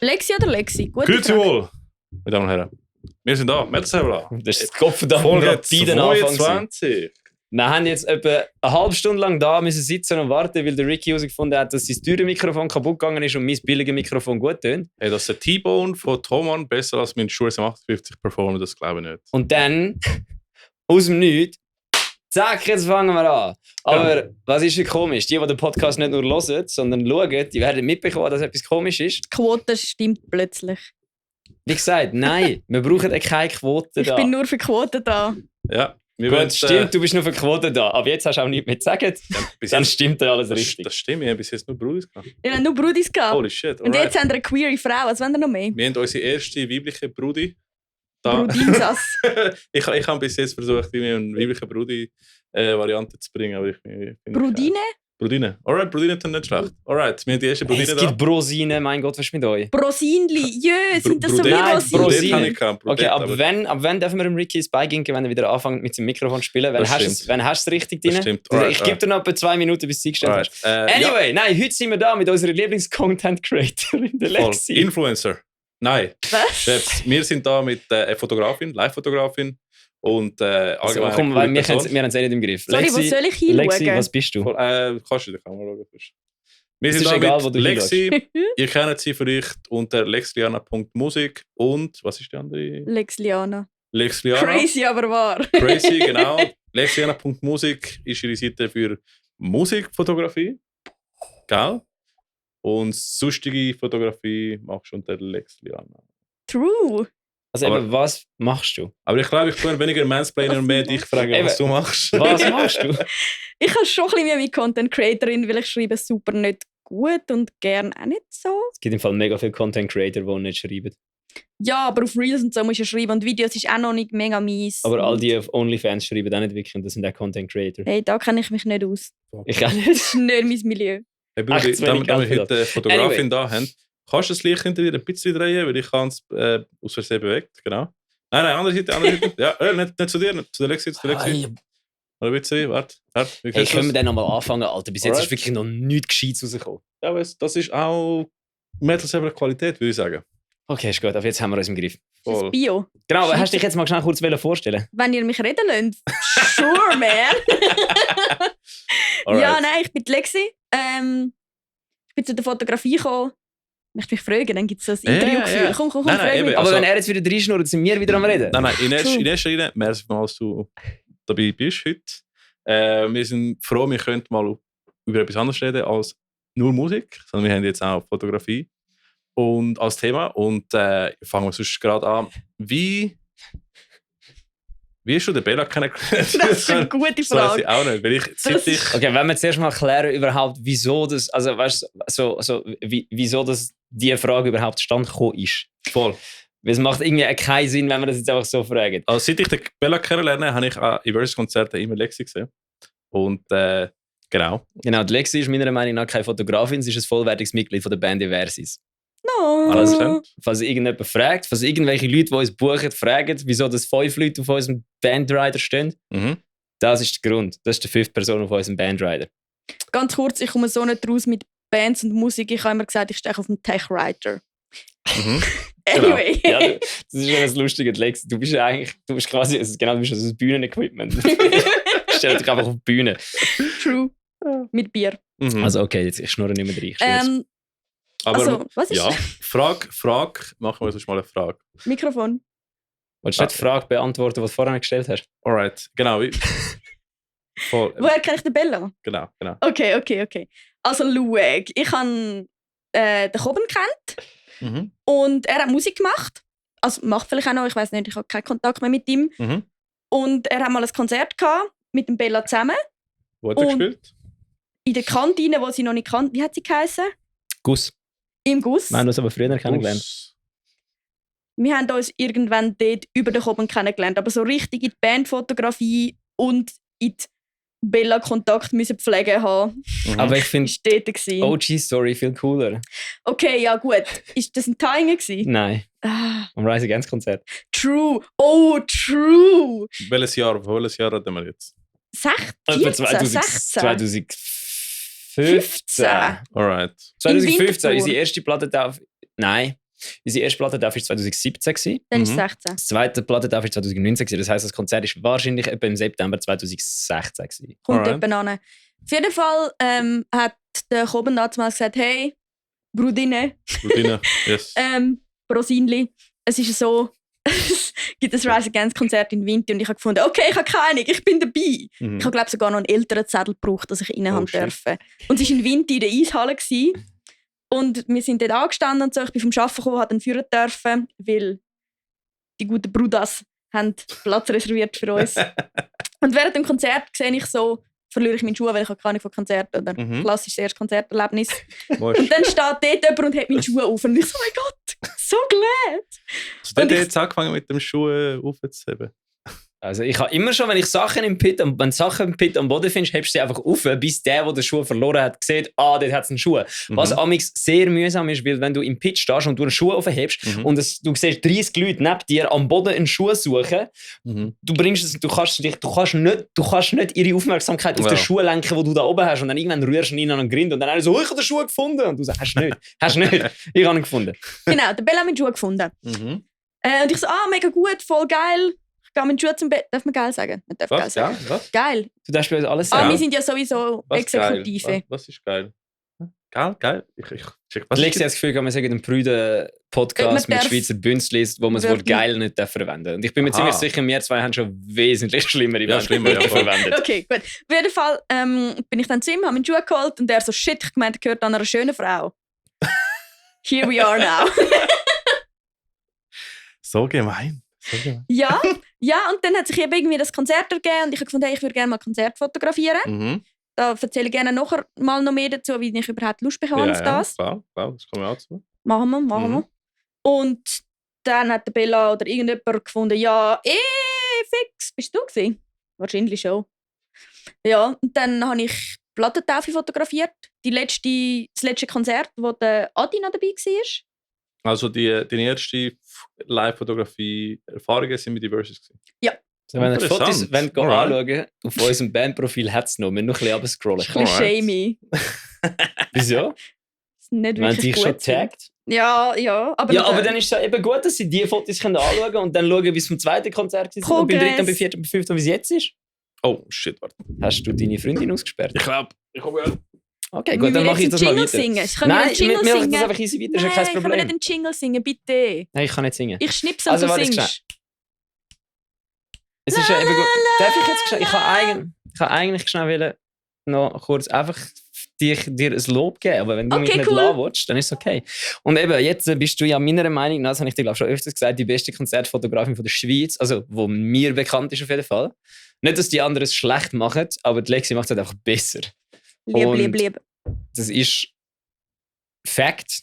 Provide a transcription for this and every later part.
Lexi oder Lexi? Gute Grüezi Frage. wohl, meine Damen und Herren. Wir sind da, Metal. Das ist das Kopf da Folge rapiden Anfang. 22. Wir haben jetzt etwa eine halbe Stunde lang da müssen sitzen und warten, weil der Ricky herausgefunden hat, dass sein teure Mikrofon kaputt gegangen ist und mein billiges Mikrofon gut tönt. Hey, dass der T-Bone von Thomann besser als mein Schuhe 58 performen, das glaube ich nicht. Und dann, aus dem Nichts, zack, jetzt fangen wir an. Aber was ist denn komisch? Die den Podcast nicht nur hören, sondern schauen, die werden mitbekommen, dass etwas komisch ist. Die Quote stimmt plötzlich. Wie gesagt, nein, wir brauchen keine Quote Ich da. bin nur für Quote da. Ja, wir Gut, wollen, stimmt, du bist nur für Quote da. Aber jetzt hast du auch nichts mehr zu sagen. bis Dann jetzt- stimmt ja alles das, richtig. das stimmt, wir haben bis jetzt nur Brudis gehabt. Wir haben nur Brudis gehabt. Holy shit, Und alright. jetzt haben wir eine queere Frau. Was wollen wir noch mehr? Wir haben unsere erste weibliche Brudi. Da. Brudinsas. ich habe bis jetzt versucht, irgendwie eine weibliche Brudi-Variante zu bringen. Aber ich finde Brudine? Brudine. Alright, Brudine ist nicht schlecht. Alright, wir haben die erste Hey, Brudine es gibt Brosine, mein Gott, was ist mit euch? Brosinli. Jö, sind das so wie Nein, Rosinen? Brosine. habe ich gehabt. Okay, Brudette, ab aber wann dürfen wir dem Ricky ins beiginken, wenn er wieder anfängt mit seinem Mikrofon zu spielen? Wann Das hast stimmt. du es richtig Das drin? stimmt. Ich Alright, gebe dir noch etwa 2 Minuten, bis du es eingestellt hast. alright. Anyway, nein, heute sind wir da mit unserer Lieblings-Content-Creatorin, der Voll. Lexi. Influencer. Nein, Was? Chefs, wir sind da mit Fotografin, Live-Fotografin und Also, allgemein. komm, weil wir Person. haben es eh nicht im Griff. Sorry, wo soll ich hinschauen? Lexi, was bist du? Voll, kannst du in die Kamera schauen? Wir Es sind ist da egal, mit wo du Lexi. Ihr kennt sie vielleicht unter lexliana.musik und was ist die andere? Lexliana. Lexliana. Crazy, aber wahr. Crazy, genau. Lexliana.musik ist ihre Seite für Musikfotografie. Gell? Und sonstige Fotografie machst du unter Lexliana. True. Also Aber- eben, was machst du? Aber ich glaube, ich tue weniger Mansplainer und mehr dich fragen, Eben. was du machst. Was machst du? Ich habe schon ein bisschen Mühe mit Content Creatorin, weil ich schreibe super nicht gut und gern auch nicht so. Es gibt im Fall mega viele Content Creator, die nicht schreiben. Ja, aber auf Reels und so musst du schreiben und Videos ist auch noch nicht mega mies. Aber all die auf OnlyFans schreiben auch nicht wirklich und das sind auch Content Creator. Hey, da kenne ich mich nicht aus. Ich auch Das nicht. ist nicht mein Milieu. Hey, Brudi, Ach, zu wenig damit wir Geld heute eine Fotografin Anyway. da haben, kannst du das Licht hinter dir ein bisschen drehen, weil ich es aus Versehen bewegt. Genau. Nein, andere Seite. Ja, nicht zu dir, nicht zu der Lexi, zu der Lexi. Oder ein bisschen, warte. Wie Hey, kannst du können wir das? dann nochmal anfangen, Alter? Bis jetzt Alright. ist wirklich noch nichts Gescheites rausgekommen. Ja, weißt, das ist auch Metal selber Qualität, würde ich sagen. Okay, ist gut, aber jetzt haben wir uns im Griff. Das Voll. ist Bio. Genau, aber hast du dich jetzt mal schnell kurz vorstellen? Wenn ihr mich reden lasst. Sure, man. Alright. Ja, nein, ich bin die Lexi. Ich bin zu der Fotografie gekommen. Ich möchte mich fragen, dann gibt es so ein Ja, Interviewgefühl. ja. Komm, Nein, frag eben. mich. Aber Also- wenn er jetzt wieder reinschnurrt, sind wir wieder am Reden. Nein, in True. erster Linie, merci mal, dass du dabei bist heute. Wir sind froh, wir können mal über etwas anderes reden als nur Musik, sondern wir haben jetzt auch Fotografie und als Thema. Und fangen wir sonst gerade an. Wie hast du den Bella kennengelernt? Das ist eine gute Das weiß Frage. ich auch nicht, weil ich seit ich... Okay, wenn wir zuerst mal klären, überhaupt, wieso das, also weißt du, wieso das die Frage überhaupt stand gekommen ist. Voll. Weil es macht irgendwie keinen Sinn, wenn wir das jetzt einfach so fragen. Also seit ich den Bella kennenlerne, habe ich auch in Versus-Konzerten immer Lexi gesehen. Und genau. Genau, die Lexi ist meiner Meinung nach keine Fotografin, sie ist ein vollwertiges Mitglied von der Band Eversis. No. Alles Also, klar. falls irgendjemand fragt, falls irgendwelche Leute, die uns buchen, fragen, wieso das 5 Leute auf unserem Bandrider stehen, Mhm. das ist der Grund. Das ist die 5. Person auf unserem Bandrider. Ganz kurz, ich komme so nicht raus mit Bands und Musik. Ich habe immer gesagt, ich stehe auf dem Tech-Writer. Mhm. Anyway. Ja, das ist ja das Lustige, Lexi. Du bist quasi, also genau, du bist also das Bühnenequipment. Stell dich einfach auf die Bühne. True. Mit Bier. Mhm. Also okay, jetzt, ich schnurre nicht mehr rein. Ich schwör's. Aber also, was ist ja, Frage, machen wir sonst mal eine Frage. Mikrofon? Wolltest du nicht die Frage beantworten, die du vorher gestellt hast? Alright, genau. Voll, Woher kenne ich den Bella? genau. Okay. Also, schau, ich habe den Koben kennt Mhm. und er hat Musik gemacht. Also, macht vielleicht auch noch, ich weiß nicht, ich habe keinen Kontakt mehr mit ihm. Mhm. Und er hat mal ein Konzert gehabt, mit dem Bella zusammen. Wo hat er Und- gespielt? In der Kantine, wo sie noch nicht kannte. Wie hat sie geheißen? Guss. Im Guss. Wir haben uns aber früher kennengelernt. Aus- Wir haben uns irgendwann dort über den Koben kennengelernt. Aber so richtig in die Bandfotografie und in die Bella-Kontakt müssen pflegen haben. Mhm. Aber ich finde Ist dort gewesen. OG-Story viel cooler. Okay, ja gut. Ist das ein Timing gewesen? Nein, Ah, am Rise Against Konzert. true. Oh, true. Welches Jahr reden wir jetzt? 14, 16. 2015. Alright. 2015, Winterthur. unsere erste Platte auf. Nein. Unsere erste Plattentaufe war 2017 gewesen. Dann ist es Mhm. 16. Das zweite Plattentaufe war 2019 gewesen. Das heisst, das Konzert ist wahrscheinlich etwa im September 2016 gewesen. Kommt Alright. jemand an. Auf jeden Fall hat der Koben damals gesagt, hey, Brudine, Routine. Yes. Brosinli, es ist so, es gibt ein Rise Against Konzert in Winter und ich habe gefunden, okay, ich habe keine Ahnung, ich bin dabei. Mhm. Ich habe, glaube sogar noch einen älteren Zettel gebraucht, dass ich rein haben shit. durfte. Und es war in Winter in der Eishalle. Gewesen. Und wir sind dort angestanden und so. Ich bin vom Arbeiten gekommen, habe dann führen dürfen, weil die guten Brudas haben Platz reserviert für uns. Und während dem Konzert sehe ich so, verliere ich meine Schuhe, weil ich habe keine Ahnung von Konzerten oder Mhm. klassisches erstes Konzerterlebnis. Musst. Und dann steht dort jemand und hat meine Schuhe auf. Und ich so, oh mein Gott, so glad. Hast du und ich- jetzt angefangen mit dem Schuh aufzuheben? Also ich habe immer schon, wenn ich Sachen im Pit, wenn du Sachen im Pit am Boden findest, hebst du sie einfach auf, bis der den Schuh verloren hat, sieht, dort hat es einen Schuh. Was amix sehr mühsam ist, weil wenn du im Pit stehst und du einen Schuh aufhebst Mhm. und du siehst 30 Leute neben dir am Boden einen Schuh suchen, Mhm. du kannst nicht ihre Aufmerksamkeit auf Ja. den Schuh lenken, den du da oben hast, und dann irgendwann rührst du ihn an den Grind und dann einer so, ich habe den Schuh gefunden, und du sagst, hast du nicht, ich habe ihn gefunden. Genau, der Bella hat meine Schuhe gefunden. Mhm. Und ich so, mega gut, voll geil. Ich gehe mit Schuhe zum Bett. Darf man geil sagen? Man darf geil Was? sagen. Ja, was? Geil. Du darfst bei uns alles Ah, sagen. wir sind ja sowieso Was Exekutive. geil? Was ist geil? Geil? Was Lexi hat das Gefühl, wir sagen einen prüden Podcast Man mit darf Schweizer Bünzlis, wo man das Wort wirklich- geil nicht verwenden darf. Und ich bin mir Aha. ziemlich sicher, wir zwei haben schon wesentlich schlimmere Ja, schlimmer, ja, voll. verwendet. Okay, gut. Auf jeden Fall bin ich dann zu ihm, habe meine Schuhe geholt und er so, shit, ich gemeint, gehört an einer schönen Frau. Here we are now. So gemein. So gemein. ja, und dann hat sich eben irgendwie das Konzert ergeben und ich habe gefunden, hey, ich würde gerne mal ein Konzert fotografieren. Mhm. Da erzähle ich gerne nachher mal noch mehr dazu, wie ich überhaupt Lust bekomme auf das. Klar, das kommen wir auch zu. Machen wir. Mhm. Und dann hat der Bella oder irgendjemand gefunden, ja, fix, bist du gewesen? Wahrscheinlich schon. Ja, und dann habe ich Plattentaufe fotografiert. Das letzte Konzert, wo der Adi noch dabei war. Also deine erste Live-Fotografie-Erfahrungen sind mit Diverses gewesen. So, wenn ihr Interessant. Fotos wollt, anschauen, auf unserem Bandprofil hat es noch. Wir müssen noch ein bisschen runterscrollen. Das ist ein bisschen Alright. shamey. Wieso? Das ist nicht Wenn wirklich dich gut. schon taggt. Ja, aber... Ja, aber dann ist es ja eben gut, dass sie diese Fotos können anschauen und dann schauen, wie es vom zweiten Konzert ist und beim Progress. dritten, beim vierten, beim fünften, wie es jetzt ist. Oh, shit, warte. Hast du deine Freundin ausgesperrt? Ich glaube, ich habe ja. Okay, Wir gut, dann müssen mache ich jetzt das mal einen weiter. Jingle singen. Können wir Nein, einen Jingle wir machen singen? das einfach easy weiter, das ist ja kein Nein, können wir Problem. nicht einen Jingle singen, bitte? Nein, ich kann nicht singen. Ich schnipsel, Also, du warte, singst. Es ist ja eben gut. Darf ich jetzt schnell? Ich kann eigentlich schnell wollen, noch kurz einfach dir ein Lob geben, aber wenn du mich Okay, nicht cool. lassen willst, dann ist es okay. Und eben, jetzt bist du ja meiner Meinung nach, das habe ich dir glaube schon öfters gesagt, die beste Konzertfotografin von der Schweiz, also wo mir bekannt ist auf jeden Fall. Nicht, dass die anderen es schlecht machen, aber die Lexi macht es halt einfach besser. Lieb. Das ist Fact.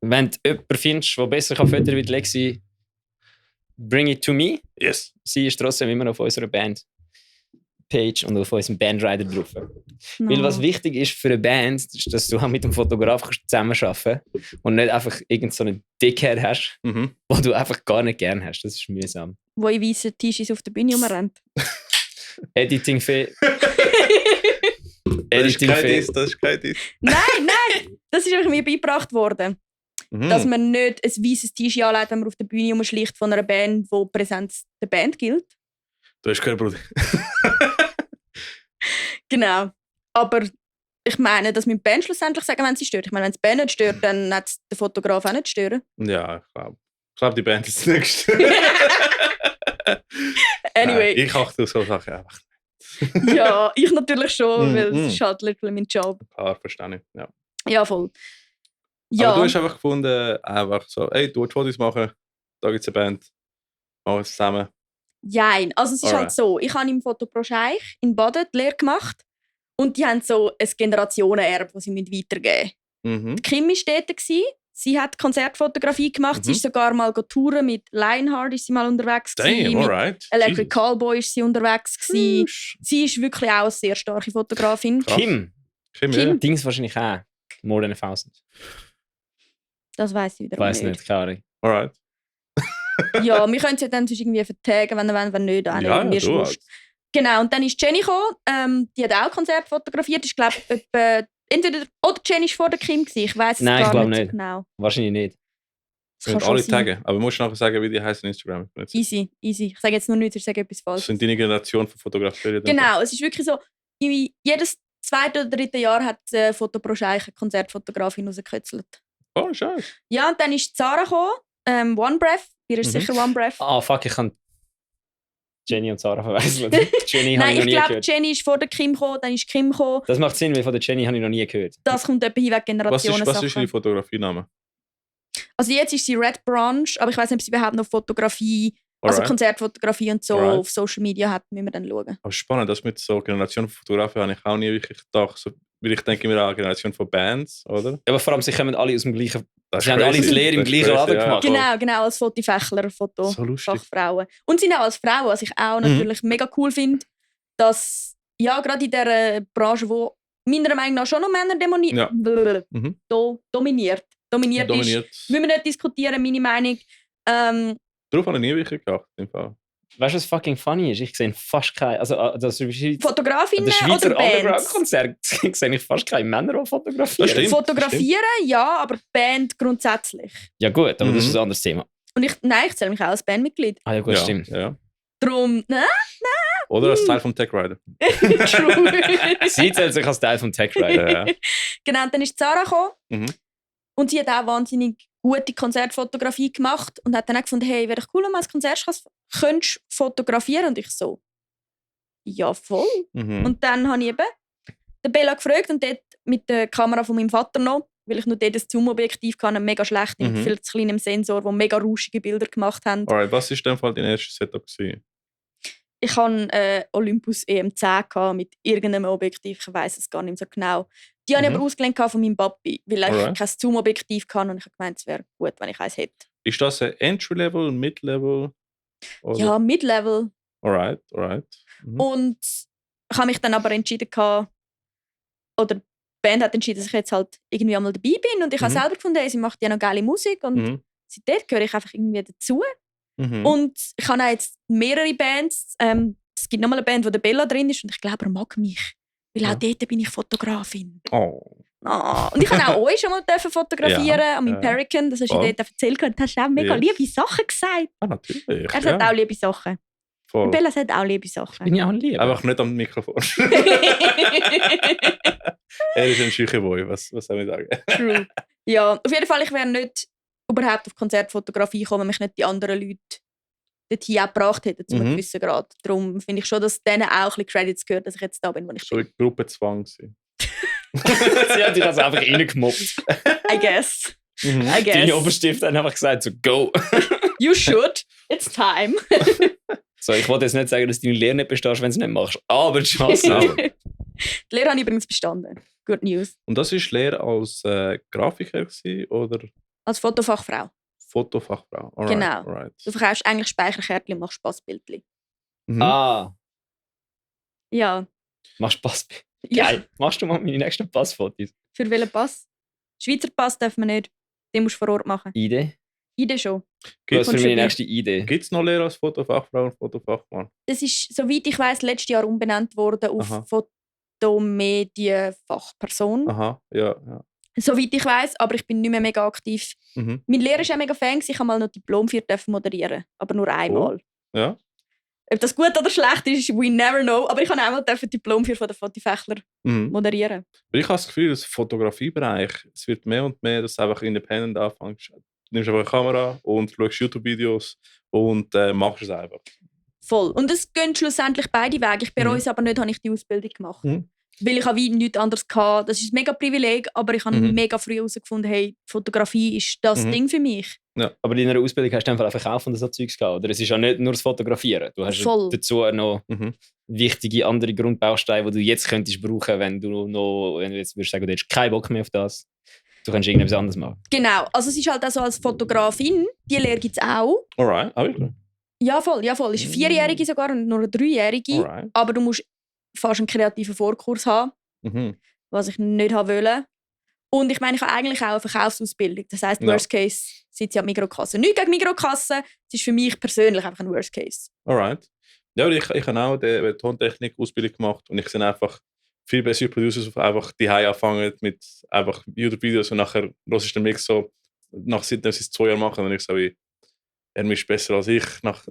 Wenn du jemanden findest, der besser fotografieren kann wie die Lexi, bring it to me. Yes. Sie ist trotzdem immer auf unserer Band-Page und auf unserem Bandrider drauf. Weil was wichtig ist für eine Band, ist, dass du auch mit dem Fotograf zusammenarbeiten kannst und nicht einfach irgendeinen so einen Dickhead hast, Mhm. den du einfach gar nicht gern hast. Das ist mühsam. Wo in weißen T-Shirts auf der Bühne rumrennt. Editing-Fee. Das ist kein Editing-Fee. Diss, das ist kein Diss. Nein! Das ist einfach mir beigebracht worden. Mhm. Dass man nicht ein weißes T-Shirt anlegt, wenn man auf der Bühne rumschlicht von einer Band, wo die Präsenz der Band gilt. Du hast gehört, Bruder. Genau. Aber ich meine, dass mit der Band schlussendlich sagen, wenn sie stört. Ich meine, wenn es die Band nicht stört, dann hat es der Fotograf auch nicht stören. Ja, ich glaube. Ich glaube, die Band ist das Nächste. Anyway, Nein, ich achte auf so Sachen einfach. ja, ich natürlich schon, weil Mm. es ist halt literally mein Job. Klar, verstehe ich. Ja. Ja, voll. Ja, Aber du hast einfach gefunden, einfach so, hey, du willst Fotos machen, da gibt es eine Band, machen wir es zusammen. jein. Also es ist Alright. halt so, ich habe im Foto Scheich in Baden die Lehre gemacht und die haben so ein Generationenerbe, das sie weitergeben müssen. Mhm. Die Kim war dort. Sie hat Konzertfotografie gemacht. Sie Mhm. ist sogar mal touren mit Lionheart, ist sie mal unterwegs Damn, gewesen, mit alright. Electric Callboy ist sie unterwegs gewesen. Jesus. Sie ist wirklich auch eine sehr starke Fotografin. Krass. Kim. Kim, Kim. ja. Dings wahrscheinlich auch. More than 1000. Das weiss ich Ich wiederum weiß nicht, keine Ahnung. Alright. Ja, wir können sie ja dann sonst irgendwie vertagen, wenn ihr wollt, wenn nicht. Auch Ja, nicht. Mir du ist wurscht. Genau, und dann ist Jenny gekommen. Die hat auch Konzert fotografiert. Ich glaube, entweder oder Jenny war vor der Kim gewesen. Ich weiß es Nein, ich gar glaub nicht so nicht. genau. Wahrscheinlich nicht. Das Und kann alle schon sein. taggen. Aber du musst nachher sagen, wie die heißen Instagram. Easy. Ich sage jetzt nur nichts, ich sage etwas Das falsch. sind deine Generation von Fotografien. Genau, es ist wirklich so, jedes zweite oder dritte Jahr hat Foto pro Scheich eine Konzertfotografin rausgekürzelt. Oh, scheiße. Ja, und dann ist Zara gekommen, One Breath, ihr ist sicher One Breath. Ah, fuck, ich kann Jenny und Sarah verwechseln. Jenny habe Nein, ich noch ich nie glaube, gehört. Jenny ist vor der Kim gekommen, dann ist Kim gekommen. Das macht Sinn, weil von der Jenny habe ich noch nie gehört. Das kommt etwa hinweg Was Generationen. ist deine Fotografiename? Also jetzt ist sie Red Branch, aber ich weiß nicht, ob sie überhaupt noch Fotografie, also Alright. Konzertfotografie und so Alright. auf Social Media hat, müssen wir dann schauen. Aber spannend, das mit so Generation von Fotografen habe ich auch nie wirklich gedacht. So, weil ich denke mir an eine Generation von Bands, oder? Aber vor allem, sie kommen alle aus dem gleichen... Das Sie haben alle das Lehre im Das ist gleichen crazy, Laden gemacht. ja. Genau, als Fotofächler, So lustig. Fotofachfrauen. Und sind auch als Frauen, was ich auch natürlich mega cool finde, dass ja gerade in dieser Branche, wo meiner Meinung nach schon noch Männer Ja. Mhm. dominiert ist, Dominiert. müssen wir nicht diskutieren, meine Meinung. Darauf habe ich nie wirklich gedacht. Im Fall. Weißt du, was fucking funny ist? Ich sehe fast keine... Also, das Fotografinnen der Schweizer oder Bands? Underground-Konzert sehe ich fast keine Männer, die fotografieren. Das stimmt. Fotografieren, ja, aber Band grundsätzlich. Ja gut, aber das ist Mhm. ein anderes Thema. Und ich zähle mich auch als Bandmitglied. Ah ja gut, Ja, stimmt. ja. Darum, ne? Oder als Teil vom Tech Rider. True. Sie zählt sich als Teil vom Tech Rider. Ja. Genau, und dann ist Zara gekommen. Mhm. Und sie hat auch wahnsinnig gute Konzertfotografie gemacht und hat dann auch gefunden, hey, wäre doch cool, wenn man als Konzert könntest fotografieren. Und ich so, ja voll. Mhm. Und dann habe ich eben den Bella gefragt und dort mit der Kamera von meinem Vater noch, weil ich nur dort das Zoom-Objektiv hatte, mega schlecht, mit viel zu kleinem Sensor, der mega rauschige Bilder gemacht haben. Alright, was war in dem Fall dein erstes Setup gewesen? Ich hatte Olympus EM10 mit irgendeinem Objektiv, ich weiß es gar nicht mehr so genau. Die habe ich aber ausgelernt von meinem Papi, weil ich Alright. kein Zoom-Objektiv hatte und ich habe gemeint, es wäre gut, wenn ich eins hätte. Ist das ein Entry-Level, Mid-Level? Oder? Ja, Mid-Level. Alright. Mhm. Und ich habe mich dann aber entschieden, oder die Band hat entschieden, dass ich jetzt halt irgendwie einmal dabei bin und ich habe selber gefunden, hey, sie macht ja noch geile Musik und Mhm. seitdem gehöre ich einfach irgendwie dazu. Mhm. Und ich habe auch jetzt mehrere Bands. Es gibt nochmal eine Band, wo der Bella drin ist und ich glaube, er mag mich. Weil auch dort bin ich Fotografin. Oh. Oh. Und ich habe auch euch schon mal fotografieren an meinem Pelican. Das hast du Voll. dort erzählt. Du hast auch mega Yes. liebe Sachen gesagt. Ah, natürlich. Er sagt auch liebe Sachen. Voll. Bella sagt auch liebe Sachen. Bin ich auch ein Lieber. Einfach nicht am Mikrofon. Er ist ein Schüchenboy, was soll ich sagen? True. Ja, auf jeden Fall, ich wäre nicht überhaupt auf Konzertfotografie gekommen, wenn mich nicht die anderen Leute dorthin auch gebracht hätten, zu einem gewissen Grad. Darum finde ich schon, dass denen auch ein bisschen Credits gehört, dass ich jetzt da bin, wo ich So bin. ein Gruppenzwang gewesen. Sie hat dich also einfach reingemobbt. I guess. Mhm. I guess. Deine Oberstift haben einfach gesagt, so go. You should. It's time. So, ich wollte jetzt nicht sagen, dass du deine Lehre nicht bestehst, wenn du es nicht machst. Aber die Chance auch. Die Lehre habe ich übrigens bestanden. Good news. Und das war Lehre als Grafiker gewesen, oder Als Fotofachfrau. Fotofachfrau? Alright, Genau. alright. Du verkaufst eigentlich Speicherkärtchen und machst Spaßbildchen. Mhm. Ah, Ja. machst Pass. Ja. Geil. Machst du mal meine nächsten Passfotos? Für welchen Pass? Schweizer Pass darf man nicht. Den musst du vor Ort machen. Idee? Idee schon. Was Gibt's für Kommst meine du nächste Idee? noch Lehre als Fotofachfrau und Fotofachmann? Das ist, soweit ich weiß, letztes Jahr umbenannt worden auf Aha. Fotomedienfachperson. Aha, ja. Soweit ich weiß, aber ich bin nicht mehr mega aktiv. Mhm. Mein Lehrer war auch mega Fan, ich habe mal noch Diplom für moderieren, aber nur einmal. Ja. Ob das gut oder schlecht ist, we never know. Aber ich habe einmal Diplom für den Fotofächler Mhm. moderieren. Aber ich habe das Gefühl, dass im Fotografiebereich, es wird mehr und mehr, dass du einfach independent anfängst. Du nimmst einfach eine Kamera und schaust YouTube-Videos und machst es einfach. Voll. Und es gehen schlussendlich beide Wege. Ich bereue es aber nicht, habe ich die Ausbildung gemacht. Mhm. Weil ich wie nichts anderes hatte. Das ist ein mega Privileg, aber ich habe mega früh herausgefunden, hey, Fotografie ist das Ding für mich. Aber in deiner Ausbildung hast du einfach Verkaufen und so Zeugs gehabt, oder? Es ist ja nicht nur das Fotografieren. Du hast Voll. dazu noch wichtige andere Grundbausteine, die du jetzt könntest brauchen, wenn du jetzt würdest sagen, du hättest keinen Bock mehr auf das. Du kannst irgendetwas anderes machen. Genau. Also es ist halt auch so als Fotografin, die Lehre gibt es auch. Alright, auch wirklich. Ja, voll. Ja, voll. Es ist eine 4-Jährige sogar und nur eine 3-Jährige. Alright. Aber du musst fast einen kreativen Vorkurs haben, Mhm. was ich nicht haben wollte. Und ich meine, ich habe eigentlich auch eine Verkaufsausbildung. Das heisst, Ja. Worst Case sitze ich an Mikrokasse. Nicht gegen Mikrokasse, es ist für mich persönlich einfach ein Worst Case. Alright. Ja, aber ich habe auch die Tontechnik-Ausbildung gemacht und ich sehe einfach viel bessere Producers, die einfach die anfangen mit einfach YouTube-Videos und nachher hörst du den Mix so seitdem sie es 2 Jahre machen, und ich so wie, er ist besser als ich nach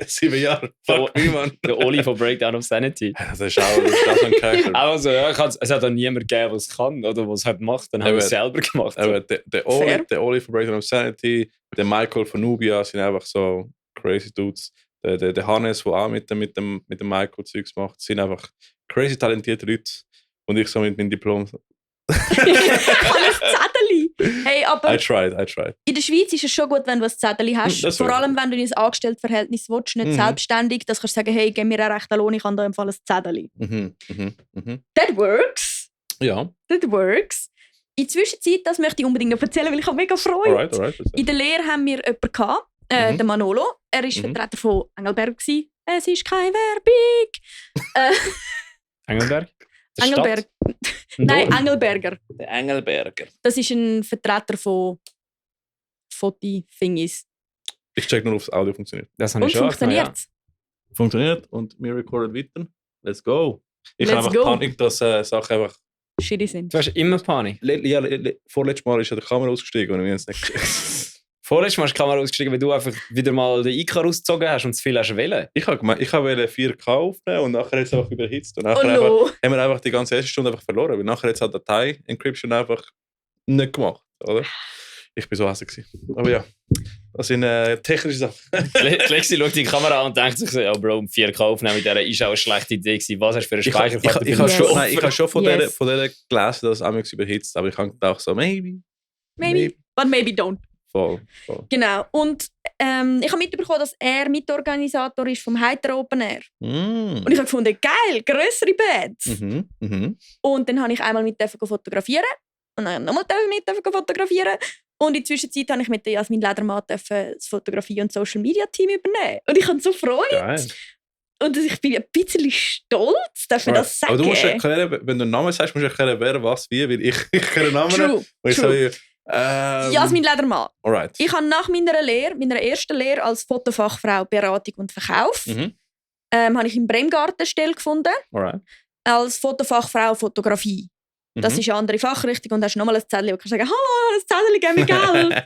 7 Jahren. Fuck me, Mann. Der Oli von Breakdown of Sanity. Das ist auch so ein Charakter. Also, ja, es hat auch niemand gegeben, der es kann oder was halt macht. Dann haben wir es selber gemacht. Aber der Oli von Breakdown of Sanity, der Michael von Nubia sind einfach so crazy Dudes. Der Hannes, der auch mit dem Michael Zeugs macht, sind einfach crazy talentierte Leute. Und ich so mit meinem Diplom. Alles Zettel. Hey, aber I tried. in der Schweiz ist es schon gut, wenn du ein Zettel hast. Das Vor wirklich. allem, wenn du in ein Angestelltenverhältnis willst, nicht selbstständig, dass du sagen, hey, gib mir einen rechten Lohn, ich habe da im Fall ein Zettel. That works. Ja. That works. In der Zwischenzeit, das möchte ich unbedingt noch erzählen, weil ich habe mega Freude. Alright. In der Lehre haben wir jemanden gehabt, den Manolo. Er war Vertreter von Engelberg. Es ist keine Werbung. Engelberg? Engelberg. Nein, Engelberger. Der Engelberger. Das ist ein Vertreter von Foti-Thingies. Ich check nur, ob das Audio funktioniert. Das habe Und ich schon funktioniert es? Funktioniert und wir recorden weiter. Let's go. Ich Let's habe go. einfach Panik, dass Sachen einfach... Shitty sind. Du hast immer Panik. Vorletztes Mal ist ja die Kamera ausgestiegen und wir haben es nicht gecheckt. Vorletztes Mal ist die Kamera ausgestiegen, weil du einfach wieder mal den Icar rausgezogen hast und zu viel hast wollen. Ich wollte 4K aufnehmen und nachher hat es einfach überhitzt. Und Oh nachher no. haben wir einfach die ganze erste Stunde einfach verloren, weil nachher hat es halt Datei-Encryption einfach nicht gemacht, oder? Ich bin so hässlich gewesen. Aber ja, das sind technische Sachen. Lexi schaut die Kamera an und denkt sich so, ja Bro, 4K aufnehmen mit dieser ist auch eine schlechte Idee gewesen. Was hast du für eine Speicherkarte? Ich habe Yes. schon, von Yes. der gelesen, dass es amigs überhitzt, aber ich habe gedacht so, maybe. But maybe don't. Voll. Genau. Und ich habe mitbekommen, dass er Mitorganisator ist vom Heiter Open Air. Und ich habe gefunden, geil, grössere Bands. Und dann habe ich einmal mit fotografieren und dann nochmal mit fotografieren. Und in der Zwischenzeit habe ich mit der Jasmin Ledermann das Fotografie- und Social-Media-Team übernehmen. Und ich habe so Freude. Geil. Und ich bin ein bisschen stolz, darf ich das sagen. Aber du musst erklären, wenn du einen Namen sagst, musst du erklären, wer, was, wie, weil ich kenne Namen. True. Und ich True. so, Jasmin Ledermann. Alright. Ich habe nach meiner ersten Lehre als Fotofachfrau Beratung und Verkauf, habe ich in Bremgarten eine Stelle gefunden, Alright. als Fotofachfrau Fotografie. Das ist eine andere Fachrichtung und hast nochmal ein Zettel, wo du kannst sagen, hallo, das Zettel, gib mir Geld.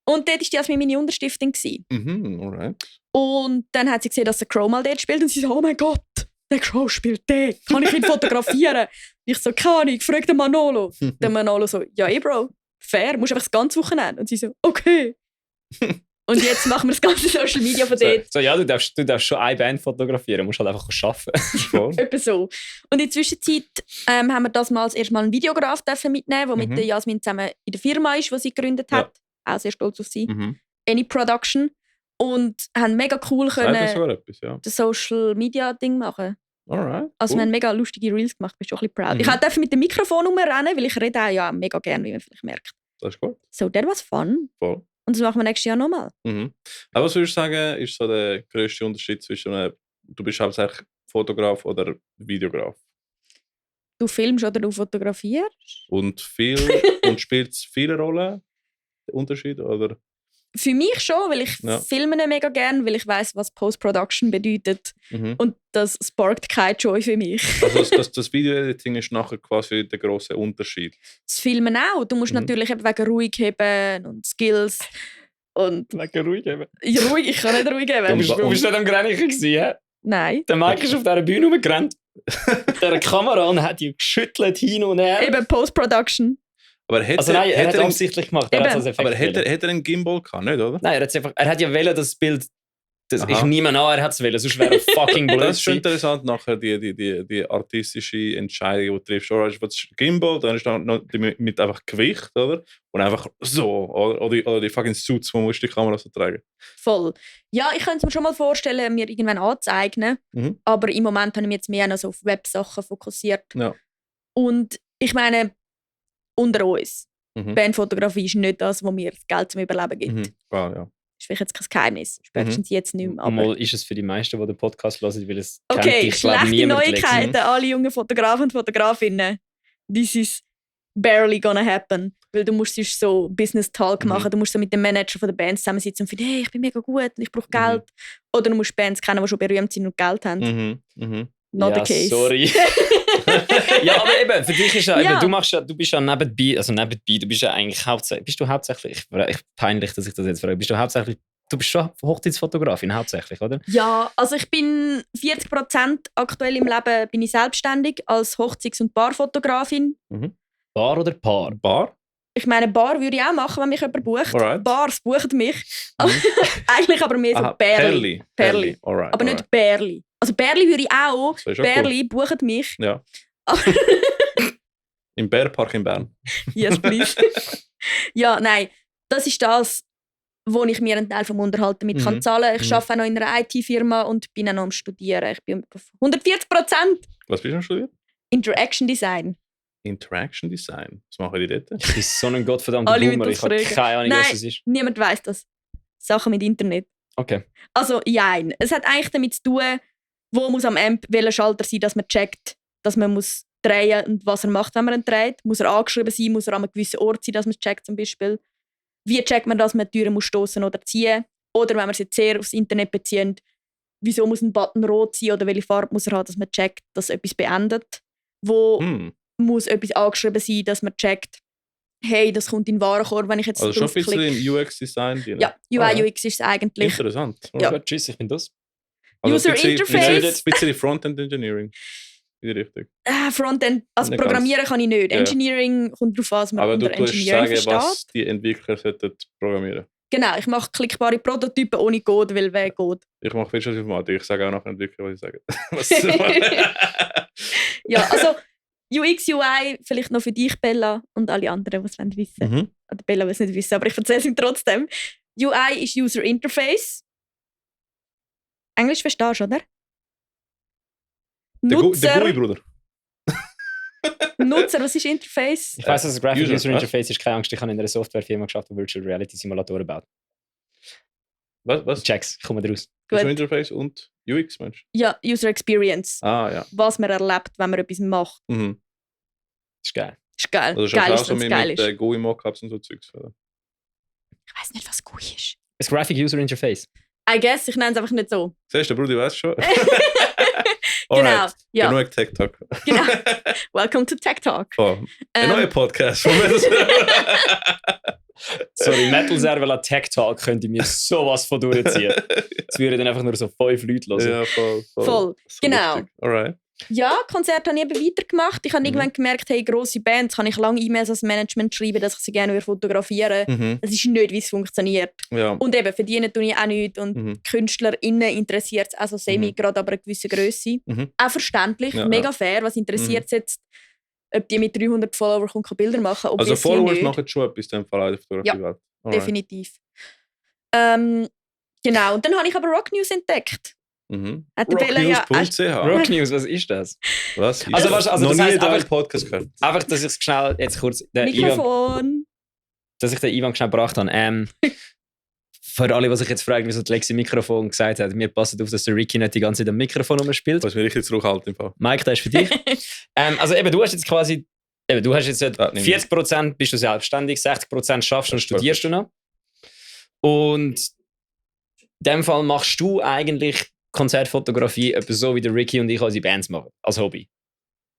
Und dort war Jasmin meine Unterstiftung. Alright. Und dann hat sie gesehen, dass der Crow mal dort spielt und sie so, oh mein Gott, der Crow spielt dort, kann ich ihn fotografieren? Ich so, keine Ahnung, frag den Manolo. Der Manolo so, ja Bro, fair, musst einfach das ganze Wochenende. Und sie so, okay. Und jetzt machen wir das ganze Social Media von dort. So, ja, du darfst schon eine Band fotografieren, musst halt einfach arbeiten. Etwa so. Und in der Zwischenzeit haben wir das mal erstmal einen Videograf mitnehmen, der mit der Jasmin zusammen in der Firma ist, die sie gegründet hat. Auch sehr stolz auf sie. Any Production. Und haben mega cool können das Social Media Ding machen. Alright. Also wir haben mega lustige Reels gemacht, bin schon ein bisschen proud. Ich durfte mit dem Mikrofon rumrennen, weil ich rede auch ja mega gerne, wie man vielleicht merkt. Das ist gut. So, that was fun. Voll. Und das machen wir nächstes Jahr nochmal. Aber was würdest du sagen, ist so der grösste Unterschied zwischen du bist hauptsächlich Fotograf oder Videograf? Du filmst oder du fotografierst? Und spielt es viele Rollen, der Unterschied? Oder? Für mich schon, weil ich filme nicht mega gerne, weil ich weiss, was Post-Production bedeutet. Und das sparkt keine Joy für mich. Also das Video-Editing ist nachher quasi der grosse Unterschied. Das Filmen auch. Du musst natürlich eben wegen ruhig heben und Skills. Und Wegen ruhig eben. Ja, ruhig, ich kann nicht ruhig heben. Du bist nicht am Grenchen gewesen, Nein. Der Mike ist auf dieser Bühne rumgerannt. Der Kamera und hat die geschüttelt hin und her. Eben Post-Production. Aber Er hat es absichtlich gemacht. Aber hätte er einen Gimbal gehabt, nicht, oder? Nein, er hat ja wollen, das Bild. Das ist niemand an, er hat es wollen, sonst wäre er fucking blöd. Das ist schon interessant, nachher die artistische Entscheidung, die du triffst. Oder was ist Gimbal, dann ist dann noch mit einfach Gewicht, oder? Und einfach so. Oder die fucking Suits, wo musst du die Kamera so tragen. Voll. Ja, ich könnte es mir schon mal vorstellen, mir irgendwann anzueignen. Aber im Moment habe ich mich jetzt mehr noch so auf Websachen fokussiert. Ja. Und ich meine, unter uns. Bandfotografie ist nicht das, was mir das Geld zum Überleben gibt. Klar, ja. Das ist vielleicht jetzt kein Geheimnis. Spätestens jetzt nicht mehr. Aber Mal ist es für die meisten, die den Podcast hören, weil es okay, kennt, ich glaube, schlechte niemand Neuigkeiten, alle jungen Fotografen und Fotografinnen. This is barely gonna happen. Weil du musst sonst so Business Talk machen. Du musst so mit dem Manager von der Band zusammensitzen und finden, hey, ich bin mega gut und ich brauche Geld. Oder du musst Bands kennen, die schon berühmt sind und Geld haben. not ja, the case. Sorry. Ja, aber eben, für dich ist ja, Ja. eben, du bist ja nebenbei, du bist ja eigentlich hauptsächlich, peinlich, dass ich das jetzt frage, du bist schon Hochzeitsfotografin hauptsächlich, oder? Ja, also ich bin 40% aktuell im Leben bin ich selbstständig als Hochzeits- und Barfotografin. Bar oder Paar? Bar? Ich meine, Bar würde ich auch machen, wenn mich jemand bucht. Alright. Bars buchen mich. Eigentlich aber mehr so Aha, Perli. Perli. Alright, Aber nicht Bärli. Also Bärli würde ich auch. Das wäre schon Bärli buchen mich. Ja. Aber- Im Bärpark in Bern. Yes, please. Ja, nein. Das ist das, wo ich mir einen Teil vom Unterhalt damit kann zahlen kann. Ich arbeite auch noch in einer IT-Firma und bin auch noch am Studieren. Ich bin auf 140%. Was bist du am Studieren? Interaction Design. Interaction Design. Was machen die dort? Ich bin so ein gottverdammter Alle Boomer, müssen ich habe das fragen. keine Ahnung, Nein. was es ist. Niemand weiss das. Sachen mit Internet. Okay. Also, jein. Es hat eigentlich damit zu tun, wo muss am Amp welcher Schalter sein, dass man checkt, dass man muss drehen und was er macht, wenn man ihn dreht. Muss er angeschrieben sein, muss er an einem gewissen Ort sein, dass man es checkt zum Beispiel. Wie checkt man, dass man die Türen muss stoßen oder ziehen? Oder wenn man es jetzt sehr aufs Internet bezieht, wieso muss ein Button rot sein oder welche Farbe muss er haben, dass man checkt, dass etwas beendet? Wo muss etwas angeschrieben sein, dass man checkt, hey, das kommt in den Warenkorb, wenn ich jetzt Also schon ein bisschen draufklicke. im UX-Design drin. Ja, UI, UX ist es eigentlich. Interessant. Ja. Gut, tschüss, ich bin das. User ein Interface. bisschen Frontend Engineering. In die Richtung. Frontend, also Nicht Programmieren kann ich nicht. Ja. Engineering kommt darauf an, was man Aber unter du tust Engineering sagen, was versteht. die Entwickler sollten programmieren. Genau, ich mache klickbare Prototypen ohne Code, weil wer Code. Ich mache Wirtschaftsinformatik. Ich sage auch nach Entwickler, was ich sage. Was sie machen. Ja, also UX, UI, vielleicht noch für dich, Bella, und alle anderen, die es wissen. Mhm. Oder Bella will es nicht wissen, aber ich erzähle es ihm trotzdem. UI ist User Interface. Englisch verstehst du, oder? Der Nutzer, GUI-Bruder. Nutzer, was ist Interface? Ich weiss, dass das Graphic User, User was? Interface ist, keine Angst, ich habe in einer Softwarefirma geschafft, die Virtual Reality Simulatoren baut. Was? Checks, ich komme raus. User Gut. Interface und UX, Mensch. Ja, User Experience. Ah, ja. Was man erlebt, wenn man etwas macht. Mhm. Das ist geil. Ist geil. Also Geil schon auch ist, so wenn es mit, geil mit ist. GUI-Mockups und so Zeugs. Oder? Ich weiß nicht, was GUI ist. Das Graphic User Interface. I guess, ich nenne es einfach nicht so. Siehst du, der Bruder weiß schon. Genau. Alright. Ja, Genug Tech Talk. genau. Welcome to Tech Talk. Oh, ein neuer Podcast. Von Sorry, Metal Server Tech Talk könnte mir sowas von durchziehen. Es würden dann einfach nur so 5 Leute hören. Ja, voll. Voll. So Genau. lustig. Alright. Ja, Konzerte habe ich eben weitergemacht. Ich habe irgendwann gemerkt, hey, grosse Bands kann ich lange E-Mails als Management schreiben, dass ich sie gerne fotografieren würde. Mhm. Das ist nicht, wie es funktioniert. Ja. Und eben, verdienen tue ich auch nicht. Und Mhm. KünstlerInnen interessiert es also semi, gerade aber eine gewisse Grösse. Mhm. Auch verständlich, Ja, mega fair. Was interessiert es jetzt, ob die mit 300 Follower kommt, Bilder machen? Also Obviously Followers nicht. machen schon etwas in dem Fall in der Fotografiewelt. Alright. Definitiv. Genau, und dann habe ich aber Rock News entdeckt. Mhm. Hat der Bella ja- Rocknews.ch. Rock News, was ist das? Was? ist Also, das? also noch das nie heisst da einfach- im Podcast gehört. Einfach, dass ich es schnell jetzt kurz den Ivan, Mikrofon. dass ich den Ivan schnell gebracht habe. Für alle, die sich jetzt fragen, wieso die Lexi Mikrofon gesagt hat, mir passt auf, dass der Ricky nicht die ganze Zeit am Mikrofon rumspielt. Was mir richtig zurückhalten im Fall. Mike, das ist für dich. Also eben, du hast jetzt quasi, du hast jetzt nimm 40% bist du selbstständig, 60% schaffst und Das ist studierst du noch. Und in dem Fall machst du eigentlich Konzertfotografie etwa so, wie der Ricky und ich unsere Bands machen, als Hobby.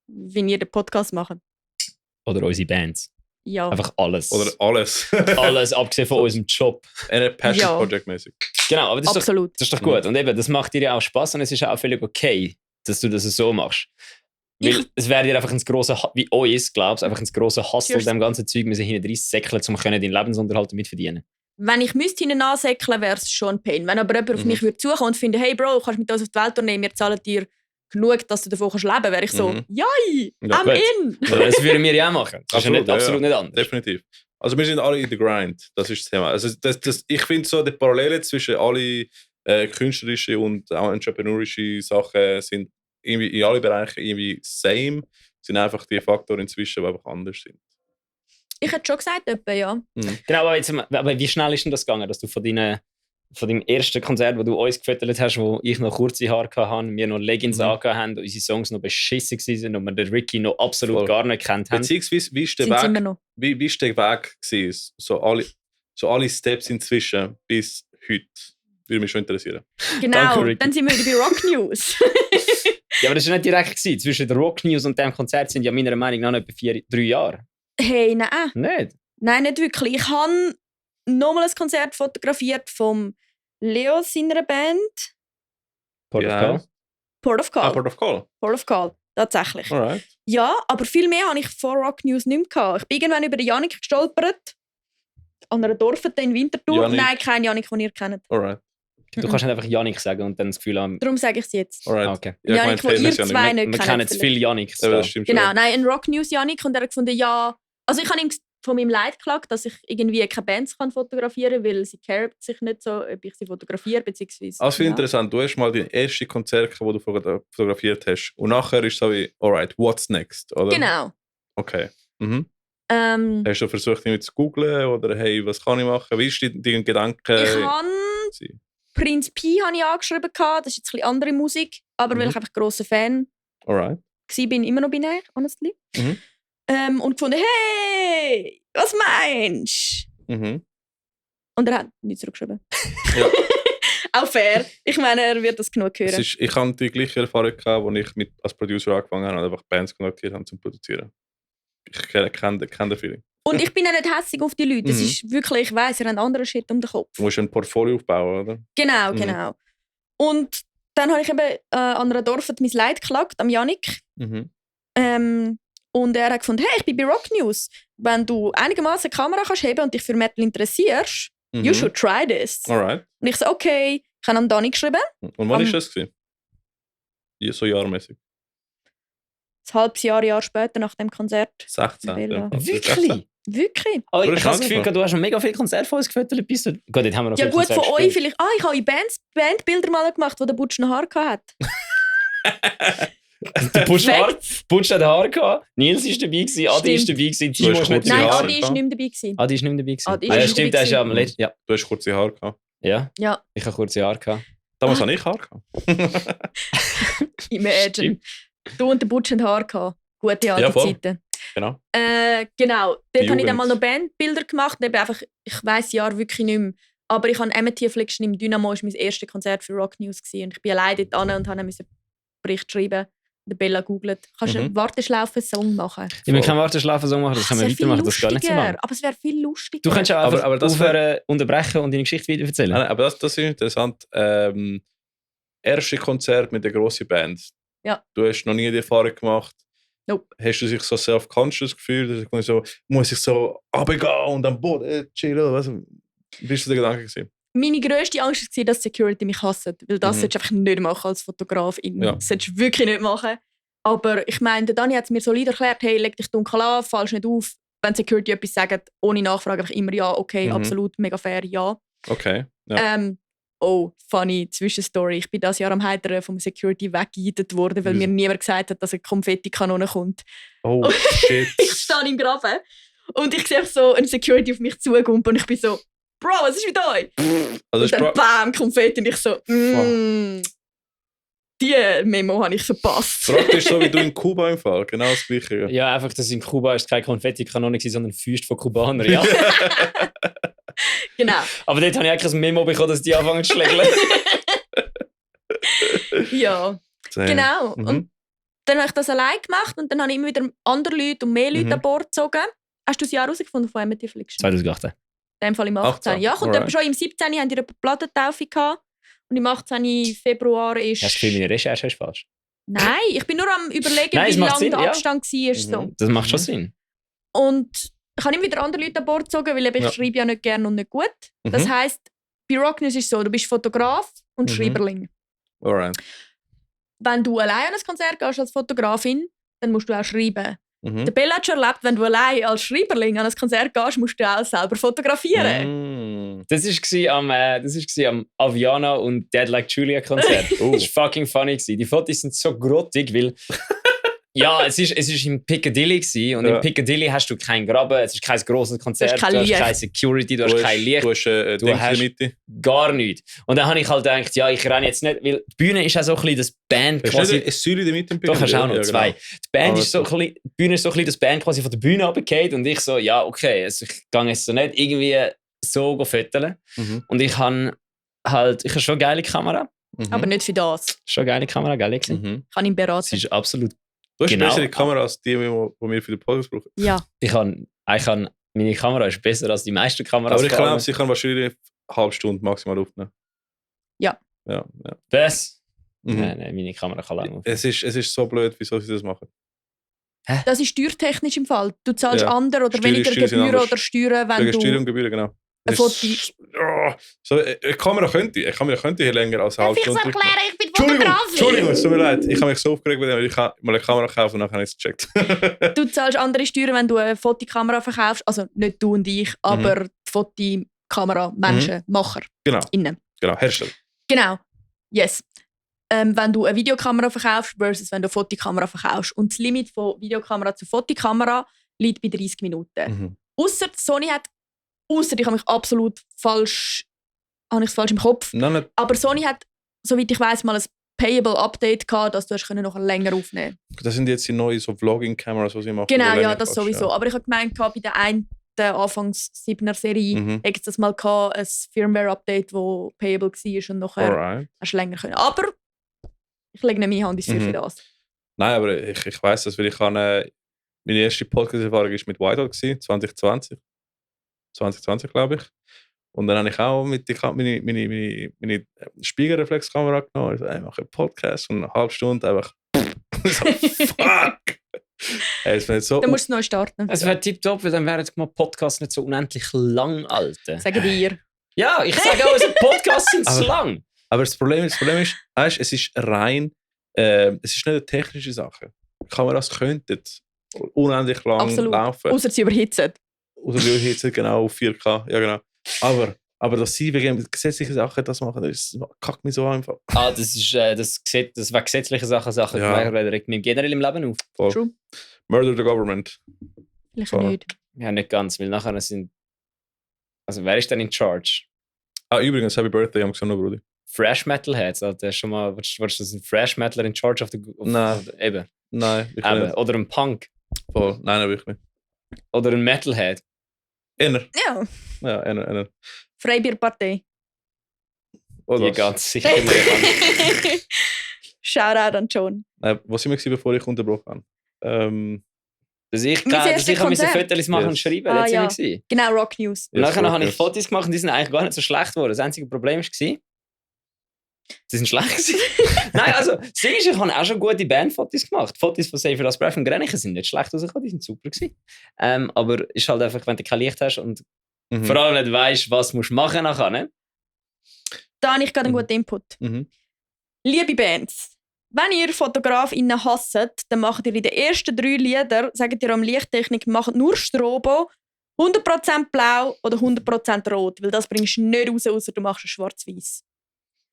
Wie wir den Podcast machen. Oder unsere Bands. Ja. Einfach alles. Oder alles. Alles, abgesehen von unserem Job. Eine Passion Ja. Project mäßig. Genau, aber das ist, doch, Absolut. das ist doch gut. Und eben, das macht dir ja auch Spaß und es ist auch völlig okay, dass du das so machst. Weil es wäre dir einfach ein grosser, wie uns, glaubst einfach ein grosser Hustle, Cheers. dem ganzen Zeug müssen hinten rein säckeln, um deinen Lebensunterhalt damit verdienen. Wenn ich müsste hinten ansäckeln, wäre es schon ein Pain. Wenn aber jemand auf mich würde suchen und finde, hey Bro, kannst mit uns auf die Welt nehmen, wir zahlen dir genug, dass du davon kannst leben kannst, wäre ich so, Mhm. jai, Ja, I'm gut. in. Aber das würden wir ja auch machen. Das Absolut, ist ja absolut ja. nicht anders. Definitiv. Also wir sind alle in the grind. Das ist das Thema. Also ich finde so, die Parallele zwischen alle künstlerische und auch entrepreneurische Sachen sind irgendwie in allen Bereichen irgendwie same. Sind einfach die Faktoren inzwischen, die einfach anders sind. Ich hätte schon gesagt, etwa, ja. Genau, aber wie schnell ist denn das gegangen, dass du von deinem ersten Konzert, wo du uns gefüttert hast, wo ich noch kurze Haare hatte, wir noch Leggings angehabt haben, unsere Songs noch beschissen waren und wir den Ricky noch absolut Voll. gar nicht kennt haben. Beziehungsweise, wie ist der Sind sie immer Weg, noch. wie ist der Weg gewesen? So alle Steps inzwischen bis heute. Würde mich schon interessieren. Genau, Danke, Ricky. dann sind wir wieder bei Rock News. Ja, aber das war nicht direkt gewesen. Zwischen der Rock News und dem Konzert sind ja meiner Meinung nach etwa 3 Jahre. Hey, nein. Nicht? Nein, nicht wirklich. Ich habe nochmal ein Konzert fotografiert vom Leo seiner Band. Port of Call. Port of Call. Port of Call. Port of Call, tatsächlich. Alright. Ja, aber viel mehr habe ich vor Rock News nicht mehr gehabt. Ich bin irgendwann über den Janik gestolpert. An einer Dorfhütte in Winterthur. Janik. Nein, kein Janik, den ihr kennt. Alright. Du kannst nicht einfach Janik sagen und dann das Gefühl haben, Darum sage ich es jetzt. Alright. okay. Ja, Janik, ich wo meine, ihr Janik. zwei nicht Wir kennt. kennen jetzt viele Janiks. Ja, da. das stimmt Genau, schon. nein, ein Rock News Janik und er hat gefunden, ja. Also ich habe ihm von meinem Leid geklagt, dass ich irgendwie keine Bands kann fotografieren kann, weil sie cared sich nicht so, ob ich sie fotografiere, beziehungsweise... Also viel ja. interessant, du hast mal dein erstes Konzert, das du fotografiert hast. Und nachher ist es so wie, alright, what's next? Oder? Genau. Okay. Mhm. Ich Hast du versucht, irgendwie zu googlen oder hey, was kann ich machen? Wie ist dein Gedanke? habe Prinz Pi habe ich angeschrieben, das ist jetzt ein bisschen andere Musik, aber weil ich einfach grosser Fan Alright. war, immer noch binär, honestly. Mhm. Und gefunden, hey, was meinst du? Mhm. Und er hat nichts zurückgeschrieben. Ja. Auch fair. Ich meine, er wird das genug hören. Ich hatte die gleiche Erfahrung, als ich als Producer angefangen habe und einfach Bands kontaktiert habe zum Produzieren. Ich kenne den Feeling. Und ich bin auch nicht hässig auf die Leute. Es Mhm. ist wirklich, ich weiss, ihr habt anderen Shit um den Kopf. Du musst ein Portfolio aufbauen, oder? Genau, Mhm. genau. Und dann habe ich eben an einer Dorf mein Leid geklagt, am Janik. Mhm. Und er hat gefunden, hey, ich bin bei Rock News. Wenn du einigermaßen eine Kamera kannst heben und dich für Metal interessierst, you should try this. Alright. Und ich so, okay. Ich habe an Dani geschrieben. Und wann war das? Ja, so jahrmäßig. Ein halbes Jahr später nach dem Konzert. 16. Villa. Ja. Wirklich? Wirklich? Oh, Oder ich habe das Gefühl, angefangen? du hast schon mega viele Konzerte von uns gefüttert. Bis du... Gut, jetzt haben wir noch Ja viele gut, von Konzerte euch gespielt. vielleicht. Ich habe in Bandbilder mal gemacht, wo der Butch noch Haar hatte. Der Butch hat Haare gehabt, Nils war dabei, Adi war Stimmt. dabei, Timo hast ist nicht kurze Nein, Haare. dabei. Adi war nicht mehr dabei. Gewesen. Adi ist nicht mehr dabei. Adi Ja, ist nicht stimmt, dabei der ist ja am gewesen. letzten... Ja. Du hast kurze Haare gehabt. Ja, Ja, ich habe kurze Haare gehabt. Damals habe ich Haare gehabt. imagine. Stimmt. Du und der Butch hatten Haar gehabt. Gute alte Ja, voll. Zeiten. Genau. Genau. Dort habe ich Jugend. dann mal noch Bandbilder gemacht. Eben einfach, ich weiss das Jahr wirklich nicht mehr. Aber ich habe Emmett Affliction im Dynamo, das war mein erstes Konzert für Rock News. Und ich bin allein dort an und musste einen Bericht schreiben. Der Bella googelt. Kannst du einen Warteschlaufen-Song machen? Ich will keinen Warteschlafen-Song machen, das können wir wär viel weitermachen, das geht nicht so lustiger, lange. aber es wäre viel lustiger. Du könntest auch einfach Aber das aufhören, unterbrechen und deine Geschichte wieder erzählen. Nein, aber das ist interessant. Erste Konzert mit der grossen Band. Ja. Du hast noch nie die Erfahrung gemacht. Nope. Hast du dich so self-conscious gefühlt? Dass ich so, muss ich so runtergehen und am Boden chillen? Was bist du der Gedanke gewesen? Meine grösste Angst war, dass Security mich hasst. Weil das solltest du einfach nicht machen als Fotografin. Ja. Das solltest du wirklich nicht machen. Aber ich meine, der Dani hat es mir solid erklärt, hey, leg dich dunkel an, fallst nicht auf. Wenn Security etwas sagt, ohne Nachfrage, einfach immer ja, okay, absolut, mega fair, ja. Okay. Ja. Funny Zwischenstory. Ich bin das Jahr am Heiteren vom Security weggejeitet worden, weil Wieso? mir niemand gesagt hat, dass eine Konfettikanone kommt. Oh shit. Ich stehe im Graben und ich sehe so einen Security auf mich zukommen und ich bin so, Bro, was ist mit euch? Also Und dann bam, Konfetti und ich so, die Memo habe ich verpasst. praktisch so wie du in Kuba im Fall. Genau das Gleiche. Ja, einfach, dass in Kuba ist keine Konfetti-Kanone gewesen, sondern Füße von Kubanern. Ja. Genau. Aber dort habe ich eigentlich ein Memo bekommen, dass die anfangen zu schlägeln. Ja, Damn. genau. Mhm. Und dann habe ich das allein gemacht und dann habe ich immer wieder andere Leute und mehr Leute Mhm. an Bord gezogen. Hast du das Jahr herausgefunden von Emmett Affliction? 2018. In dem Fall im 18. 18, Ja, und alright. schon im 17. haben die eine Plattentaufe gehabt. Und im 18. Februar ist... Hast du Gefühl, meine Recherche ist falsch? Nein, ich bin nur am überlegen, Nein, es wie macht lang Sinn, der ja. Abstand war. So. Das macht schon Sinn. Und ich habe immer wieder andere Leute an Bord gezogen, weil eben ich Ja. schreibe ja nicht gerne und nicht gut. Das heisst, bei Rock News ist es so, du bist Fotograf und Mhm. Schreiberling. Alright. Wenn du allein an ein Konzert gehst als Fotografin, dann musst du auch schreiben. Mhm. Der Bella hat schon erlebt, wenn du allein als Schreiberling an ein Konzert gehst, musst du auch selber fotografieren. Mm. Das war am Aviana und Dead Like Julia Konzert. Oh. Das war fucking funny. Die Fotos sind so grottig, weil... Ja, es ist im Piccadilly gewesen, und Ja. im Piccadilly hast du keinen Graben, es ist kein grosses Konzert, Du hast kein du hast Licht. keine Security, du hast kein Licht, Du hast Du Ding in hast- der Mitte. gar nichts. Und dann habe ich halt gedacht, ja, ich renne jetzt nicht, weil die Bühne ist auch so ein bisschen das Band Hast du quasi... nicht eine Säule in der Mitte im Doch, hast du auch noch Ja, zwei. genau. Die Band Aber ist so ein bisschen, die Bühne ist so ein bisschen das Band quasi von der Bühne runtergefallen und ich so, ja, okay, also ich gehe jetzt so nicht irgendwie so fotografieren. Mhm. Und ich habe schon eine geile Kamera. Aber nicht für das. Schon eine geile Kamera, geil gewesen. Mhm. Ich kann ihn beraten. Sie ist absolut... Du hast Genau. bessere Kamera als die wir für den Podcast brauchen. Ja. Meine Kamera ist besser als die meisten Kameras. Aber ich vor allem. glaube, sie kann wahrscheinlich eine halbe Stunde maximal aufnehmen. Ja. Ja. Was? Mhm. Nein, meine Kamera kann lange aufnehmen. Es ist so blöd, wieso sie das machen. Das ist steuertechnisch im Fall. Du zahlst Ja. andere oder weniger Steuern sind Gebühren anders. oder Steuern, wenn Wegen du... Steuern und Gebühren, genau. Ein Es Foto- ist- Oh, so, eine Kamera könnte hier länger als eine halbe Stunde. ich bin Entschuldigung, es tut mir leid. Ich habe mich so aufgeregt, weil ich mal eine Kamera gekauft und nachher habe ich es gecheckt. Du zahlst andere Steuern, wenn du eine Fotokamera verkaufst. Also nicht du und ich, aber die Fotokamera, Menschen, Macher. Genau, Innen. genau, Hersteller. Genau. Yes. Wenn du eine Videokamera verkaufst versus wenn du eine Fotokamera verkaufst. Und das Limit von Videokamera zu Fotokamera liegt bei 30 Minuten. Mhm. Ausser Sony hat, ich habe mich absolut falsch im Kopf. Nein, nicht. Aber Sony hat, soweit ich weiß, mal ein Payable Update gehabt, dass du noch länger aufnehmen. Das sind jetzt die neuen so Vlogging-Kameras, die sie machen. Genau, wo länger ja, das kannst, sowieso. ja. Aber ich habe gemeint, bei der einen Anfangs 7er Serie hätte es das mal gehabt, ein Firmware-Update, das payable war und nachher Alright. hast du länger können. Aber ich lege nicht meine Hand ins Feuer für das. Nein, aber ich weiss das, weil ich meine erste Podcast-Erfahrung war mit Whitehall 2020. 2020, glaube ich. Und dann habe ich auch mit meine Spiegelreflexkamera genommen. Ich so, ich mache einen Podcast und eine halbe Stunde einfach so, fuck! Es wird so... Dann musst du neu starten. Es wäre tipptopp, weil dann wären jetzt mal Podcasts nicht so unendlich lang, Alter. Sage dir. Ja, ich sage auch, unsere Podcasts sind zu Aber- lang. Aber das Problem ist, weißt, es ist rein... es ist nicht eine technische Sache. Kameras könnten unendlich lang Absolut. laufen. Außer sie überhitzen. Oder wir jetzt genau auf 4K. Ja, genau. Aber dass sie wegen gesetzlichen Sachen das machen, das kackt mich so einfach. Das ist das war gesetzliche Sachen, Ja. die regt mir generell im Leben auf. Voll. True. Murder the government. Vielleicht So. nicht. Ja, nicht ganz, weil nachher sind... Also wer ist denn in charge? Übrigens, Happy Birthday, am gesagt, Brudi. Fresh Metal Heads, Alter, schon mal... Willst du das ein Fresh Metaler in charge of the... Nein. Eben. Nein, wirklich Eben. nicht. Oder ein Punk. Voll. Nein, wirklich nicht. Oder ein Metalhead. Einer. Ja, Ja, einer. Freibierpartei. Oder Die was? ganz sicher nicht. Shoutout an John. Wo sind wir gewesen, bevor ich unterbrochen habe? Dass ich Mein erstes musste Konzert. Fotos machen und Yes. schreiben. Ah, Jetzt ja. sind wir. Genau, Rock News. Und nachher habe ich Yes. Fotos gemacht und die sind eigentlich gar nicht so schlecht geworden. Das einzige Problem war, sie sind schlecht gewesen. Nein, also, das Ding ist, ich habe auch schon gute Bandfotos gemacht. Fotos von Save Us Breath und Grenichen sind nicht schlecht rausgekommen, die sind super gewesen. Aber es ist halt einfach, wenn du kein Licht hast und Mhm. vor allem nicht weißt, was du machen nachher, ne? Da habe ich gerade einen Mhm. guten Input. Mhm. Liebe Bands, wenn ihr FotografInnen hasst, dann macht ihr in den ersten 3 Liedern, sagt ihr am Lichttechnik, macht nur Strobo, 100% blau oder 100% rot, weil das bringst du nicht raus, außer du machst es schwarz-weiß.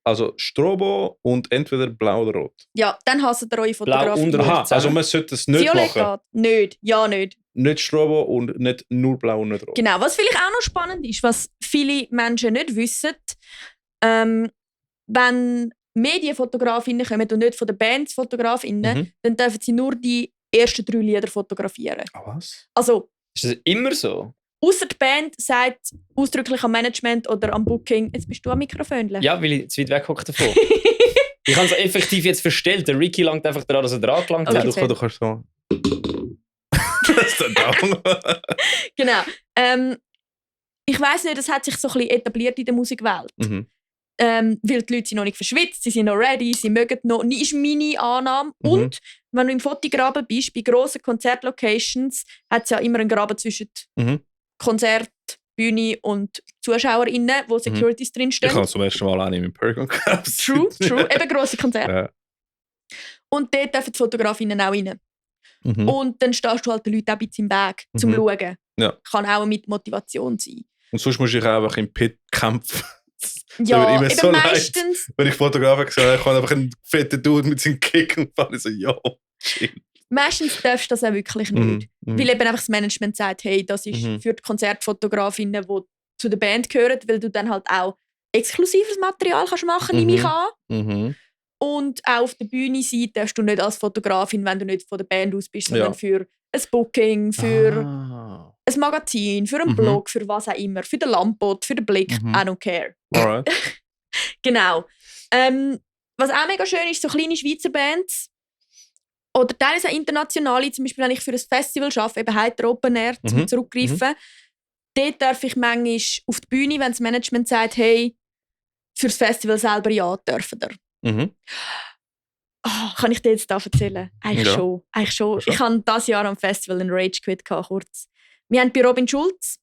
Also Strobo und entweder blau oder rot. Ja, dann hasst ihr eure Blau und FotografInnen. rot. Aha, also man sollte es nicht Violett machen. geht. Nicht. Ja, nicht. Nicht Strobo und nicht nur blau und nicht rot. Genau, was vielleicht auch noch spannend ist, was viele Menschen nicht wissen, wenn Medienfotografinnen kommen und nicht von den Bands Fotografinnen, Mhm. dann dürfen sie nur die ersten 3 Lieder fotografieren. Ah, was? Also, Ist das immer so? ausser die Band sagt ausdrücklich am Management oder am Booking, jetzt bist du am Mikrofon. Ja, weil ich zu weit weg hocke davon. Ich habe es effektiv jetzt verstellt. Der Ricky langt einfach daran, dass er dran gelangt Okay. hat. Du kannst so... das ist der Daumen. Genau. Ich weiss nicht, das hat sich so ein bisschen etabliert in der Musikwelt. Mhm. Weil die Leute sind noch nicht verschwitzt, sie sind noch ready, sie mögen noch. Ist meine Annahme. Mhm. Und wenn du im Fotograben bist, bei grossen Konzertlocations, hat es ja immer einen Graben zwischen Mhm. Konzert, Bühne und ZuschauerInnen, wo Securities Ich drinstehen. habe zum ersten Mal einen im Pergon gehabt. True. Eben grosse Konzerte. Ja. Und dort dürfen die Fotografinnen auch rein. Mhm. Und dann stehst du halt den Leuten auch ein bisschen im Weg, zum Mhm. Schauen. Ja. Kann auch mit Motivation sein. Und sonst muss ich einfach im Pit kämpfen. Ja, mir immer eben so leid. meistens, Wenn ich Fotografen gesehen habe, ich habe einfach einen fetten Dude mit seinem Kick und fand so, yo, chill. meistens darfst du das auch wirklich nicht. Mhm. Weil eben einfach das Management sagt, hey, das ist Mhm. für die Konzertfotografinnen, die zu der Band gehören, weil du dann halt auch exklusives Material kannst machen, nehme ich an. Mhm. Und auch auf der Bühne sein darfst du nicht als Fotografin, wenn du nicht von der Band aus bist, sondern Ja. für ein Booking, für Ah. ein Magazin, für einen Mhm. Blog, für was auch immer, für den Lampot, für den Blick, Mhm. I don't care. Alright. Genau. was auch mega schön ist, so kleine Schweizer Bands oder teilweise auch internationale, zum Beispiel wenn ich für ein Festival arbeite, eben Heiter Open Air, zum Zurückgreifen, dort darf ich manchmal auf die Bühne, wenn das Management sagt, hey, für das Festival selber ja, dürfen wir. Kann ich dir jetzt da erzählen? Eigentlich schon. Ich hatte dieses Jahr am Festival einen Rage Quit kurz. Wir haben bei Robin Schulz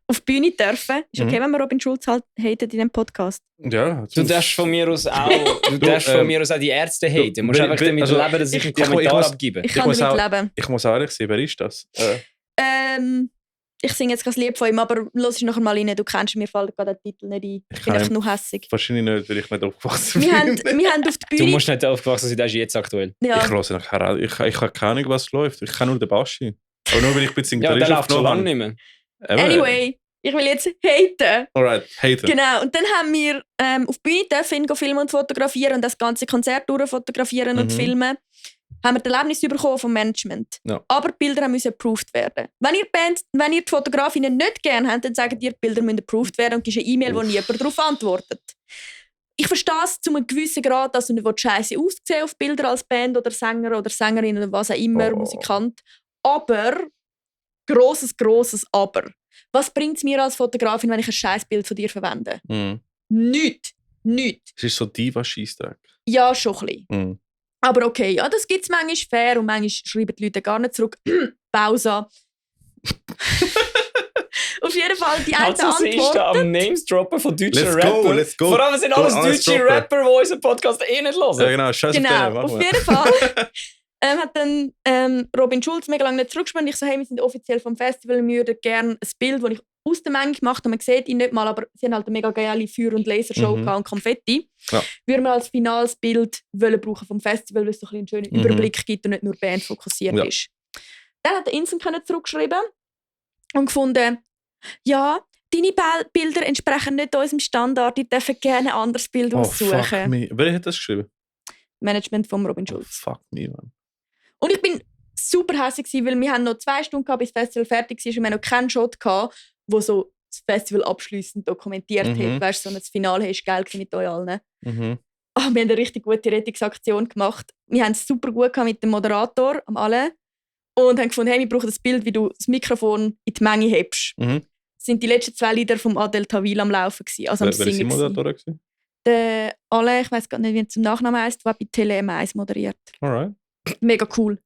auf die Bühne dürfen. Ist okay, wenn wir Robin Schulz halt haten in diesem Podcast? Ja. Du darfst von mir aus auch, die Ärzte haten. Du musst einfach damit leben, dass ich einen Kommentar abgebe. Ich kann damit leben. Ich muss ehrlich sein, wer ist das? Ich singe jetzt kein Lied von ihm, aber los es nachher mal rein. Du kennst, mir fällt gerade der Titel nicht ein. Ich bin einfach nur hässig. Wahrscheinlich nicht, weil ich nicht aufgewachsen bin. Wir haben auf die Bühne... Du musst nicht aufgewachsen sein, das ist jetzt aktuell. Ja. Ich höre nachher auch. Ich habe keine Ahnung, was läuft. Ich kann nur den Baschi. Aber nur, weil ich ein bisschen ja, der läuft schon lange nicht mehr. Anyway, ich will jetzt haten. Alright, haten. Genau, und dann haben wir auf die Bühne dürfen filmen und fotografieren und das ganze Konzert fotografieren und filmen. Haben wir das Erlebnis bekommen vom Management. Ja. Aber die Bilder müssen approved werden. Wenn ihr die Fotografinnen nicht gerne habt, dann sagt ihr, die Bilder müssen approved werden und gibt eine E-Mail, wo niemand darauf antwortet. Ich verstehe es zu einem gewissen Grad, dass du nicht scheiße aussehen auf Bilder als Band oder Sänger oder Sängerin oder was auch immer, Musikant. Aber, grosses Aber. Was bringt es mir als Fotografin, wenn ich ein scheiß Bild von dir verwende? Nichts. Es ist so Diva-Scheissdreck. Ja, schon ein bisschen. Aber okay, ja, das gibt es manchmal fair und manchmal schreiben die Leute gar nicht zurück. Pausa. Auf jeden Fall, die eine Antwort. Ist da am Names-Droppen von deutschen Rappern. Let's go. Vor allem sind alles deutsche Rapper, die unseren Podcast eh nicht hören. Ja, genau. Scheiße auf jeden Fall hat dann Robin Schulz mega lange nicht zurückgesprochen. Ich so, hey, wir sind offiziell vom Festival, wir würden gerne ein Bild, das ich aus der Menge gemacht habe. Man sieht ihn nicht mal, aber sie haben halt eine mega geile Feuer- und Lasershow und Konfetti. Ja. Würden wir als finales Bild brauchen vom Festival, weil es so ein einen schönen Überblick gibt und nicht nur Band fokussiert ist. Dann hat der Instant zurückgeschrieben und gefunden, ja, deine Bilder entsprechen nicht unserem Standard, ich dürfen gerne ein anderes Bild aussuchen. Fuck me. Wer hat das geschrieben? Management von Robin Schulz. Fuck me, man. Und ich bin super hässlich, weil wir haben noch 2 Stunden gehabt, bis das Festival fertig war und wir haben noch keinen Shot gehabt, wo so das Festival abschliessend dokumentiert hat. Weißt du, so ein Finale war geil mit euch allen. Wir haben eine richtig gute Rettungsaktion gemacht. Wir haben es super gut mit dem Moderator, am alle. Und haben gefunden, hey, wir brauchen das Bild, wie du das Mikrofon in die Menge hebst. Das sind die letzten 2 Lieder vom Adel Tawil am Laufen gewesen, also am Singen. Wer war der Moderator? Der Alle, ich weiß gar nicht, wie er zum Nachnamen heisst, der bei Tele M1 moderiert. Alright. Mega cool.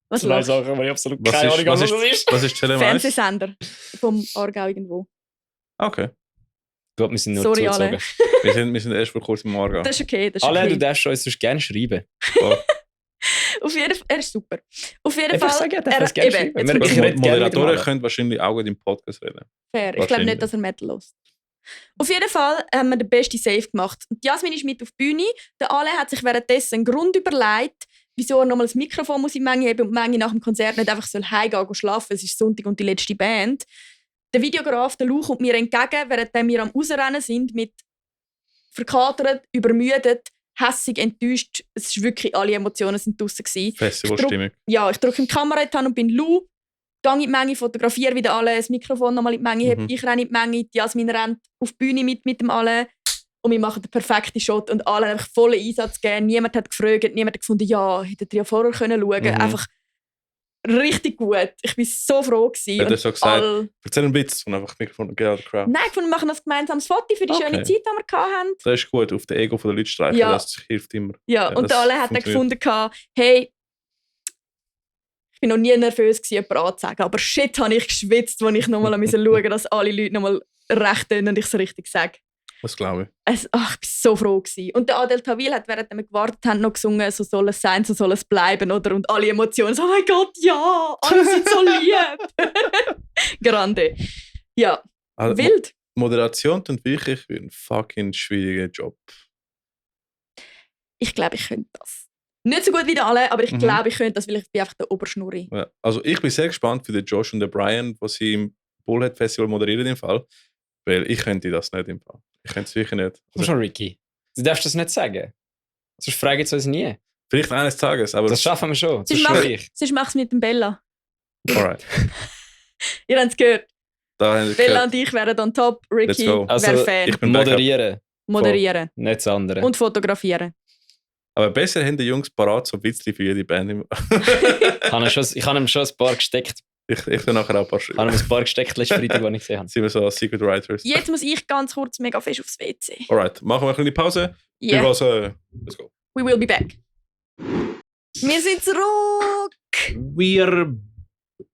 Was zwei Sachen, aber ich absolut keine Ahnung, was das ist. Was ist Tele M1? Fernsehsender vom Aargau irgendwo. Okay. Gut, wir sind nur Sorry, zugezogen. wir sind erst vor kurzem im Aargau. Das ist okay. Alle, du darfst uns sonst gerne schreiben. Auf jeden Fall, er ist super. Auf jeden Fall, Moderatoren können wahrscheinlich auch im Podcast reden. Fair. Ich glaube nicht, dass er Metal hört. Auf jeden Fall haben wir den besten Safe gemacht. Und Jasmin ist mit auf die Bühne. Der Ale hat sich währenddessen einen Grund überlegt, wieso er nochmal das Mikrofon muss in die Menge haben und die Menge nach dem Konzert nicht einfach heimgehen und schlafen. Es ist Sonntag und die letzte Band. Der Videograf, der Lou, kommt mir entgegen, während wir am Rausrennen sind, mit verkatert, übermüdet, hässig, enttäuscht. Es ist wirklich, alle Emotionen sind draussen gewesen. Festivalstimmung. Ja, ich drücke die Kamera in die Hand und bin Lou. Gehe in die Menge, fotografiere wieder alle, das Mikrofon nochmal in die Menge, ich renne in die Menge, die Jasmin rennt auf die Bühne mit dem alle und wir machen den perfekten Shot und alle haben einfach vollen Einsatz gegeben. Niemand hat gefragt, niemand hat gefunden, ja, hättet ihr ja vorher schauen können. Einfach richtig gut. Ich war so froh gewesen. Hat er so gesagt, erzähl einen Witz und einfach das Mikrofon get out of the crowd? Nein, wir machen das gemeinsames Foto für die schöne Zeit, die wir hatten. Das ist gut, auf den Ego der Leute streichen, das hilft immer. Ja, und alle hat dann gefunden, hey, ich war noch nie nervös, jemanden anzusagen, aber shit, habe ich geschwitzt, als ich nochmal schauen musste, dass alle Leute nochmal recht tun und ich es richtig sage. Das glaube ich. Ich war so froh gewesen. Und der Adel Tawil hat, während wir gewartet haben, noch gesungen, so soll es sein, so soll es bleiben, oder? Und alle Emotionen so, oh mein Gott, ja, alle sind so lieb. Grande. Ja, also, wild. Moderation ist wirklich ein fucking schwieriger Job. Ich glaube, ich könnte das. Nicht so gut wie alle, aber ich glaube, ich könnte das, weil ich bin einfach der Oberschnurri. Ja, also ich bin sehr gespannt für den Josh und den Brian, die sie im Bullhead Festival moderieren im Fall. Weil ich könnte das nicht im Fall. Ich könnte es wirklich nicht. Also, schon Ricky. Du darfst das nicht sagen. Sonst fragen sie uns nie. Vielleicht eines Tages, aber... Das schaffen wir schon. Sonst mach es mit dem Bella. Alright. Ihr habt es gehört. Bella und ich wären on top. Ricky wäre Fan. Ich bin moderieren. Moderieren. Nicht das andere. Und fotografieren. Aber besser haben die Jungs parat so ein bisschen für jede Band. Ich habe ihm schon ein paar gesteckt. Ich tue nachher auch ein paar Ich habe ihm ein paar gesteckt letzten Freitag, die ich gesehen habe. Sind wir so als Secret Writers. Jetzt muss ich ganz kurz mega fest aufs WC. Alright, machen wir eine kleine Pause. Yeah, Let's go. we will be back. Wir sind zurück! We're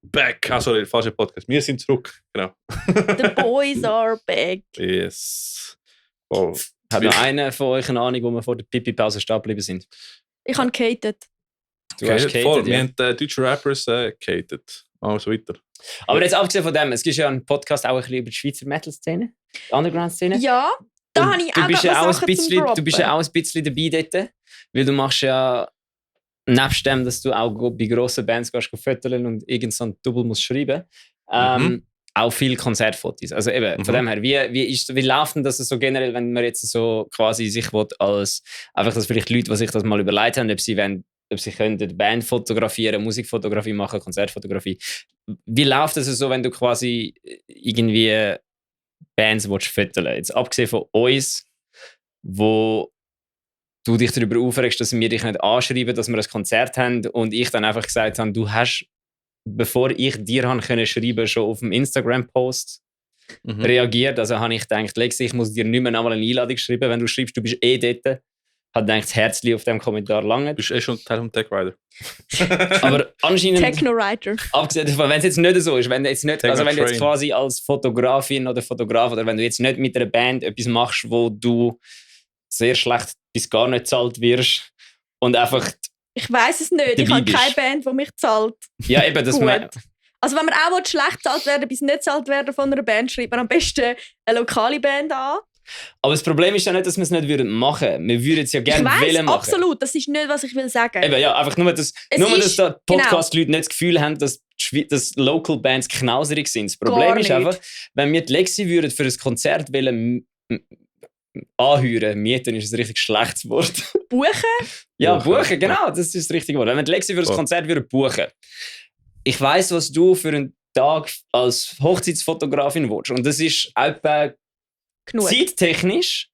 back. Sorry, falscher Podcast. Wir sind zurück. Genau. The boys are back. Yes. Oh. Hat noch einer von euch eine Ahnung, wo wir vor der Pipi-Pause stehen geblieben sind? Ich habe gehatet. Du hast Voll. gehatet, Wir ja. haben deutsche Rappers gehatet. So weiter. Aber jetzt abgesehen von dem, es gibt ja einen Podcast auch ein bisschen über die Schweizer Metal-Szene, die Underground-Szene. Ja, da Und habe ich du auch bist noch ja auch ein Sachen bisschen, zum Droppen. du bist ja auch ein bisschen dabei dort, weil du machst ja nebst dem, dass du auch bei grossen Bands gehst fotografieren und irgend so ein Double musst schreiben, auch viele Konzertfotos. Also eben, von dem her, wie läuft denn das so generell, wenn man jetzt so quasi sich will, als einfach, dass vielleicht Leute, die sich das mal überlegt haben, ob sie können Band fotografieren, Musikfotografie machen, Konzertfotografie. Wie läuft das so, wenn du quasi irgendwie Bands fotografieren willst? Jetzt abgesehen von uns, wo du dich darüber aufregst, dass wir dich nicht anschreiben, dass wir ein Konzert haben und ich dann einfach gesagt habe, du hast, bevor ich dir schreiben konnte, schon auf dem Instagram-Post reagiert. Also habe ich gedacht, Lexi, ich muss dir nicht mehr einmal eine Einladung schreiben, wenn du schreibst, du bist dort. Hat gedacht, das Herzchen auf dem Kommentar lange. Du bist schon Teil vom Tech Rider. Aber anscheinend, Techno-Writer. abgesehen davon, wenn es jetzt nicht so ist, wenn du jetzt quasi als Fotografin oder Fotograf oder wenn du jetzt nicht mit einer Band etwas machst, wo du sehr schlecht bis gar nicht gezahlt wirst und einfach, Ich weiss es nicht. Ich dabei habe keine bist. Band, die mich zahlt. ja eben, das Gut. man, Also wenn man auch schlecht gezahlt werden bis nicht gezahlt werden von einer Band, schreibt man am besten eine lokale Band an. aber das Problem ist ja nicht, dass wir es nicht machen würden. Wir würden es ja Ich gerne weiss, machen. absolut. Das ist nicht, was ich will sagen. Eben, ja, einfach nur, dass da Podcast-Leute nicht das Gefühl haben, dass Local Bands knauserig sind. Das Problem Gar ist nicht. einfach, wenn wir die Lexi würden für ein Konzert anhören, mieten ist ein richtig schlechtes Wort. Buchen? Ja, Buchen. buchen, genau, das ist das richtige Wort. Wenn wir die Lexi für ein Oh. Konzert würden buchen, ich weiss, was du für einen Tag als Hochzeitsfotografin willst. Und das ist etwa Genug. zeittechnisch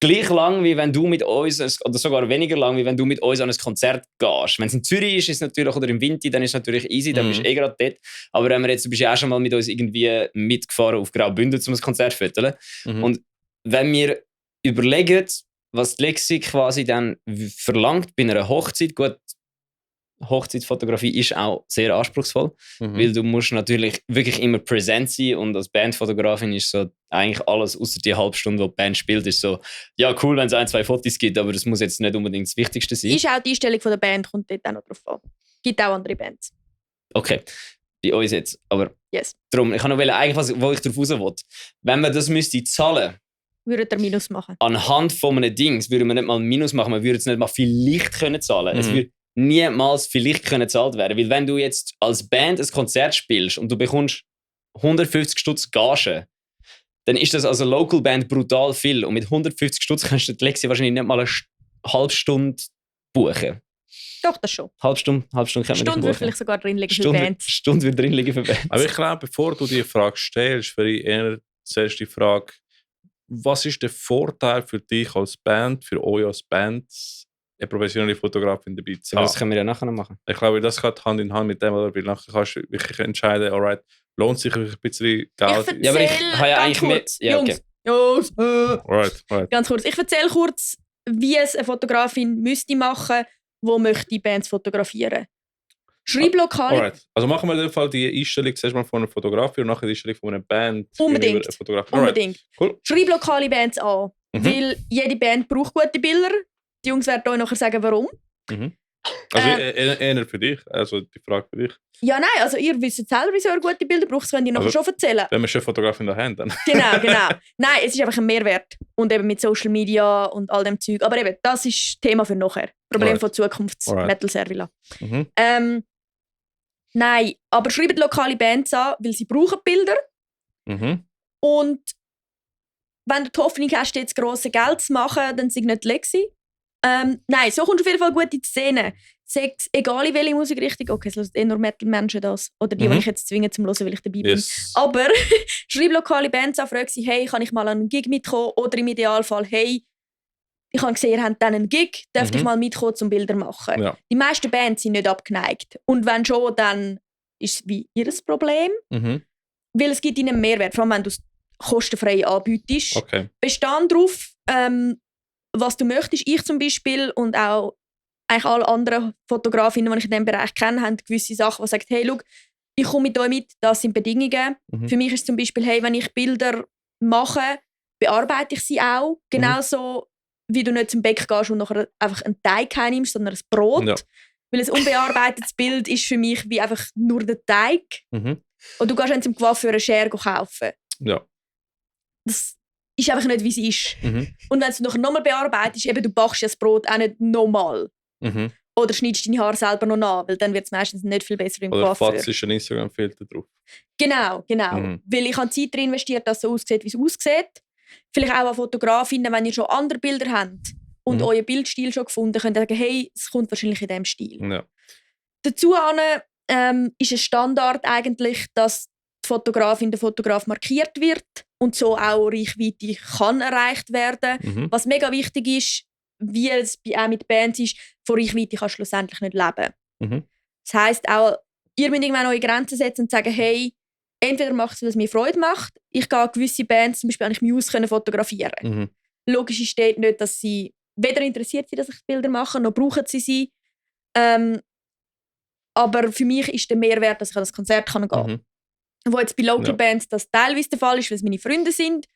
gleich lang, wie wenn du mit uns, oder sogar weniger lang, wie wenn du mit uns an ein Konzert gehst. Wenn es in Zürich ist, ist es natürlich, oder im Winter, dann ist es natürlich easy, dann bist du gerade dort. Aber wenn wir jetzt, du bist ja auch schon mal mit uns irgendwie mitgefahren auf Graubünden, um ein Konzert zu fotografieren. Und wenn wir überlegen, was die Lexi quasi dann verlangt bei einer Hochzeit, gut, Hochzeitsfotografie ist auch sehr anspruchsvoll, weil du musst natürlich wirklich immer präsent sein und als Bandfotografin ist so eigentlich alles außer die halbe Stunde, wo die Band spielt, ist so, ja cool, wenn es 1-2 Fotos gibt, aber das muss jetzt nicht unbedingt das Wichtigste sein. Ist auch die Einstellung von der Band, kommt dort auch noch drauf an. Gibt auch andere Bands. Okay, bei uns jetzt, aber Yes. darum, ich kann noch eigentlich, wo ich darauf raus will. Wenn man das müsste zahlen, Würde er Minus machen. anhand von einem Dings, würde man nicht mal ein Minus machen, man würde es nicht mal vielleicht können zahlen. Es würde niemals vielleicht können gezahlt werden, weil wenn du jetzt als Band ein Konzert spielst und du bekommst 150 Stutz Gage, dann ist das als eine Local Band brutal viel und mit 150 Stutz kannst du die Lexi wahrscheinlich nicht mal eine halbe Stunde buchen. Doch, das schon. Halbe Stunde kann man Stunde nicht würde buchen. vielleicht sogar drin liegen für Stunde, Bands. Stunde wird drin liegen für Bands. Aber ich glaube, bevor du die Frage stellst, wäre ich eher zuerst die Frage, was ist der Vorteil für dich als Band, für euch als Band, eine professionelle Fotografin dabei zu Ja, haben? das können wir ja nachher noch machen. Ich glaube, das geht Hand in Hand mit dem, oder? Weil nachher kannst du wirklich entscheiden, alright, lohnt sich ein bisschen Ich Geld? erzähle Ja, aber ich habe ja ganz eigentlich mehr- kurz. ja, okay. Jungs, Alright. ganz kurz. Ich erzähle kurz, wie es eine Fotografin müsste machen, die möchte Bands fotografieren. Schreib lokal. Alright. Also machen wir in dem Fall die Einstellung zuerst mal von einer Fotografin und nachher die Einstellung von einer Band. Unbedingt. gegenüber einer Fotografin. Alright. Unbedingt. Cool. Schreib lokale Bands an. Mhm. Weil jede Band braucht gute Bilder. Die Jungs werden euch nachher sagen, warum. Also eher für dich, also die Frage für dich. Ja, nein, also ihr wisst selber, wieso ihr gute Bilder braucht, das könnt ihr nachher Also- schon erzählen. Wenn wir schon Fotografin da haben, dann. Genau. Nein, es ist einfach ein Mehrwert. Und eben mit Social Media und all dem Zeug. Aber eben, das ist Thema für nachher. Problem Alright. von Zukunfts-Metal-Servila. Mhm. Nein, aber schreibt lokale Bands an, weil sie brauchen Bilder. Mhm. Und wenn du die Hoffnung hast, jetzt grosse Geld zu machen, dann sei nicht Lexi. Nein, so kommst du auf jeden Fall gut in die Szene. Sag's, egal in welche Musikrichtung. Okay, es hören eh nur Metal-Menschen das. Oder die, die ich jetzt zwinge zum Hören, weil ich dabei bin. Yes. Aber schreib lokale Bands an, frag sie, hey, kann ich mal an einen Gig mitkommen? Oder im Idealfall, hey, ich habe gesehen, ihr habt dann einen Gig, dürft ich mal mitkommen, um Bilder zu machen. Ja. Die meisten Bands sind nicht abgeneigt. Und wenn schon, dann ist es wie ihr Problem. Mhm. Weil es gibt ihnen einen Mehrwert, vor allem wenn du es kostenfrei anbietest. Okay. Bestand darauf, was du möchtest. Ich zum Beispiel und auch eigentlich alle anderen Fotografinnen, die ich in diesem Bereich kenne, haben gewisse Sachen, die sagen, hey, schau, ich komme mit euch mit, das sind Bedingungen. Mhm. Für mich ist zum Beispiel, hey, wenn ich Bilder mache, bearbeite ich sie auch. Genauso wie du nicht zum Bäcker gehst und nachher einfach einen Teig heimnimmst, sondern ein Brot. Ja. Weil ein unbearbeitetes Bild ist für mich wie einfach nur der Teig. Mhm. Und du gehst dann zum Coiffeur eine Schere kaufen. Ja. Das ist einfach nicht, wie es ist. Mhm. Und wenn du es nachher nochmal bearbeitest, eben, du backst ja das Brot auch nicht nochmal. Mhm. Oder schneidest deine Haare selber noch nach, weil dann wird es meistens nicht viel besser im Oder Coiffeur. Fatz ist ein Instagram-Filter drauf. Genau. Mhm. Weil ich habe Zeit darin investiert, dass es so aussieht, wie es aussieht. Vielleicht auch an Fotografinnen, wenn ihr schon andere Bilder habt und euren Bildstil schon gefunden, könnt ihr sagen, hey, es kommt wahrscheinlich in diesem Stil. Ja. Dazu ist es Standard eigentlich, dass die Fotografin, der Fotograf markiert wird und so auch Reichweite kann erreicht werden. Mhm. Was mega wichtig ist, wie es auch mit Bands ist, von Reichweite kannst du schlussendlich nicht leben. Mhm. Das heisst auch, ihr müsst irgendwann neue Grenzen setzen und sagen, hey, entweder macht es, was mir Freude macht. Ich kann gewisse Bands, zum Beispiel eigentlich Muse, können fotografieren. Mhm. Logisch ist dort nicht, dass sie weder interessiert sind, dass ich Bilder mache, noch brauchen sie. Aber für mich ist der Mehrwert, dass ich an das Konzert gehen kann. Mhm. Wo jetzt bei Local Bands das teilweise der Fall ist, weil es meine Freunde sind.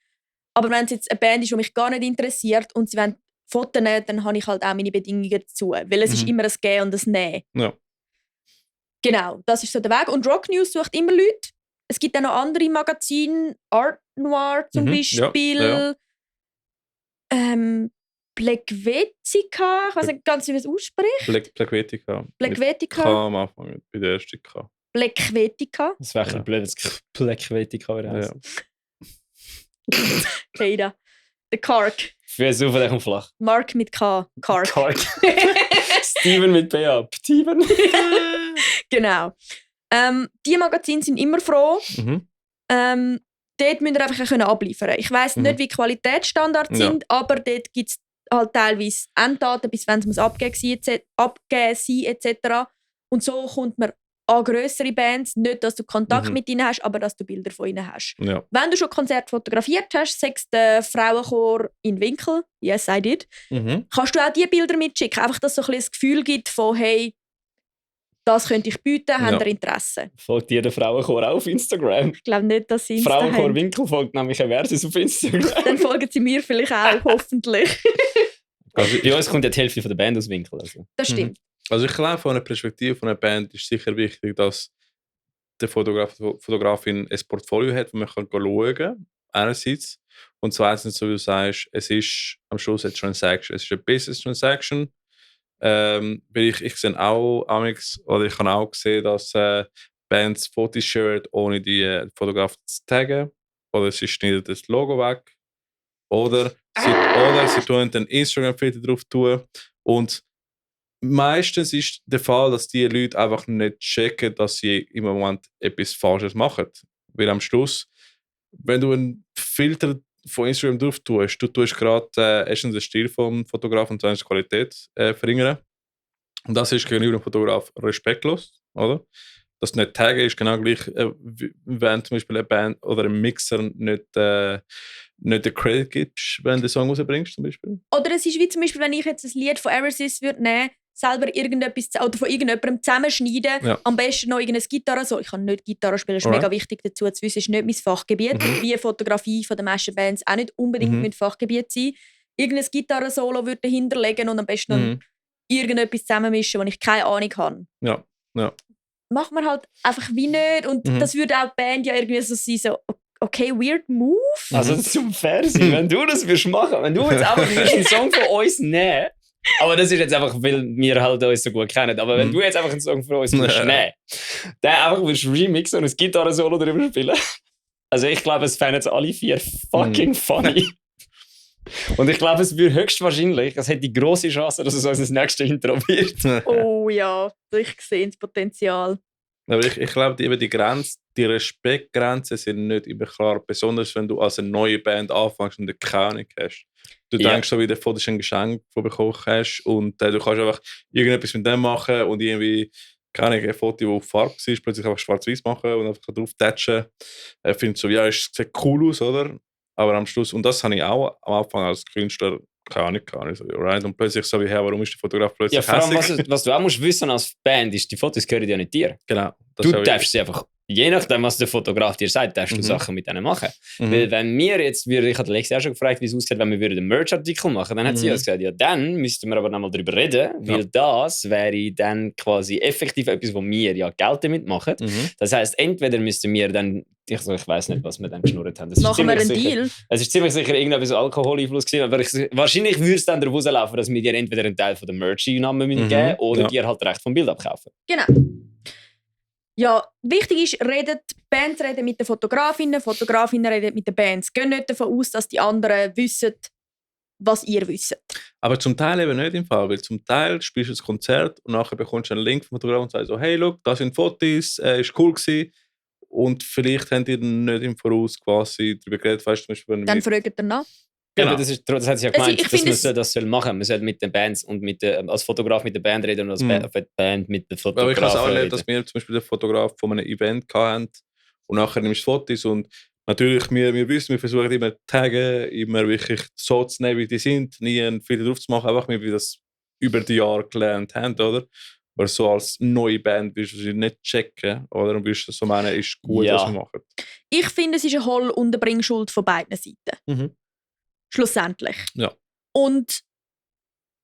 Aber wenn es jetzt eine Band ist, die mich gar nicht interessiert und sie wollen Fotos nehmen, dann habe ich halt auch meine Bedingungen dazu. Weil es ist immer ein Gehen und ein Nehmen. Ja. Genau, das ist so der Weg. Und Rock News sucht immer Leute. Es gibt auch noch andere Magazine, Art Noir zum Beispiel. Ja. Blekvetica, ich weiß nicht ganz, wie man es ausspricht. Blekvetica. Blekvetica. K am Anfang, bei der ersten K. Blekvetica. Das wäre ein blödes Blekvetica wäre. Hey da. Der Kark. Für so von flach. Mark mit K. Kark. Steven mit PA. Steven. Genau. Die Magazine sind immer froh. Mhm. Dort müsst ihr einfach abliefern. Ich weiss nicht, wie die Qualitätsstandards sind, aber dort gibt es halt teilweise Enddaten, bis wenn es abgegeben sein etc. Und so kommt man an grössere Bands, nicht, dass du Kontakt mit ihnen hast, aber dass du Bilder von ihnen hast. Ja. Wenn du schon Konzerte fotografiert hast, sagst der Frauenchor in Winkel, yes I did, kannst du auch diese Bilder mitschicken. Einfach, dass es so ein bisschen das Gefühl gibt von, hey, das könnte ich bieten, habt ihr Interesse? Folgt jeder Frauenchor auch auf Instagram? Ich glaube nicht, dass sie Insta Frauenchor haben. Winkel folgt nämlich ein Versus auf Instagram. Dann folgen sie mir vielleicht auch, hoffentlich. Also, ja, es kommt ja die Hälfte von der Band aus Winkel. Also. Das stimmt. Also ich glaube, von einer Perspektive von einer Band ist sicher wichtig, dass der Fotografin ein Portfolio hat, wo man schauen kann, einerseits. Und zweitens, so wie du sagst, es ist am Schluss eine Transaction. Es ist eine Business Transaction. Weil ich sehe auch oder ich habe auch gesehen, dass Bands Fotos sharen, ohne die Fotograf zu taggen. Oder sie schneiden das Logo weg. Oder sie tun einen Instagram-Filter drauf tun. Und meistens ist der Fall, dass die Leute einfach nicht checken, dass sie im Moment etwas Falsches machen. Weil am Schluss, wenn du einen Filter von Instagram drauf tust, du tust gerade erstens den Stil vom Fotografen und zweitens die Qualität verringern. Und das ist gegenüber dem Fotograf respektlos, oder? Das nicht taggen ist genau gleich, wenn zum Beispiel eine Band oder ein Mixer nicht den Credit gibst, wenn du den Song rausbringst, zum Beispiel. Oder es ist wie zum Beispiel, wenn ich jetzt ein Lied von Eversys würde nehmen, selber irgendetwas oder von irgendjemandem zusammenschneiden, am besten noch irgendeine Gitarre. So, ich kann nicht Gitarre spielen, das ist mega wichtig dazu zu wissen, es ist nicht mein Fachgebiet, wie Fotografie von den meisten Bands auch nicht unbedingt mein Fachgebiet sein. Irgendein Gitarrensolo würde dahinter legen und am besten noch irgendetwas zusammenmischen, wo ich keine Ahnung habe. Ja. Macht man halt einfach wie nicht und das würde auch die Band ja irgendwie so sein, so okay, weird move. Also zum Fernsehen, wenn du das würdest machen, wenn du jetzt einfach einen Song von uns nehmen, aber das ist jetzt einfach, weil wir halt uns so gut kennen, aber wenn du jetzt einfach einen Song von uns würdest nehmen, dann einfach würdest remixen und ein Gitarrensolo drüber spielen, also ich glaube, es fänden jetzt alle 4 fucking funny. Und ich glaube, es wird höchstwahrscheinlich, es hat die grosse Chance, dass es unser nächstes Intro wird. Oh ja, ich sehe das Potenzial. Aber ich glaube, die Respektgrenzen sind nicht immer klar, besonders wenn du als eine neue Band anfängst und keine Ahnung hast. Du denkst so, wie der Foto ist ein Geschenk, das du bekommen hast und du kannst einfach irgendetwas mit dem machen und irgendwie, keine Ahnung, ein Foto, das auf Farbe ist, plötzlich einfach schwarz-weiß machen und einfach drauf tätschen. Ich finde so, ja, es sieht cool aus, oder? Aber am Schluss, und das habe ich auch am Anfang als Künstler, keine Ahnung, so, right? Und plötzlich so wie, hey, warum ist der Fotograf plötzlich Ja, vor allem, hässlich? was du auch musst wissen als Band, ist, die Fotos gehören ja nicht dir. Genau. Das Du ist auch darfst sie einfach, je nachdem, was der Fotograf dir sagt, darfst du Sachen mit denen machen. Weil wenn wir jetzt, ich hatte Lexi auch schon gefragt, wie es aussieht, wenn wir einen Merch-Artikel machen, dann hat sie uns gesagt, ja, dann müssten wir aber nochmal darüber reden, weil das wäre dann quasi effektiv etwas, wo wir ja Geld damit machen. Das heisst, entweder müssten wir dann, ich weiß nicht, was wir dann geschnurrt haben. Machen wir einen Deal? Es ist ziemlich sicher irgendetwas Alkoholeinfluss gewesen, aber wahrscheinlich würde es dann daraus laufen, dass wir dir entweder einen Teil von der Merch-Einnahmen geben oder dir halt Recht vom Bild abkaufen. Genau. Ja, wichtig ist, Bands reden mit den Fotografinnen reden mit den Bands. Geht nicht davon aus, dass die anderen wissen, was ihr wisst. Aber zum Teil eben nicht im Fall, weil zum Teil spielst du das Konzert und nachher bekommst du einen Link vom Fotograf und sagst so, hey, look, das sind Fotos, ist cool gewesen. Und vielleicht habt ihr nicht im Voraus quasi darüber geredet, weißt du, zum Beispiel, wenn dann fragt ihr nach. Genau. Ja, das hat sie ja gemeint, also dass man das machen soll. Man soll mit den Bands und als Fotograf mit der Band reden und als Band mit den Fotografen. Aber ich weiß auch nicht, dass wir zum Beispiel den Fotograf von einem Event hatten und nachher nimmst du Fotos und natürlich, wir wissen, wir versuchen immer zu taggen, immer wirklich so zu nehmen, wie die sind, nie einen Fehler drauf zu machen, einfach wie wir das über die Jahre gelernt haben, oder? Aber so als neue Band willst du sie nicht checken, oder? Und willst du so meinen, ist gut, was wir machen. Ich finde, es ist eine Holl- und eine Bringschuld von beiden Seiten. Schlussendlich. Ja. Und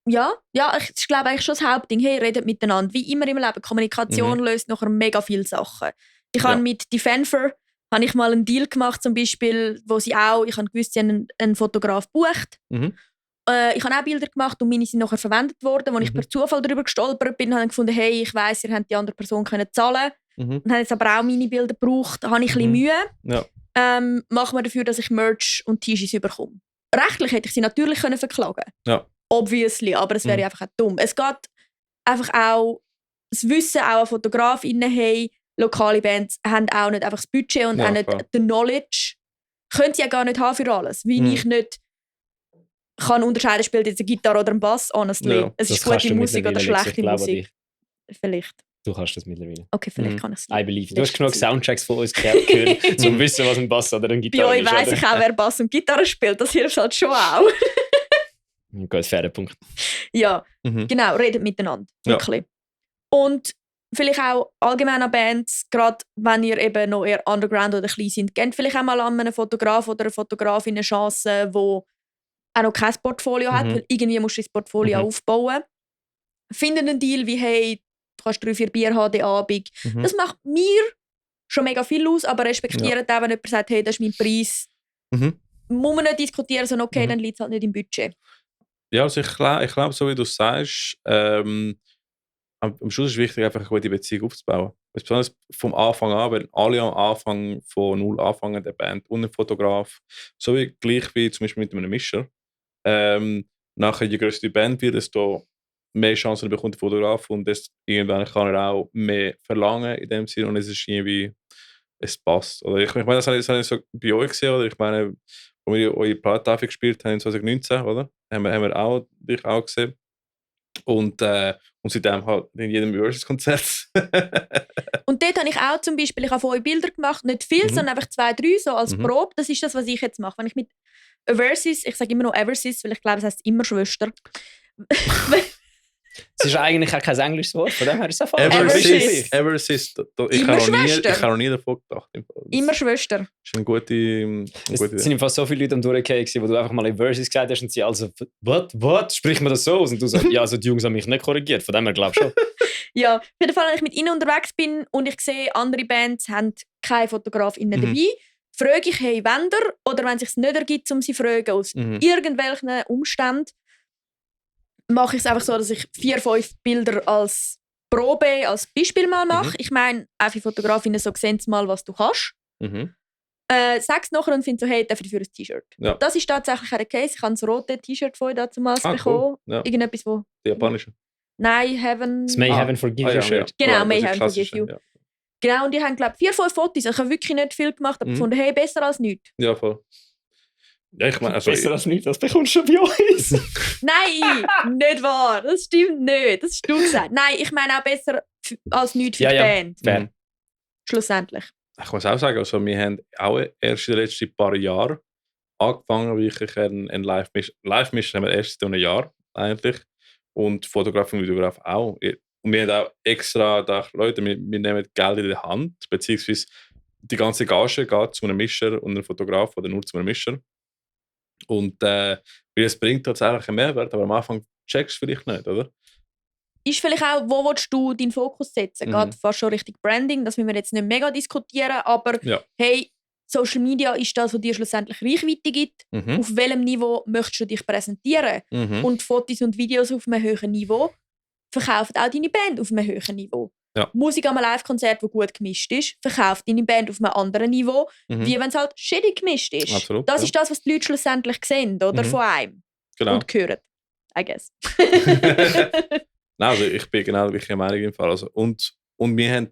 ja, ich glaube eigentlich schon das Hauptding. Hey, redet miteinander. Wie immer im Leben. Kommunikation löst nachher mega viele Sachen. Ich habe mit Defenfer habe ich mal einen Deal gemacht, zum Beispiel, wo ich habe gewusst, sie haben einen Fotograf gebucht. Ich habe auch Bilder gemacht und meine sind nachher verwendet worden. Als ich per Zufall darüber gestolpert bin, habe ich gefunden, hey, ich weiss, ihr habt die andere Person zahlen können. Und habe jetzt aber auch meine Bilder gebraucht. Da habe ich ein bisschen Mühe. Ja. Machen wir dafür, dass ich Merch und T-Shirts bekomme. Rechtlich hätte ich sie natürlich verklagen können. Ja. Obviously, aber es wäre einfach auch dumm. Es geht einfach auch, das Wissen auch an FotografInnen, hey, lokale Bands haben auch nicht einfach das Budget und auch nicht the knowledge. Können sie ja gar nicht haben für alles. Wie ich nicht kann unterscheiden, spielt jetzt eine Gitarre oder ein Bass, honestly. Ja, es ist gute Musik oder schlechte Musik. Vielleicht. Du kannst das mittlerweile. Okay, vielleicht kann ich es. I believe. Du hast genug Soundtracks von uns gehört, um zu wissen, was ein Bass oder ein Gitarre ist. Bei euch weiss ich auch, wer Bass und Gitarre spielt. Das hilft halt schon auch. Gut, fairer Punkt. Ja, genau, redet miteinander. Wirklich. Ja. Und vielleicht auch allgemein an Bands, gerade wenn ihr eben noch eher underground oder klein seid, gebt vielleicht auch mal an einen Fotograf oder eine Fotografin eine Chance, die auch noch kein Portfolio hat, weil irgendwie musst du das Portfolio aufbauen. Findet einen Deal wie, hey, du kannst 3-4 Bier haben den Abend. Das macht mir schon mega viel aus, aber respektiert auch, wenn jemand sagt, hey, das ist mein Preis. Muss man nicht diskutieren, sondern okay, dann liegt es halt nicht im Budget. Ja, also ich glaube, so wie du sagst, am Schluss ist es wichtig, einfach eine gute Beziehung aufzubauen. Besonders vom Anfang an, wenn alle am Anfang von null anfangen, der Band und ein Fotograf, so wie gleich wie zum Beispiel mit einem Mischer. Nachher, je größer die Band wird, desto mehr Chancen bekommt der Fotograf und irgendwann kann er auch mehr verlangen in dem Sinne und es ist irgendwie, es passt. Oder ich meine, das habe ich so bei euch gesehen, oder ich meine, als wir eure Plattentafel gespielt haben in 2019, oder? Haben wir auch dich auch gesehen. Und seitdem halt in jedem Versus-Konzert. Und dort habe ich auch zum Beispiel, ich habe von euch Bilder gemacht, nicht viel, sondern einfach 2-3 so als Probe. Das ist das, was ich jetzt mache. Wenn ich mit Versus, ich sage immer noch Eversis, weil ich glaube, es heisst immer Schwester. Es ist eigentlich auch kein englisches Wort, von dem her ist es einfach Eversis. Ich habe noch nie davon gedacht. Immer Schwester. Das ist eine gute Idee. Es sind fast so viele Leute am Durchgehen, wo du einfach mal in Versus gesagt hast und sie also, what? Spricht man das so aus? Und du sagst, ja, also die Jungs haben mich nicht korrigiert, von dem her glaube ich schon. Ja, auf jeden Fall, wenn ich mit ihnen unterwegs bin und ich sehe, andere Bands haben keine FotografInnen dabei, frage ich, hey, wenn ihr, oder wenn es sich nicht ergibt, um sie zu fragen, aus irgendwelchen Umständen, mache ich es einfach so, dass ich 4-5 Bilder als Probe, als Beispiel mal mache. Ich meine, auch für Fotografinnen so sehen sie mal, was du kannst. Sag es nachher und finde so, hey, darf ich für ein T-Shirt? Ja. Das ist tatsächlich ein Case. Ich habe das rote T-Shirt von euch damals bekommen. Cool. Ja. Irgendetwas, wo... Die japanische? Nein, Heaven... Das May Heaven Forgive You Shirt. Genau, May Heaven Forgive You. Ja. Genau, und die haben, glaube ich, 4-5 Fotos. Ich habe wirklich nicht viel gemacht, aber gefunden, hey, besser als nichts. Ja, voll. Ja, ich meine, also, Besser als nichts, das bekommst du schon bei uns. Nein, nicht wahr. Das stimmt nicht. Das hast du gesagt. Nein, ich meine auch besser als nichts für die Band. Fair. Schlussendlich. ich muss auch sagen, also, wir haben auch erst in den letzten paar Jahren angefangen, wirklich ein Live-Mission haben wir erst in einem Jahr eigentlich. Und Fotograf und Videograf auch. Und wir haben auch extra gedacht, Leute, wir nehmen Geld in die Hand, beziehungsweise die ganze Gage geht zu einem Mischer und einem Fotograf oder nur zu einem Mischer. Und weil es bringt tatsächlich einen Mehrwert, aber am Anfang checkst du vielleicht nicht, oder? Ist vielleicht auch, wo willst du deinen Fokus setzen? Geht fast schon Richtung Branding, das müssen wir jetzt nicht mega diskutieren, aber hey, Social Media ist das, was dir schlussendlich Reichweite gibt. Auf welchem Niveau möchtest du dich präsentieren? Und Fotos und Videos auf einem höheren Niveau verkauft auch deine Band auf einem höheren Niveau. Ja. Musik an einem Live-Konzert, das gut gemischt ist, verkauft deine Band auf einem anderen Niveau, wie wenn es halt shitty gemischt ist. Absolut, das ist das, was die Leute schlussendlich sehen, oder? Von einem. Genau. Und hören. I guess. Nein, also ich bin genau der gleichen Meinung im Fall. Also, und wir haben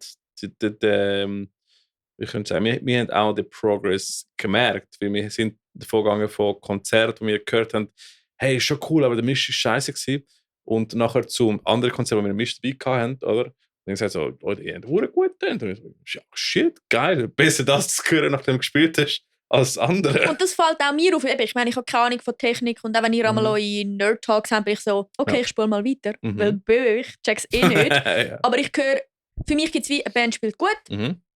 ich könnte sagen, wir haben auch den Progress gemerkt, weil wir sind davon gegangen von Konzerten, wo wir gehört haben, hey, ist schon cool, aber der Misch war scheiße gewesen. Und nachher zum anderen Konzert, wo wir einen Misch dabei hatten, oder? Und dann gesagt so, Leute, ihr habt verdammt gut getan. Und ich so, ja, shit, geil, besser das zu hören, nachdem du gespielt hast, als das andere. Und das fällt auch mir auf. Ich meine, ich habe keine Ahnung von Technik und auch wenn ihr einmal eure Nerd-Talks habt, bin ich so, okay, ich spule mal weiter, weil ich check's eh nicht. Ja. Aber ich höre, für mich gibt es wie, eine Band spielt gut,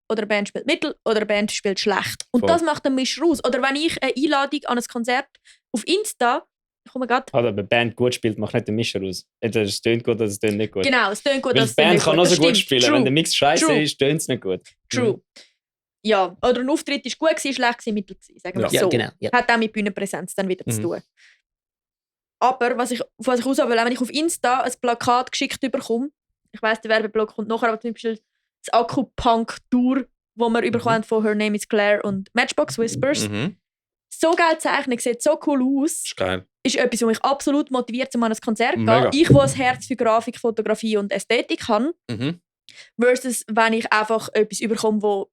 oder eine Band spielt mittel, oder eine Band spielt schlecht. Und das macht den Misch raus. Oder wenn ich eine Einladung an ein Konzert auf Insta, ich komme gerade... Aber eine Band gut spielt, macht nicht den Mischer aus. Entweder es tönt gut oder es tönt nicht gut. Genau, es tönt gut, weil oder es die tönt Band nicht kann gut. auch so gut spielen, True. wenn der Mix scheiße True. ist, tönt es nicht gut. True. Ja, oder ein Auftritt war gut, schlecht, mittel, sagen wir so. Genau. Ja. Hat auch mit Bühnenpräsenz dann wieder zu tun. Aber was ich raus will, wenn ich auf Insta ein Plakat geschickt bekomme, ich weiss, der Werbeblock kommt nachher, aber zum Beispiel das Akku-Punk-Tour, wo wir bekommen von Her Name is Claire und Matchbox Whispers. So geil zeichnen, sieht so cool aus. Ist geil. Ist etwas, was mich absolut motiviert, um an ein Konzert zu Mega. gehen. Ich, der ein Herz für Grafik, Fotografie und Ästhetik habe. Versus, wenn ich einfach etwas bekomme, das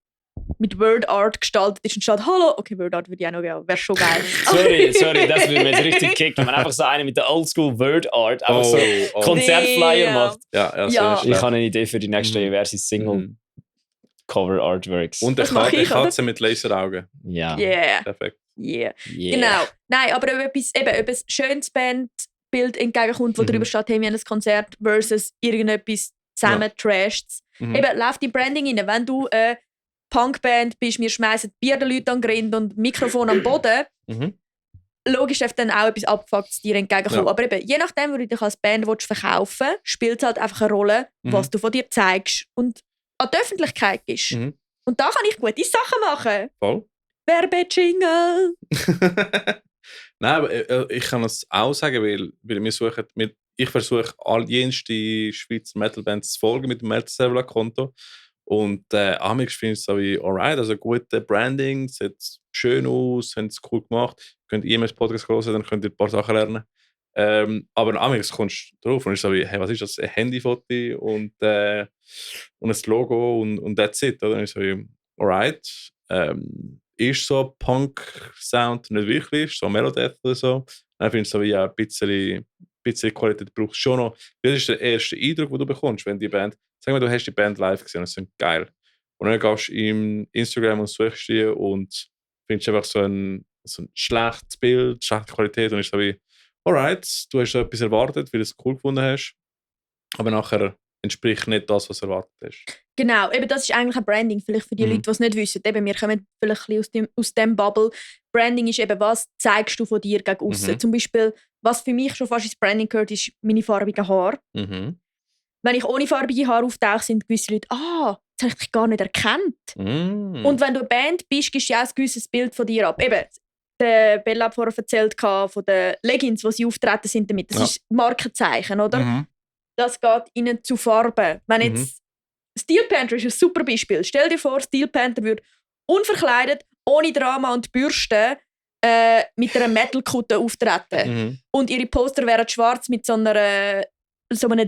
mit Word Art gestaltet ist und steht, hallo, okay, Word Art würde ich auch noch geben, wäre schon geil. sorry, das würde mir jetzt richtig kicken. Wenn einfach so einer mit der Oldschool Word Art einfach so Konzertflyer macht. Ja. Ich habe eine Idee für die nächste diverse Single Cover Artworks. Und eine Katze mit Laseraugen. Ja. Yeah. Perfekt. Yeah. Genau. Nein, aber ob ein schönes Bandbild entgegenkommt, wo drüber steht, hey, wir haben ein Konzert, versus irgendetwas zusammen trasht. Eben, läuft die Branding rein. Wenn du eine Punkband bist, wir schmeißen Bier den Leuten an den Grind und Mikrofon am Boden, logisch darf dann auch etwas Abgefucktes dir entgegenkommen. Ja. Aber eben, je nachdem, wo du dich als Band verkaufen willst, spielt es halt einfach eine Rolle, was du von dir zeigst und an die Öffentlichkeit gibst. Und da kann ich gute Sachen machen. Voll. Werbejingle! Nein, aber ich kann es auch sagen, weil ich versuche, all jenste Schweizer Metal-Bands zu folgen mit dem Metal-Server-Konto. Und amix finde ich es so wie, alright, also gute Branding, sieht schön aus, haben es cool gemacht. Könnt ihr immer das Podcast hören, dann könnt ihr ein paar Sachen lernen. Aber amix kommst du drauf und ist so wie, hey, was ist das? Ein Handyfoto und ein Logo und that's it. Oder? Und ich so wie, alright. Ist so Punk-Sound nicht wirklich, ist so Melodeath oder so. Dann finde ich so wie, ja, ein bisschen Qualität brauchst du schon noch. Das ist der erste Eindruck, den du bekommst, wenn die Band, sag mal, du hast die Band live gesehen und sie sind geil. Und dann gehst du im Instagram und suchst die und findest einfach so ein schlechtes Bild, schlechte Qualität und ist so wie, alright, du hast so etwas erwartet, weil du es cool gefunden hast, aber nachher entspricht nicht das, was du erwartet hast. Genau, eben das ist eigentlich ein Branding, vielleicht für die Leute, die es nicht wissen. Eben, wir kommen vielleicht ein bisschen aus dem Bubble. Branding ist eben, was zeigst du von dir gegen aussen. Zum Beispiel, was für mich schon fast ins Branding gehört, ist meine farbigen Haare. Wenn ich ohne farbige Haare auftauche, sind gewisse Leute, das habe ich dich gar nicht erkannt. Und wenn du eine Band bist, gibst du ja auch ein gewisses Bild von dir ab. Eben, der Bella hat vorher erzählt von den Leggings, die sie auftreten sind damit. Das ist Markenzeichen, oder? Das geht ihnen zu Farben. Wenn jetzt Steel Panther ist ein super Beispiel. Stell dir vor, Steel Panther würde unverkleidet, ohne Drama und Bürste mit einer Metal-Kutte auftreten. Und ihre Poster wären schwarz mit so einem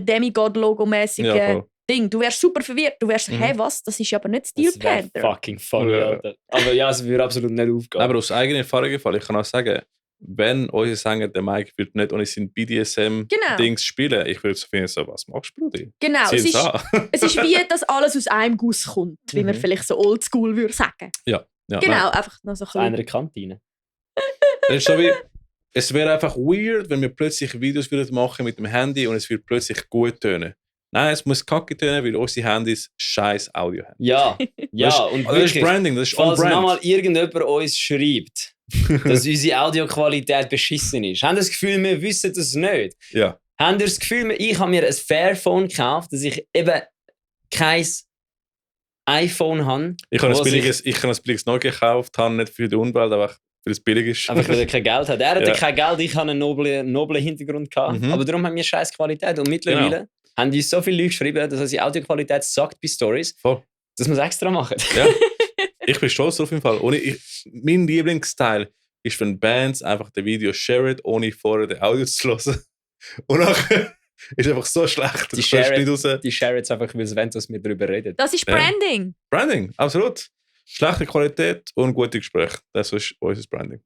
Demigod-Logo-mäßigen Ding. Du wärst super verwirrt. Du wärst, hey, was? Das ist aber nicht Steel Das wäre Panther. fucking funny, Ja. Alter. Aber ja, es würde absolut nicht aufgehen. Aber aus eigener Erfahrung gefallen, ich kann auch sagen, wenn unser Sänger, der Mike, wird nicht ohne sein BDSM-Dings spielen, ich würde so finden, so, was machst du, Brudi? Genau, Zieh es ist, an. es ist wie, dass alles aus einem Guss kommt, wie man vielleicht so oldschool würde sagen. Ja, Genau, nein. einfach noch so ein aus bisschen. einer Kantine. Das ist so wie, es wäre einfach weird, wenn wir plötzlich Videos würden machen mit dem Handy und es wird plötzlich gut tönen. Nein, es muss kacke tönen, weil unsere Handys scheiß Audio haben. Ja, ja, das ist, und das ist wirklich, Branding, das ist falls on-brand. nochmal irgendjemand uns schreibt, dass unsere Audioqualität beschissen ist, haben ihr das Gefühl, wir wissen das nicht? Ja. Haben ihr das Gefühl, ich habe mir ein Fairphone gekauft, dass ich eben kein iPhone habe? Ich habe wo ein billiges Nokia gekauft, habe nicht für die Umwelt, aber für das billig ist. Einfach weil er kein Geld hat. Er hatte Ja. kein Geld, ich hatte einen noblen Hintergrund gehabt. Mhm. Aber darum haben wir scheiß Qualität. Und mittlerweile haben uns so viele Leute geschrieben, dass unsere Audioqualität sagt bei Stories, Voll. dass wir es extra machen. Ja. Ich bin stolz auf jeden Fall. Mein Lieblingsteil ist, wenn Bands einfach das Video sharen, ohne vorher den Audio zu hören. Und nachher ist einfach so schlecht. Die Das kannst du nicht raus. Die share jetzt einfach, weil sie wollen, dass wir darüber reden. Das ist Ja. Branding. Branding, absolut. Schlechte Qualität und gute Gespräche. Das ist unser Branding.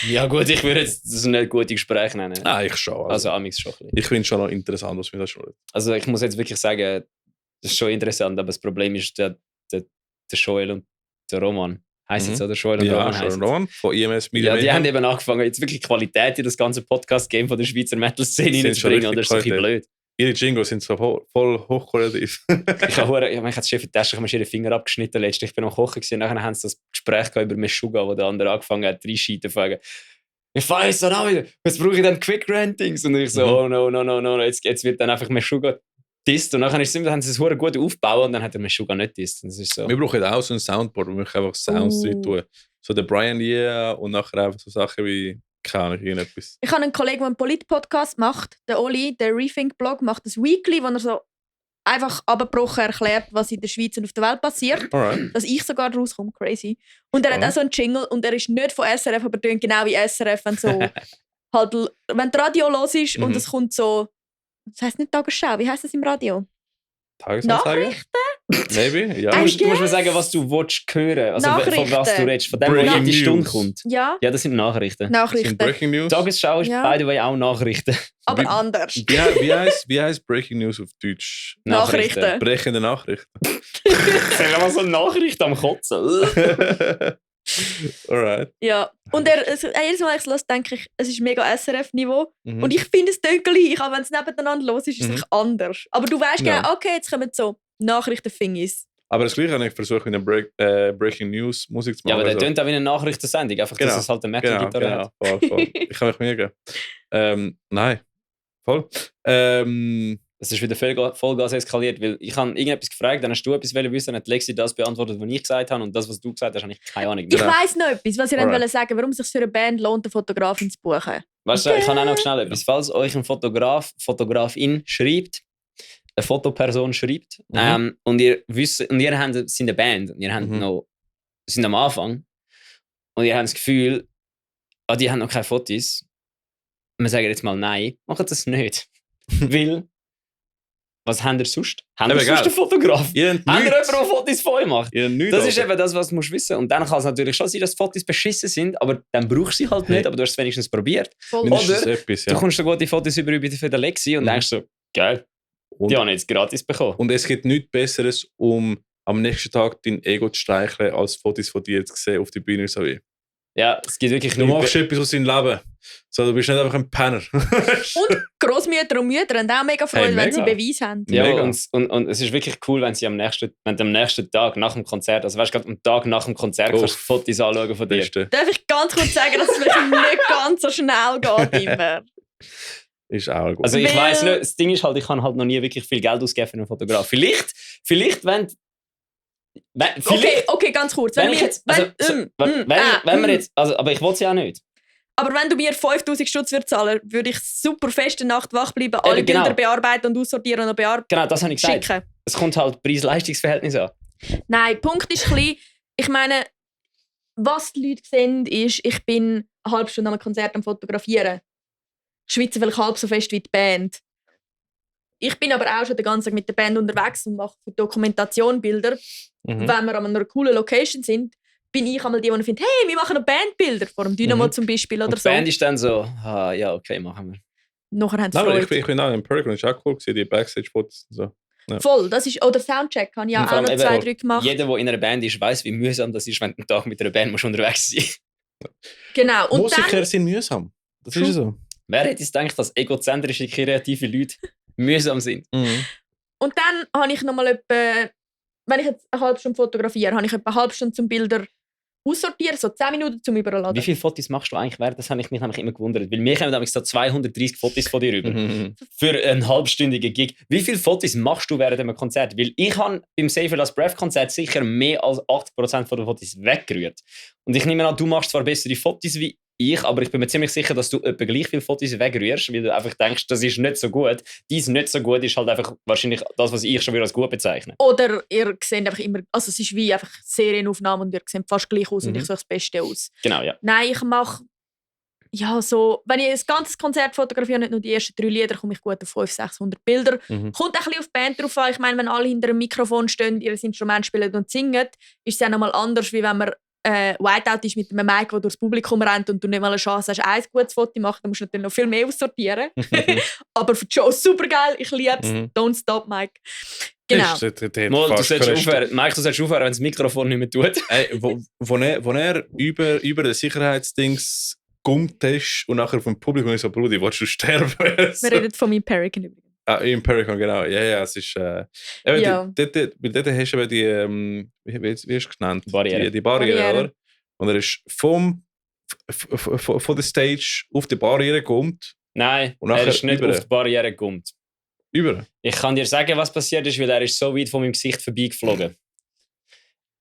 Ja gut, ich würde jetzt das nicht gute Gespräche nennen. Ich schon. Also amix schon ein bisschen. Ich finde es schon noch interessant, was wir da schon. Also ich muss jetzt wirklich sagen, das ist schon interessant, aber das Problem ist, der Joel und der Roman. Heißt jetzt oder Joel und Ja, Roman schon heißt Roman von IMS Media. Ja, die haben eben angefangen, jetzt wirklich Qualität in das ganze Podcast-Game von der Schweizer Metal-Szene Sind schon reinzubringen. Und das ist so ein richtig bisschen blöd. Ihre Jingles sind so voll hochqualitativ. Ich habe das Chef vertastet, ich habe mir den Finger abgeschnitten letztens. Ich bin am Kochen gewesen, nachher haben sie das Gespräch gehabt über Meshuggah, wo der andere angefangen hat, reinschießen zu fragen. Ich fahre jetzt dann auch wieder, jetzt brauche ich dann Quick Rantings. Und ich so, oh no, jetzt wird dann einfach Meshuggah disst. Und dann haben sie es verdammt gut aufgebaut und dann hat der Meshuggah nicht disst. Und das ist so. Wir brauchen auch so ein Soundboard, wo wir einfach Sounds drin tun. So der Brian Lee und nachher einfach so Sachen wie, keine Ahnung, irgendetwas. Ich habe einen Kollegen, der einen Polit-Podcast macht, der Oli, der Rethink-Blog, macht ein Weekly, wo er so einfach abgebrochen erklärt, was in der Schweiz und auf der Welt passiert. Alright. Dass ich sogar rauskomme, crazy. Und er hat auch so einen Jingle und er ist nicht von SRF, aber tönt genau wie SRF, wenn so halt, wenn das Radio los ist und es kommt so, das heisst nicht Tagesschau, wie heisst das im Radio? Tagesanzeige? Nachrichten? Maybe, ja. Du musst mir guess. sagen, was du willst hören. Also von Nachrichten. was du redest. Von dem, was Breaking jede Stunde News. kommt. Ja, Ja, das sind Nachrichten. Sind Nachrichten. Breaking News? Tagesschau ist Ja. by the way auch Nachrichten. Aber Wie- anders. Wie heißt Breaking News auf Deutsch? Nachrichten. Brechende Nachrichten. Sind wir mal so Nachrichten am Kotzen. Alright. Ja. Und jedes Mal, wenn ich es höre, denke ich, es ist mega SRF-Niveau. Mhm. Und ich finde es tönt gleich, auch wenn es nebeneinander los ist, ist es einfach anders. Aber du weißt Ja. genau, okay, jetzt kommen so Nachrichten-Fingis. Aber das Gleiche habe ich versucht, mit einer Breaking News Musik zu machen. Ja, aber der Also- tönt auch wie eine Nachrichtensendung. Einfach, Genau. dass es halt eine Metal-Gitarre hat. Voll. Ich kann mich mir geben. Nein. Voll. Es ist wieder Vollgas eskaliert, weil ich habe irgendetwas gefragt, dann hast du etwas wissen, dann hat Lexi das beantwortet, was ich gesagt habe, und das, was du gesagt hast, habe ich keine Ahnung. Ich Genau. weiss noch etwas, was ich Alright. wollte sagen, warum es sich für eine Band lohnt, einen Fotografin zu buchen. Weißt du, ich kann auch noch schnell etwas. Falls euch ein Fotografin schreibt, eine Fotoperson schreibt, und ihr wisst, und ihr sind eine Band, und ihr habt noch, sind am Anfang, und ihr habt das Gefühl, die haben noch keine Fotos, wir sagen jetzt mal nein, macht das nicht. Weil, was habt ihr sonst? Habt ihr Eben, sonst gell? einen Fotograf? Ihr habt Habt ihr nichts. jemanden, der Fotos von euch macht? Ihr habt nichts, Das ist Alter. eben das, was du musst wissen. Und dann kann es natürlich schon sein, dass die Fotos beschissen sind, aber dann brauchst du sie halt nicht, Hey. aber du hast es wenigstens probiert. Voll. Mindestens Oder etwas, Du ja. kommst so gute Fotos über für den Lexi und denkst so, geil, Und- die habe ich jetzt gratis bekommen. Und es gibt nichts Besseres, um am nächsten Tag dein Ego zu streicheln, als Fotos von dir zu sehen auf der Bühne. So wie. Ja, es gibt wirklich Du nichts machst etwas aus deinem Leben. So, du bist nicht einfach ein Penner. Und Großmütter und Mütter haben auch mega Freude, Hey, wenn sie mega. Beweis haben. Ja, Mega. und es ist wirklich cool, wenn du am nächsten Tag nach dem Konzert, also weißt du, gerade am Tag nach dem Konzert kannst du Uff. Fotos anschauen von dir. Beste. Darf ich ganz kurz sagen, dass es vielleicht nicht ganz so schnell geht immer? Ist auch gut. Also ich Weil- weiss nicht, das Ding ist halt, ich kann halt noch nie wirklich viel Geld ausgeben für einen Fotograf. Vielleicht Okay, ganz kurz. wenn ich jetzt, also, wenn wir jetzt, also, aber ich will es ja auch nicht. Aber wenn du mir 5000 Stutz zahlen würdest, würde ich super fest eine Nacht wach bleiben, alle genau. Bilder bearbeiten und aussortieren und Genau, das habe ich gesagt. schicken. Es kommt halt Preis-Leistungs-Verhältnis an. Nein, der Punkt ist ein bisschen, ich meine, was die Leute sehen, ist, ich bin eine halbe Stunde am Konzert am Fotografieren. Schweizer vielleicht halb so fest wie die Band. ich bin aber auch schon den ganzen Tag mit der Band unterwegs und mache für Dokumentation Bilder. Wenn wir an einer coolen Location sind, bin ich einmal die finde, hey, wir machen noch Bandbilder, vor dem Dynamo zum Beispiel oder und die so. Band ist dann so, ja, okay, machen wir. Nachher haben sie Nein, Freude. ich bin auch im Paragon, das ist auch cool gewesen, die Backstage-Fotos und so. Ja. Voll, das ist, oder Soundcheck habe ich Und auch vor allem noch eben 2, 3 gemacht. Jeder, der in einer Band ist, weiss, wie mühsam das ist, wenn du einen Tag mit einer Band musst unterwegs sein musst. Genau. Und Musiker dann, sind mühsam. Das ist so. Wer hätte es gedacht, dass egozentrische, kreative Leute mühsam sind? und dann habe ich nochmal etwa, wenn ich jetzt eine halbe Stunde fotografiere, habe ich etwa eine halbe Stunde zum Bilder aussortieren, so 10 Minuten zum Überladen. Wie viele Fotos machst du eigentlich während? Das habe ich mich nämlich immer gewundert. Weil mir kommen nämlich so 230 Fotos von dir rüber. Für einen halbstündigen Gig. Wie viele Fotos machst du während einem Konzert? Weil ich habe beim Save Your Last Breath Konzert sicher mehr als 80% von den Fotos weggerührt. Und ich nehme an, du machst zwar bessere Fotos wie ich, aber ich bin mir ziemlich sicher, dass du etwa gleich viele Fotos wegrührst, weil du einfach denkst, das ist nicht so gut. Dies nicht so gut ist halt einfach wahrscheinlich das, was ich schon wieder als gut bezeichne. Oder ihr seht einfach immer, also es ist wie einfach Serienaufnahme und ihr seht fast gleich aus und ich suche das Beste aus. Genau, ja. Nein, ich mache, ja so, wenn ich ein ganzes Konzert fotografiere, nicht nur die ersten 3 Lieder, komme ich gut auf 500, 600 Bilder. Kommt ein bisschen auf die Band drauf an. Ich meine, wenn alle hinter einem Mikrofon stehen, ihr Instrument spielen und singen, ist es ja nochmal anders, wie wenn man Whiteout ist mit einem Mic, der durchs Publikum rennt und du nicht mal eine Chance hast, ein gutes Foto zu machen, dann musst du natürlich noch viel mehr aussortieren. Aber für die Show super geil, ich liebe es. Don't stop, Mike. Genau. Mal, du solltest aufhören. Mike, du solltest aufhören, wenn das Mikrofon nicht mehr tut. Ey, wo er über den Sicherheitsdings gummt ist und nachher vom Publikum ist so, Brudi, willst du sterben? Wir reden von meinem Paragon übrigens. Im Paragon, genau. Ja, es ist... Ja. Dort hast du eben die... wie hast du es genannt? Barriere. Die Barriere, oder? Und er ist von der Stage auf die Barriere gummt. Nein, Und er ist nicht über. auf die Barriere gekommen. Über. Ich kann dir sagen, was passiert ist, weil er ist so weit von meinem Gesicht vorbeigeflogen.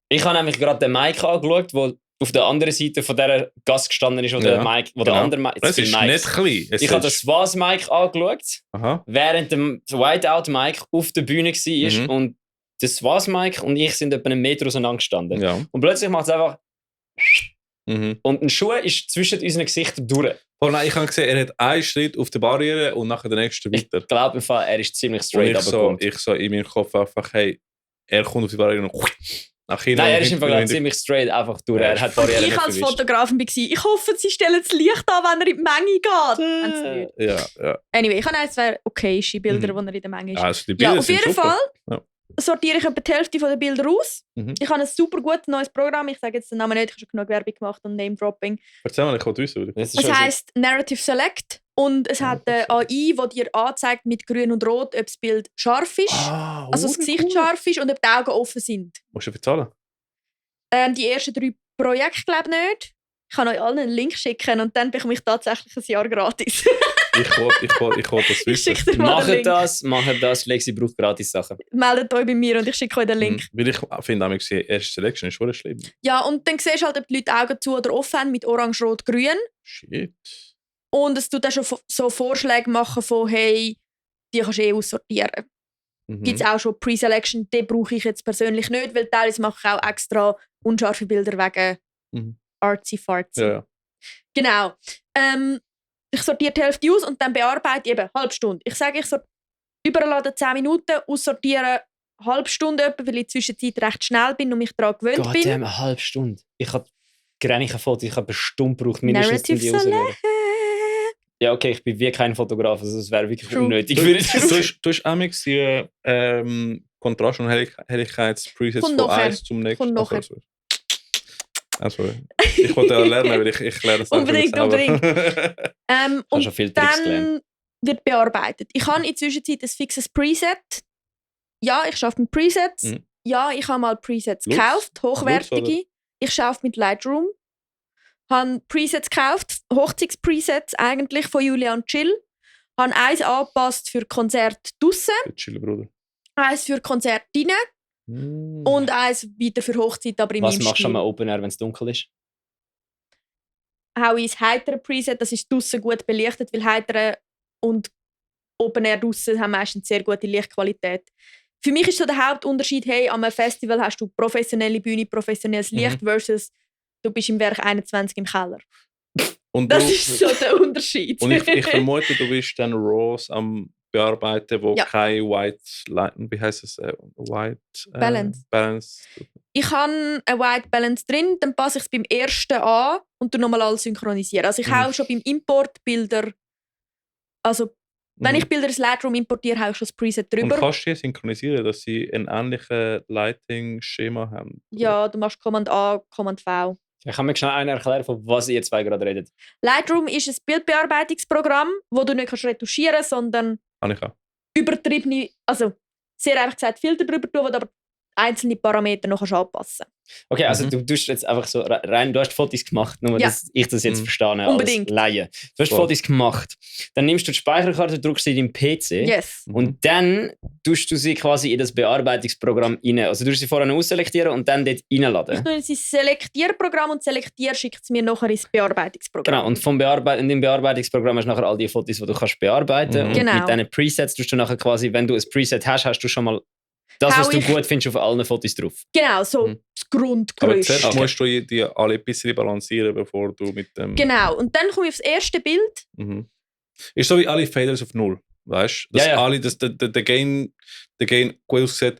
Ich habe nämlich gerade den Mike angeschaut, der auf der anderen Seite von dieser Gasse gestanden ist, wo der Mike, wo der andere Mike... Es ist nicht klein. Ich habe das Was-Mike angeschaut, Aha. während der Whiteout-Mike auf der Bühne war. Und das Was-Mike und ich sind etwa einen Meter auseinander gestanden. Ja. Und plötzlich macht es einfach... Mhm. Und ein Schuh ist zwischen unseren Gesichtern durch. Oh nein, ich habe gesehen, er hat einen Schritt auf der Barriere und nachher den nächsten weiter. Ich glaube, er ist ziemlich Und straight runtergekommen. ich so in meinem Kopf einfach, hey, er kommt auf die Barriere und nach hinten. Nein, er ist im Vergleich ziemlich straight einfach durch. Er hat Barrieren Ich nicht als verwischt. Fotografin war, ich hoffe, sie stellen das Licht an, wenn er in die Menge geht. Haben sie nicht. Ja. Anyway, ich habe ein, 2 okayische Bilder, wo er in der Menge ist. Also die Bilder Ja, auf sind jeden super. Fall Ja. sortiere ich etwa die Hälfte der Bilder aus. Mhm. Ich habe ein super gutes neues Programm. Ich sage jetzt den Namen nicht, ich habe schon genug Werbung gemacht und Name-Dropping. Erzähl mal, ich will wissen. Das ist Es also- heisst Narrative Select und es hat eine AI, die dir anzeigt mit Grün und Rot, ob das Bild scharf ist, also das Gesicht scharf ist und ob die Augen offen sind. Musst du bezahlen? Die ersten 3 Projekte glaube ich nicht. Ich kann euch allen einen Link schicken und dann bekomme ich tatsächlich ein Jahr gratis. Ich will das Ich wissen. schicke dir mal den Link. Macht das. Flexi braucht gratis Sachen. Meldet euch bei mir und ich schicke euch den Link. Weil ich finde, die erste Selection ist schon schlimm. Ja, und dann siehst du halt, ob die Leute Augen zu oder offen haben mit Orange, Rot, Grün. Shit. Und es tut dann schon so Vorschläge machen von, hey, die kannst du aussortieren. Gibt es auch schon Pre-Selection, die brauche ich jetzt persönlich nicht, weil teilweise mache ich auch extra unscharfe Bilder wegen artsy-fartsy. Ja. Genau. Ich sortiere die Hälfte aus und dann bearbeite ich eben eine halbe Stunde. Ich sage, ich überlade 10 Minuten, aussortieren eine halbe Stunde, etwa, weil ich in der Zwischenzeit recht schnell bin und mich daran gewöhnt Gott, bin. eine halbe Stunde. Ich habe gränige Fotos, ich habe eine Stunde gebraucht, mindestens Narrative die auszuwählen. Select. Ja, okay, ich bin wie kein Fotograf, also das wäre wirklich True. unnötig. Du hast amigs die Kontrast- und Helligkeits-Presets Kommt von nachher. 1 zum nächsten. Kommt nachher. Also, ich wollte ja lernen, weil ich lerne das Unbedingt, unbedingt. Und schon viele Tricks gelernt. dann wird bearbeitet. Ich habe in der Zwischenzeit ein fixes Preset. Ja, ich arbeite mit Presets. Mhm. Ja, ich habe mal Presets Lutz? gekauft, hochwertige. Lutz, Ich arbeite mit Lightroom. Habe Presets gekauft, Hochzeitspresets eigentlich von Julia und Chill. Habe eins angepasst für Konzert draussen, Chill, Bruder. eins für Konzert drinnen und eins wieder für Hochzeit, aber in Was meinem machst du Stil. am Open Air, wenn es dunkel ist? Hau ins heitere Preset, das ist draussen gut belichtet, weil heitere und Open Air draussen haben meistens sehr gute Lichtqualität. Für mich ist so der Hauptunterschied, hey, am Festival hast du professionelle Bühne, professionelles Licht versus du bist im Werk 21 im Keller. Und Das ist so der Unterschied. Und ich vermute, du bist dann Rose am bearbeiten, wo Ja. kein White Line, wie heißt es? White Balance. Ich habe eine White Balance drin, dann passe ich es beim ersten an und dann nochmal alles synchronisieren. Also ich haue schon beim Import Bilder, also wenn ich Bilder ins Lightroom importiere, haue ich schon das Preset drüber. Und kannst du die synchronisieren, dass sie ein ähnliches Lighting-Schema haben? Ja, du machst Command A, Command V. Ich kann mir schnell einen erklären, von was ihr zwei gerade redet. Lightroom ist ein Bildbearbeitungsprogramm, wo du nicht retuschieren kannst, sondern Habe ich auch. übertriebene, also sehr einfach gesagt, Filter drüber tun, wo du aber einzelne Parameter noch anpassen kannst. Okay, also du tust jetzt einfach so rein, du hast Fotos gemacht, nur Ja. dass ich das jetzt verstehe Unbedingt. als Laie. Du hast Fotos gemacht, dann nimmst du die Speicherkarte, drückst sie in deinen PC Yes. und dann tust du sie quasi in das Bearbeitungsprogramm rein. Also du tust sie vorher ausselektieren und dann dort Ich reinladen. tue ins Selektierprogramm und selektiere schickt es mir nachher ins Bearbeitungsprogramm. Genau, und in dem Bearbeitungsprogramm hast du nachher all die Fotos, die du kannst bearbeiten. Und Genau. mit diesen Presets tust du nachher quasi, wenn du ein Preset hast, hast du schon mal das, was Hau du ich- gut findest, auf allen Fotos drauf. Genau, so Mhm. das Aber Grundgerüst. zuerst musst du die alle ein bisschen balancieren, bevor du mit dem... Genau, und dann komme ich aufs erste Bild. Mhm. Ist so wie alle Faders auf Null, weißt du? Dass Ja, ja. alle, dass der Gain gut aussieht,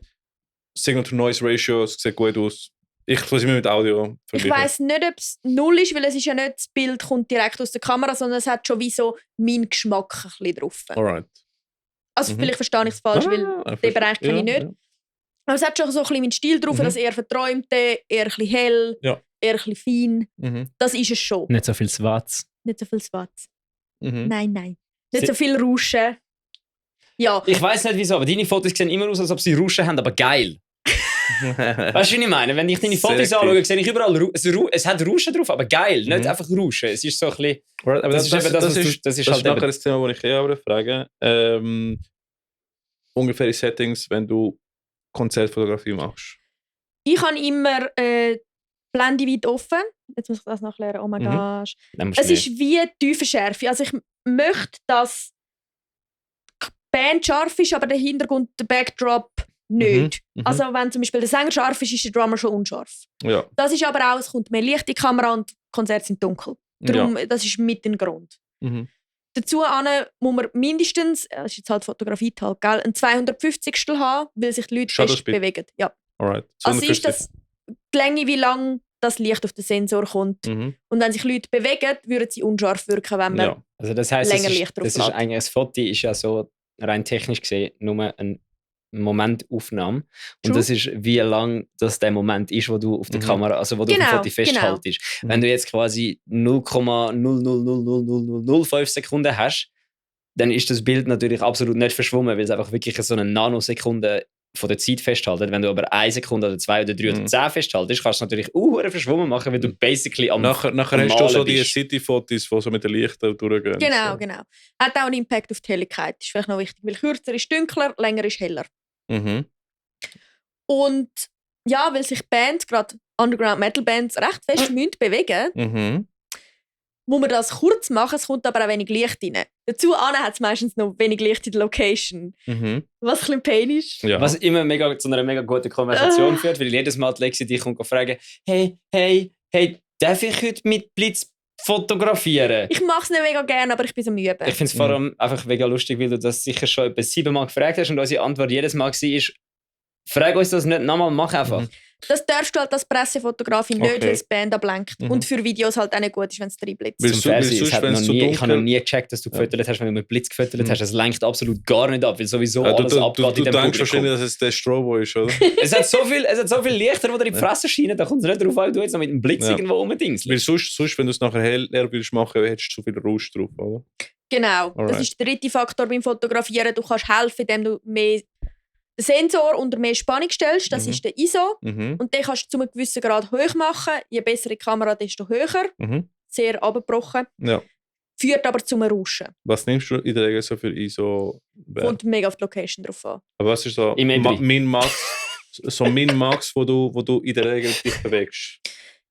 Signal-to-Noise-Ratio sieht gut aus. Ich tue es immer mit Audio Ich vergleichen. weiss nicht, ob es 0 ist, weil es ist ja nicht, das Bild kommt direkt aus der Kamera, sondern es hat schon wie so meinen Geschmack ein bisschen drauf. Alright. Also Mhm. vielleicht verstehe ich es falsch, weil den Bereich kenne ich nicht. Aber es hat schon so ein bisschen meinen Stil drauf, Mhm. dass eher verträumte, eher ein bisschen hell, Ja. eher ein bisschen fein. Mhm. Das ist es schon. Nicht so viel Schwarz. Nicht so viel Schwarz. Mhm. Nein. Nicht so viel Rauschen. Ja, Ich weiß nicht wieso, aber deine Fotos sehen immer aus, als ob sie Rauschen haben, aber geil. Weißt du, was ich meine? Wenn ich deine Fotos Sehr anschaue, gut. sehe ich überall es hat Rauschen drauf, aber geil, nicht Mhm. einfach Rauschen. Es ist so ein bisschen. Aber Das ist eben das, was du- das ist halt nachher eben- das Thema, das ich auch frage. Ungefähr die Settings, wenn du Konzertfotografie machst. ich habe immer Blende weit offen. Jetzt muss ich das nachlernen. Oh mein Mhm. Gott. Dann musst du Es nicht. ist wie Tiefenschärfe. Also ich möchte, dass die Band scharf ist, aber der Hintergrund, der Backdrop nicht. Mhm. Also wenn zum Beispiel der Sänger scharf ist, ist der Drummer schon unscharf. Ja. Das ist aber auch, es kommt mehr Licht in die Kamera und die Konzerte sind dunkel. Darum, das ist mit dem Grund. Mhm. Dazu muss man mindestens, das ist jetzt halt Fotografie halt, gell, ein 250. haben, weil sich die Leute Shutter fest Speed. bewegen. Ja. Alright. Also ist 250. das die Länge, wie lang das Licht auf den Sensor kommt. Mhm. Und wenn sich Leute bewegen, würden sie unscharf wirken, wenn man... Ja. Also das heisst, länger es Licht drauf das ist lässt. eigentlich, ein Foto ist ja so rein technisch gesehen nur eine Momentaufnahme. Und True. das ist, wie lang das der Moment ist, wo du auf der Mhm. Kamera, also wo du Genau, auf dem Foto festhaltest. Mhm. Wenn du jetzt quasi 0,0000005 Sekunden hast, dann ist das Bild natürlich absolut nicht verschwommen, weil es einfach wirklich so eine Nanosekunde von der Zeit festhaltet. Wenn du aber 1 Sekunde oder 2 oder 3 oder Mhm. 10 festhaltest, kannst du natürlich verschwommen machen, weil du basically am Nachher hast du Malen so die bist. City-Fotos, die so mit den Lichtern durchgehen. Genau, so. genau. Hat auch einen Impact auf die Helligkeit. Das ist vielleicht noch wichtig, weil kürzer ist dunkler, länger ist heller. Mhm. Und ja, weil sich Bands, gerade Underground-Metal-Bands, recht fest müssen bewegen, Mhm. muss man das kurz machen, es kommt aber auch wenig Licht rein. Dazu hat es meistens noch wenig Licht in der Location. Mhm. Was ein bisschen Pain ist. Ja. Was immer mega, zu einer mega guten Konversation führt, weil jedes Mal die Lexi dich kommt fragen, hey, darf ich heute mit Blitz fotografieren? Ich mache es nicht mega gerne, aber ich bin so müde. Ich finde es vor allem einfach mega lustig, weil du das sicher schon etwa 7 Mal gefragt hast und unsere Antwort jedes Mal war, frag uns das nicht nochmal, mach einfach. Mhm. Das darfst du halt als Pressefotografin Okay. nicht, weil es die Band ablenkt. Mhm. Und für Videos halt auch nicht gut ist, wenn es reinblitzt. Weil- Zum so- weil Fernsehen, sonst, es hat wenn noch es so nie, ich habe noch dunkel- nie gecheckt, dass du gefüttert hast, wenn du mit Blitz gefüttert Mhm. hast. Es lenkt absolut gar nicht ab, weil sowieso Ja, alles du abgeht in denkst dem wahrscheinlich, Publikum. dass es der Strobo ist, oder? Es hat so viel Lichter, die dir in die Fresse scheinen, da kommt es nicht darauf an, du jetzt noch mit dem Blitz Ja. irgendwo rumdingst. Weil sonst, wenn du es nachher heller würdest machen, hättest du zu viel Rausch drauf, oder? Genau, das Alright. ist der dritte Faktor beim Fotografieren. Du kannst helfen, indem du mehr den Sensor unter mehr Spannung stellst. Das Mhm. ist der ISO. Mhm. Und den kannst du zu einem gewissen Grad hoch machen. Je bessere die Kamera, desto höher. Mhm. Sehr abgebrochen. Ja. Führt aber zum Rauschen. Was nimmst du in der Regel so für ISO? Kommt mega auf die Location drauf an. Aber was ist so Im Ebri. Min-Max, so Min-Max, wo du in der Regel dich bewegst?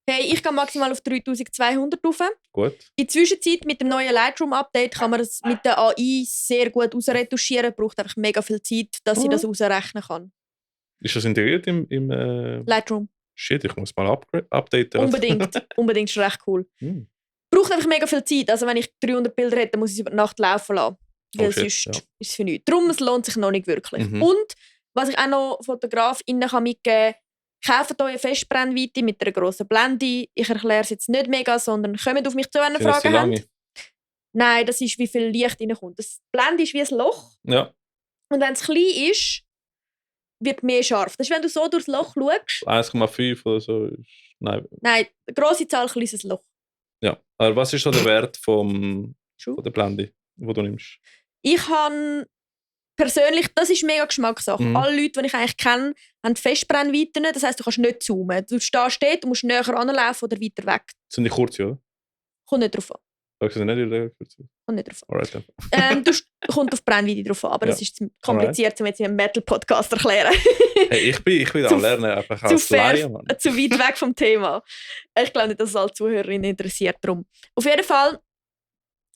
Hey, ich gehe maximal auf 3200 rauf. Gut. In der Zwischenzeit mit dem neuen Lightroom-Update kann man das mit der AI sehr gut ausretuschieren. Braucht einfach mega viel Zeit, dass ich das ausrechnen kann. Ist das integriert im Lightroom. Shit, ich muss mal updaten. Unbedingt. Unbedingt, ist recht cool. Hm. Braucht einfach mega viel Zeit. Also wenn ich 300 Bilder hätte, muss ich es über die Nacht laufen lassen. Weil shit, sonst ja. ist es für nichts. Darum, es lohnt sich noch nicht wirklich. Mhm. Und was ich auch noch FotografInnen kann mitgeben kann, kauft euch eine Festbrennweite mit einer grossen Blende. Ich erkläre es jetzt nicht mega, sondern kommt auf mich zu, wenn ihr Sind das die Fragen lange? habt. Nein, das ist, wie viel Licht reinkommt. Das Blende ist wie ein Loch. Ja, Und wenn es klein ist, wird mehr scharf. Das ist, wenn du so durchs Loch schaust. 1,5 oder so. Nein, Nein, eine grosse Zahl, kleines Loch. ja. Aber was ist so der Wert von Schuh. der Blende, die du nimmst? Ich habe persönlich, das ist mega Geschmackssache. Mhm. Alle Leute, die ich eigentlich kenne, haben Festbrennweiten. Das heisst, du kannst nicht zoomen. Du stehst dort, du musst näher anlaufen oder weiter weg. Sind die kurze, oder? Kommt nicht drauf an. Sagst du nicht, die kurze? Kommt nicht drauf an. Alright, dann. Kommt auf Brennweite drauf an, aber Ja. das ist zu kompliziert, um jetzt in einem Metal-Podcast zu erklären. Hey, ich bin am Lernen, einfach zu als fair. Laie, Mann. Zu weit weg vom Thema. Ich glaube nicht, dass es alle Zuhörerinnen interessiert. Darum. Auf jeden Fall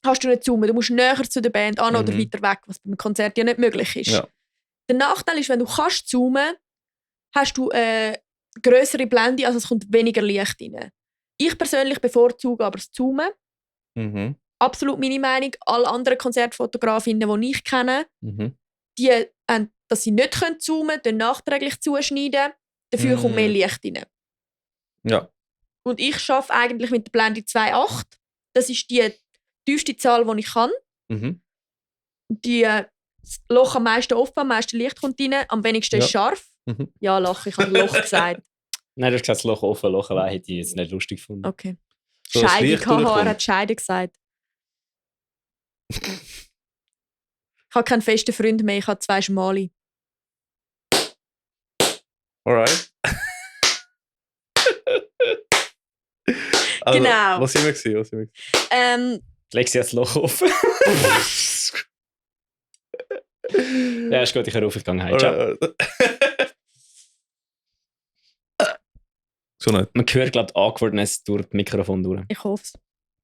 hast du nicht zoomen. Du musst näher zu der Band an oder Mhm. weiter weg, was beim Konzert ja nicht möglich ist. Ja. Der Nachteil ist, wenn du kannst zoomen, hast du eine grössere Blende, also es kommt weniger Licht rein. Ich persönlich bevorzuge aber das Zoomen. Mhm. Absolut meine Meinung. Alle anderen Konzertfotografinnen, die ich kenne, Mhm. die haben, dass sie nicht zoomen können, nachträglich zuschneiden. Dafür kommt mehr Licht rein. Ja. Und ich arbeite eigentlich mit der Blende 2.8. Das ist die tiefste Zahl, die ich kann. Mhm. Das Loch am meisten offen, am meisten Licht kommt rein, am wenigsten ist scharf. Mhm. Ja, lach, ich habe Loch gesagt. Nein, du hast gesagt, das Loch offen, Loch allein hätte ich jetzt nicht lustig gefunden. Okay. So, das Scheidung, Licht haha, er durchkommt. hat Scheidung gesagt. Ich habe keinen festen Freund mehr, ich habe 2 schmale. Alright. Also, Genau. Was sind wir gewesen? Lexi hat das Loch offen. Ja, ist gut, ich höre auf, ich gehe heim. Ciao. Alright. So nicht. Man hört, glaube ich, die Awkwardness durch das Mikrofon durch. Ich hoffe es.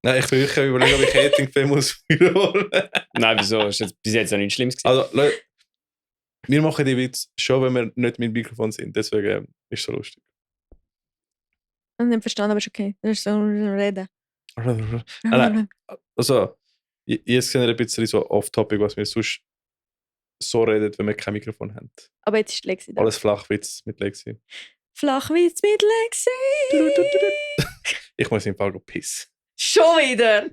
Nein, ich bin wirklich überlegen, ob ich Hating-Film muss wiederholen. Nein, wieso? Ist jetzt bis jetzt noch nichts Schlimmes gewesen. Also, Leute, wir machen die Witze schon, wenn wir nicht mit Mikrofon sind. Deswegen ist es so lustig. Ich habe nicht verstanden, aber ist okay. Das ist so reden. Nein. Also, jetzt sind wir ein bisschen so off-topic, was wir sonst so reden, wenn wir kein Mikrofon haben. Aber jetzt ist Lexi da. Alles Flachwitz mit Lexi. Flachwitz mit Lexi. Ich muss im Fall pissen. Schon wieder.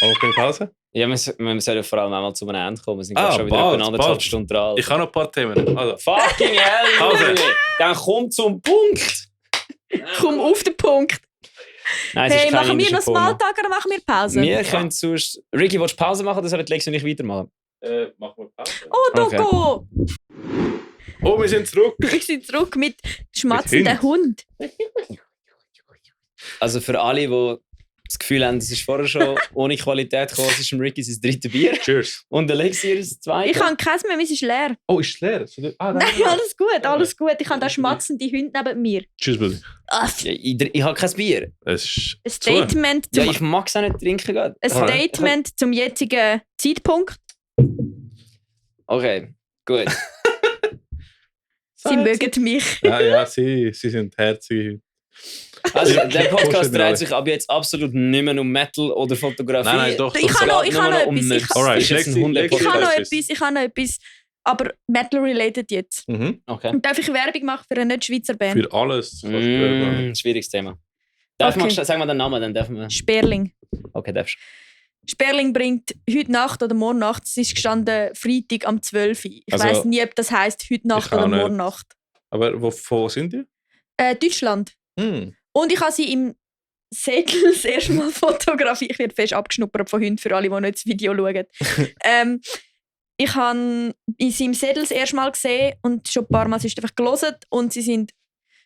Aber keine Pause? Ja, wir sollten vor allem einmal zu einem Ende kommen. Wir sind Ah, gerade schon wieder bald, etwa anderthalb bald. Stunden dran. Ich habe noch ein paar Themen. Also, Fucking hell, Pause. Junge! Dann komm zum Punkt! Komm auf den Punkt. Nein, es Hey, ist kein machen wir indischer noch Porno. Smalltalk oder machen wir Pause? Wir können sonst... Ricky, willst du Pause machen oder sollen Lexi und ich weitermachen? machen wir Pause. Oh, Dogo! Oh, wir sind zurück. Wir sind zurück mit schmatzendem Hund. Also für alle, die das Gefühl haben, es ist vorher schon ohne Qualität gekommen, es ist dem Ricky sein drittes Bier Cheers. und der Lexi ihr zweites. Ich habe keins mehr, es ist leer. Oh, ist es leer? Nein, alles gut, alles gut. Ich habe da schmatzende Hunde neben mir. Cheers, Buddy. Ja, ich habe kein Bier. Es ist Ein Statement, Ja, zum, ich mag es auch nicht trinken. Gerade. ein Statement zum jetzigen Zeitpunkt. Okay, gut. Sie mögen mich. Ja, sie sind herzige. Also, Ja, der Podcast vorstellen, dreht alle. sich ab jetzt absolut nicht mehr um Metal oder Fotografie. Nein, doch. Ich habe noch etwas. Alright, Ich, Lexi, Lexi. Ich habe noch Podcast etwas, aber Metal-related jetzt. Mhm. Okay. Und darf ich Werbung machen für eine Nicht-Schweizer Band? Für alles. kannst du sagen. Schwieriges Thema. Darf Okay. man, sag mal den Namen, dann dürfen wir. Sperling. Okay, darfst Sperling bringt heute Nacht oder morgen Nacht, es ist gestanden Freitag am 12 Uhr. Ich Also- weiss nie, ob das heisst heute Nacht auch oder nicht. morgen Nacht. Aber wo sind die? Deutschland. Hm. Und ich habe sie im Sättel das erste Mal fotografiert. Ich werde fest abgeschnuppert von Hunden, für alle, die nicht das Video schauen. Ich habe sie im Sättel das erste Mal gesehen und schon ein paar Mal ist einfach gelesen und sie sind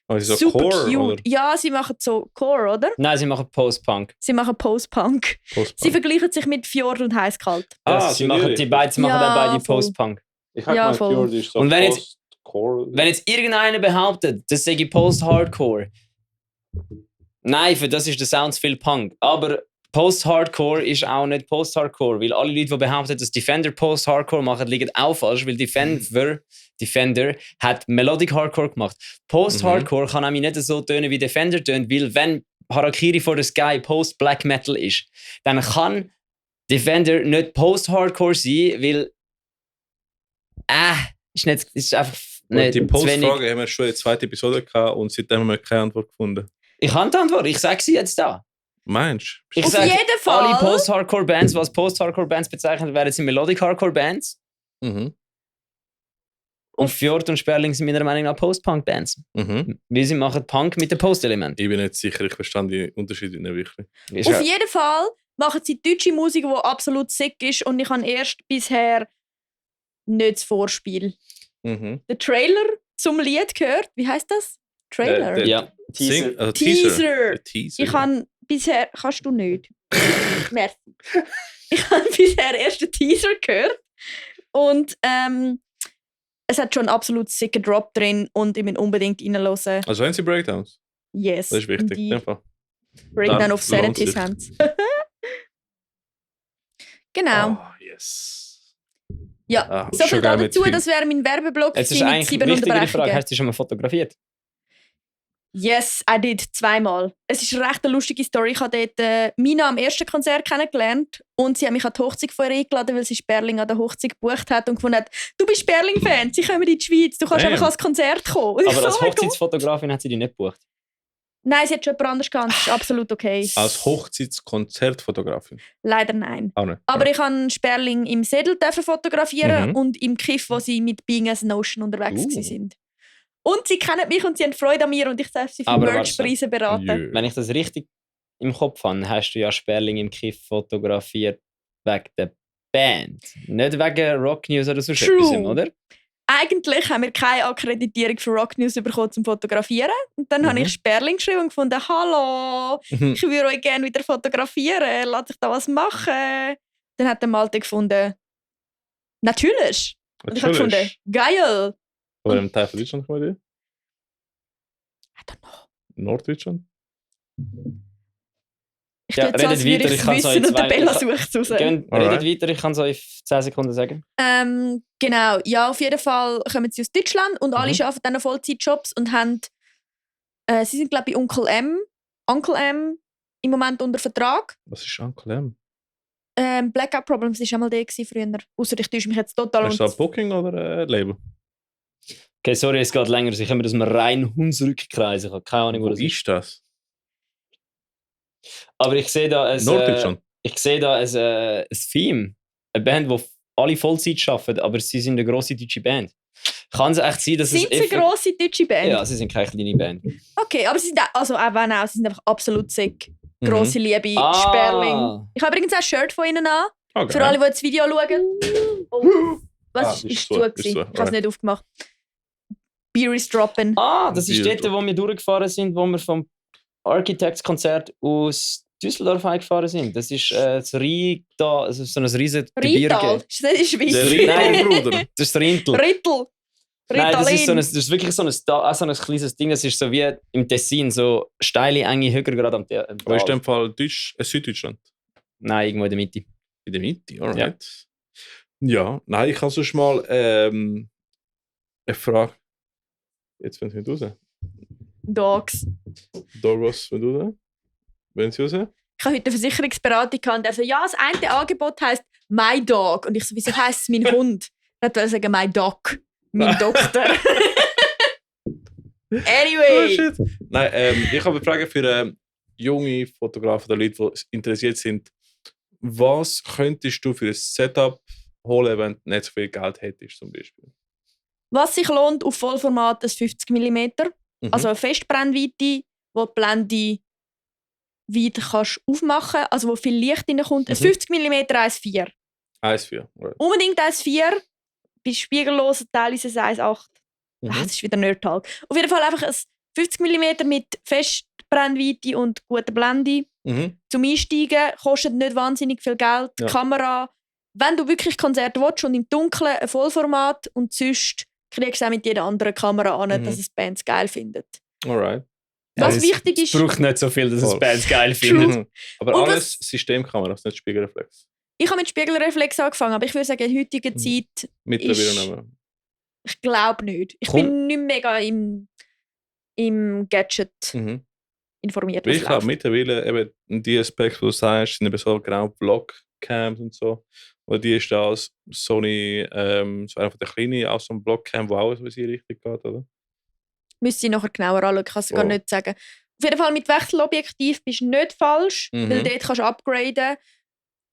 Oh, sie so super Core, cute. oder? Ja, sie machen so Core, oder? Nein, sie machen Post-Punk. Sie machen Post-Punk. Post-Punk. Sie vergleichen sich mit Fjord und Heißkalt. Sie machen, die beiden machen Ja, dann beide voll. Post-Punk. Ich Ja, gemeint, voll. Fjord ist so Und wenn jetzt- Post-Core. Wenn jetzt irgendeiner behauptet, das sei Post-Hardcore. Nein, für das ist der Sound zu viel Punk. Aber Post-Hardcore ist auch nicht Post-Hardcore, weil alle Leute, die behaupten, dass Defender Post-Hardcore machen, liegen auch falsch, weil Defender hat Melodic Hardcore gemacht. Post-Hardcore kann nämlich nicht so tönen, wie Defender tönt, weil wenn Harakiri for the Sky Post-Black Metal ist, dann kann Defender nicht Post-Hardcore sein, weil ist einfach Und nicht die zu wenig. Postfrage haben wir schon in der zweiten Episode gehabt und seitdem haben wir keine Antwort gefunden. Ich habe die Antwort, ich sage sie jetzt da. Meinst du? Ich Auf sage, jeden Fall. alle Post-Hardcore-Bands, was Post-Hardcore-Bands bezeichnet werden, sind Melodic-Hardcore-Bands. Mhm. Und Fjord und Sperling sind meiner Meinung nach Post-Punk-Bands. Mhm. Weil sie machen Punk mit dem Post-Element. Ich bin nicht sicher, ich verstand die Unterschiede nicht wirklich. Ist Auf ja- jeden Fall machen sie deutsche Musik, die absolut sick ist und ich habe erst bisher nicht das Vorspiel. Mhm. Den Trailer zum Lied gehört. Wie heißt das? Trailer? Der- Ja, Sing, also Teaser. Der Teaser. Ich habe bisher... Kannst du nicht? Merci. Ich habe bisher erst den Teaser gehört und es hat schon einen absolut sicken Drop drin und ich will unbedingt reinhören. Also haben sie Breakdowns? Yes. Das ist wichtig. Die Einfach. Breakdown Dann of Sanity's lohnt Hands. Genau. Oh, yes. Ja, Ah, so viel schon geil mit dazu, Film. das wäre mein Werbeblock Jetzt ist mit eigentlich 7 eine wichtigere Frage. Unterbrechungen. Hast du dich schon mal fotografiert? Yes, I did. 2-mal. Es ist eine recht lustige Story. Ich habe dort Mina am ersten Konzert kennengelernt und sie hat mich an die Hochzeit von ihr eingeladen, weil sie Sperling an der Hochzeit gebucht hat und gefunden hat, du bist Sperling-Fan, sie kommen in die Schweiz, du kannst Damn. einfach ans Konzert kommen. Und ich Aber so, als oh mein Gott. Hochzeitsfotografin hat sie dich nicht gebucht. Nein, sie hat schon jemand anders gehabt. Das ist absolut okay. Als Hochzeitskonzertfotografin? Leider nein. Auch nicht. Aber ich kann Sperling im Sedel fotografieren Mhm. und im Kiff, wo sie mit Being as an Ocean unterwegs Uh. sind. Und sie kennen mich und sie haben Freude an mir und ich darf sie für Aber Merch-Preise beraten. Jö. Wenn ich das richtig im Kopf habe, hast du ja Sperling im Kiff fotografiert wegen der Band. Nicht wegen Rock News oder so True. etwas, oder? Eigentlich haben wir keine Akkreditierung für Rock News bekommen zum Fotografieren. Und dann habe ich Sperling geschrieben und gefunden, hallo, ich würde euch gerne wieder fotografieren, lass ich da was machen. Dann hat der Malte gefunden, natürlich. Und ich habe gefunden, geil. Oder im Teil von Deutschland kommen die? I don't know. Norddeutschland? Ich Ja, tue jetzt so, als redet würde weiter, ich ich kann es so in wissen und der zwei- Bella ich- sucht es raus. Redet Alright. weiter, ich kann es euch in 10 Sekunden sagen. Genau, ja, auf jeden Fall kommen sie aus Deutschland und alle Mhm. arbeiten dann Vollzeitjobs und haben, sie sind glaube ich bei Uncle M im Moment unter Vertrag. Was ist Uncle M? Blackout Problems war einmal der gewesen früher. Ausser ich täusche mich jetzt total. Ist das ein Booking oder ein Label? Okay, sorry, es geht länger. Sie kommen aus einem reinen Hunsrückkreis. Ich habe keine Ahnung, wo Wo das ist. ist das? Aber ich sehe da ein, Norddeutschland? ich sehe da ein Theme. Eine Band, die alle Vollzeit arbeiten, aber sie sind eine grosse deutsche Band. Kann es echt sein, dass Sind sie es... eine grosse deutsche Band? Ja, sie sind keine kleine Band. Okay, aber sie sind also auch wenn auch, sie sind einfach absolut sick. Grosse Liebe, Ah. Sperling. Ich habe übrigens auch ein Shirt von ihnen an. Okay. Für alle, die das Video schauen. Oh, was Ah, ist zu, zu? ist gewesen? zu, Ich habe es alright. nicht aufgemacht. Beer is dropping. Ah, das ist Bier- dort, wo wir durchgefahren sind, wo wir vom Architects-Konzert aus Düsseldorf gefahren sind. Das ist das Rhein, da, also so ein riesen Rital. Gebirge. Ist das in der Schweiz? Der Nein. Rietal-Bruder. Das ist der Rintel. Rittel. Nein, das ist, Ritalin. das ist wirklich so ein kleines Ding. Das ist so wie im Tessin, so steile, enge Hügel gerade am Tal. Aber ist in dem Fall Süddeutschland? Nein, irgendwo in der Mitte. In der Mitte, alright. Ja, nein, ich kann sonst mal eine Frage. Jetzt wenn sie nicht raus. Dogs. Dogos, wenn du raus? Wenn sie raus? Ich habe heute eine Versicherungsberatung gehabt und er so, ja, das eine Angebot heisst My Dog. Und ich so, wieso heisst es mein Hund? Er wollte sagen, My Doc. Mein Doktor. Oh, Anyway. shit. Nein, ich habe eine Frage für junge Fotografen oder Leute, die interessiert sind. Was könntest du für ein Setup holen, wenn du nicht so viel Geld hättest, zum Beispiel? Was sich lohnt, auf Vollformat ein 50 mm. Mhm. Also eine Festbrennweite, wo die Blende weit kannst aufmachen kannst, also wo viel Licht reinkommt. Ein 50 mm 1,4. 1,4. Right. Unbedingt 1,4. Bei spiegellosen Teilen ist es 1,8. Mhm. Das ist wieder Nerd-Talk. Auf jeden Fall einfach ein 50 mm mit Festbrennweite und guter Blende. Mhm. Zum Einsteigen kostet nicht wahnsinnig viel Geld. Die Ja. Kamera, wenn du wirklich Konzerte willst und im Dunkeln ein Vollformat und sonst kriegst du auch mit jeder anderen Kamera an, Mhm. dass es Bands geil findet. Alright. Was es wichtig ist, Es braucht nicht so viel, dass es Voll. Bands geil True. findet. Mhm. Aber Und alles Systemkameras, nicht Spiegelreflex. ich habe mit Spiegelreflex angefangen, aber ich würde sagen, in heutiger Mhm. Zeit, Mittlerweile Ist- noch. ich glaube nicht. Ich Komm. bin nicht mega im Gadget Mhm. informiert. Weil was ich glaube, läuft. mittlerweile eben die Aspekte, die du sagst, sind eben so genau Blockcams und so. Oder die ist da als Sony, so einfach der kleine, auch so ein Blockcam, wo auch so in die Richtung geht, oder? Müsste ich nachher genauer anschauen, kann es gar Wow. nicht sagen. Auf jeden Fall mit Wechselobjektiv bist du nicht falsch, Mhm. weil dort kannst du upgraden.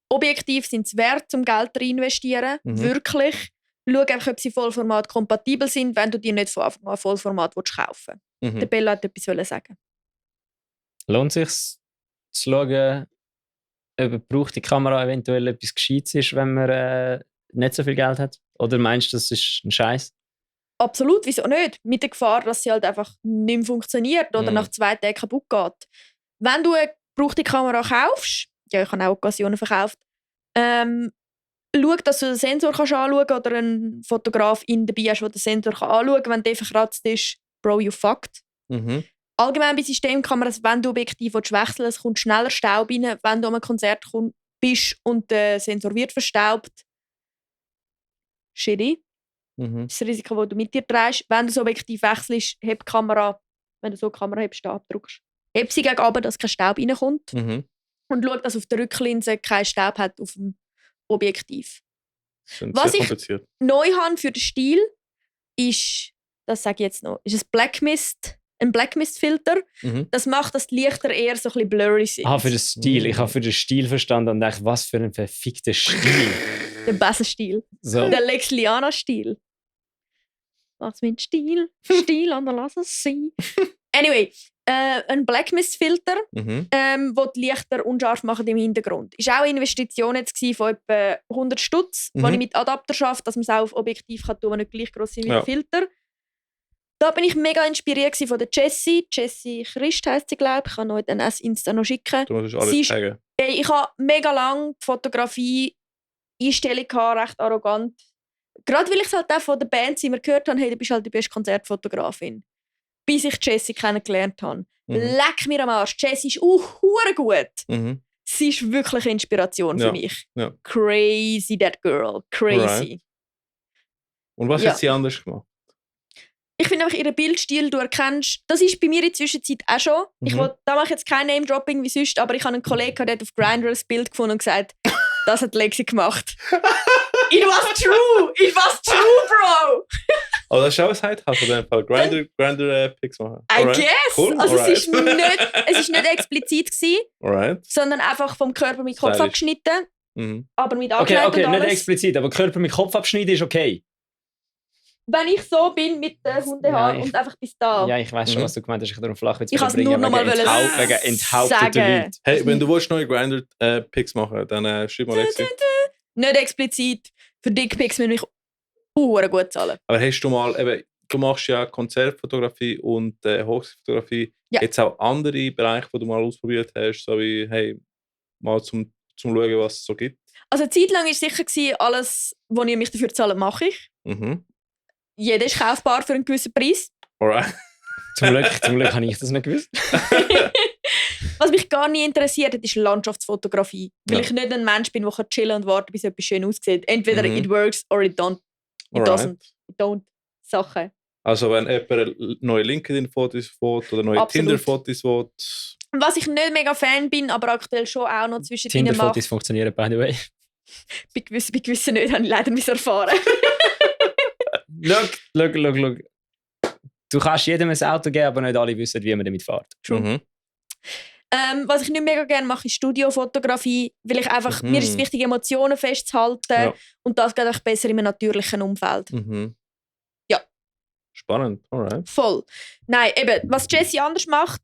Objektiv sind es wert, um Geld zu investieren. Mhm. Wirklich. Schau einfach, ob sie Vollformat kompatibel sind, wenn du dir nicht von Anfang an Vollformat kaufen willst. Der Mhm. Bella hat etwas sagen. Lohnt es sich zu schauen, ob braucht die Kamera eventuell etwas Gescheites ist, wenn man nicht so viel Geld hat? Oder meinst du, das ist ein Scheiß? Absolut, wieso nicht? Mit der Gefahr, dass sie halt einfach nicht mehr funktioniert oder Mhm. nach 2 Tagen kaputt geht. Wenn du eine gebrauchte Kamera kaufst, ja, ich habe auch Occasionen verkauft, schau, dass du den Sensor kannst anschauen kannst oder einen Fotograf dabei hast, der den Sensor anschauen kann. Wenn der verkratzt ist, bro, you fucked. Mhm. Allgemein bei Systemkameras, wenn du Objektiv wechseln willst, es kommt schneller Staub rein, wenn du an einem Konzert bist und der Sensor wird verstaubt. Shitty. Mhm. Das ist das Risiko, das du mit dir trägst. Wenn du das Objektiv wechselst, heb die Kamera, wenn du so die Kamera hebst, abdrückst. Heb sie gegen runter, dass kein Staub reinkommt. Mhm. Und schau, dass auf der Rücklinse kein Staub hat auf dem Objektiv. Das ist Was sehr ich- kompliziert. Neu habe für den Stil ist, das sage ich jetzt noch, ist ein Black Mist Filter. Mhm. Das macht, dass die Lichter eher so ein bisschen blurry sind. Ah, für den Stil. Ich habe für den Stil verstanden und dachte, was für ein verfickter Stil. Der Besen-Stil. So. Der Lex Liana-Stil. Was mit Stil? Stil, und dann lass es sein. Anyway, ein Black Mist Filter, Mhm. wo die Lichter unscharf machen im Hintergrund. Ist auch eine Investition jetzt gewesen von etwa 100 Stutz, Mhm. wo ich mit Adapter schaffe, dass man es auch auf Objektiv kann tun, die nicht gleich gross sind wie Ja. der Filter. Da bin ich mega inspiriert gewesen von der Jessie. Jessie Christ heisst sie, glaube ich. Ich kann euch dann das Insta noch schicken. Du musst alles Sie ist- zeigen. Ey, ich habe mega lange die Fotografie-Einstellung gehabt, recht arrogant. Gerade weil ich es halt auch von der Band immer gehört habe, hey, du bist halt die beste Konzertfotografin. Bis ich Jessie kennengelernt habe. Mhm. Leck mir am Arsch. Jessie ist hure gut. Mhm. Sie ist wirklich eine Inspiration Ja, für mich. ja. Crazy, that girl. Crazy. Und was Ja. hat sie anders gemacht? Ich finde einfach ihren Bildstil, du erkennst, das ist bei mir in der Zwischenzeit auch schon. Mhm. Da mache ich jetzt kein Name-Dropping wie sonst, aber ich habe einen Kollegen, gehabt, der hat auf Grindr ein Bild gefunden und gesagt, das hat Lexi gemacht. It was true! It was true, bro! Aber das ist auch ein Side-Hustle von dem Fall. Grindr-Pics machen. I guess! Cool. Also Alright. es ist nicht explizit gewesen, Alright. sondern einfach vom Körper mit Kopf Stylisch. abgeschnitten, Mhm. aber mit Okay, Ankleid okay, und nicht alles. explizit, aber Körper mit Kopf abschneiden ist okay. Wenn ich so bin mit den Hundehaaren Ja, ich- und einfach bis da. Ja, ich weiß schon, Mhm. was du gemeint hast. Ich darum flach jetzt Ich has bringen, nur noch mal wegen wollen wegen enthaupteten sagen. Leuten. Hey, wenn du willst neue Grindr-Pics machen, dann schreib mal jetzt. Nicht explizit. Für Dickpics muss ich gut zahlen. Aber hast du mal, eben, du machst ja Konzertfotografie und Hochzeitsfotografie. Ja. Jetzt auch andere Bereiche, die du mal ausprobiert hast, so wie, hey, mal zum schauen, was es so gibt. Also eine Zeit lang war sicher gewesen, alles, was ihr mich dafür zahlt, mache ich. Mhm. Jeder ist kaufbar für einen gewissen Preis. Alright. Zum Glück habe ich das nicht gewusst. Was mich gar nicht interessiert hat, ist Landschaftsfotografie. Weil Ja. ich nicht ein Mensch bin, der chillen und warten, bis etwas schön aussieht. Entweder Mhm. it works or it don't. It Alright. don't. Sachen. Also wenn jemand neue LinkedIn-Fotos will oder neue Absolut. Tinder-Fotos will, Was ich nicht mega Fan bin, aber aktuell schon auch noch zwischendrin mache. Tinder-Fotos funktionieren, by the way. Bei gewissen nicht, habe ich leider erfahren. Schau. Du kannst jedem ein Auto geben, aber nicht alle wissen, wie man damit fährt. True. Mhm. Was ich nicht mega gerne mache, ist Studiofotografie, weil ich einfach, Mhm. mir ist es wichtig, Emotionen festzuhalten Ja. und das geht einfach besser in einem natürlichen Umfeld. Mhm. Ja. Spannend, alright. Voll. Nein, eben, was Jessie anders macht,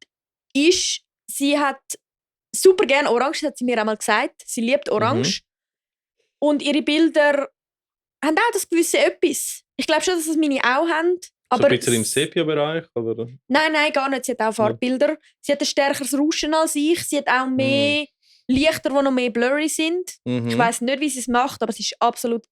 ist, sie hat super gerne Orange, das hat sie mir einmal gesagt. Sie liebt Orange. Und ihre Bilder haben auch das gewisse Etwas. Ich glaube schon, dass das meine auch haben. So Aber ein bisschen im Sepia-Bereich, oder? Nein, gar nicht. Sie hat auch Farbbilder. Sie hat ein stärkeres Rauschen als ich. Sie hat auch mehr Lichter, die noch mehr blurry sind. Mhm. Ich weiss nicht, wie sie es macht, aber es ist absolut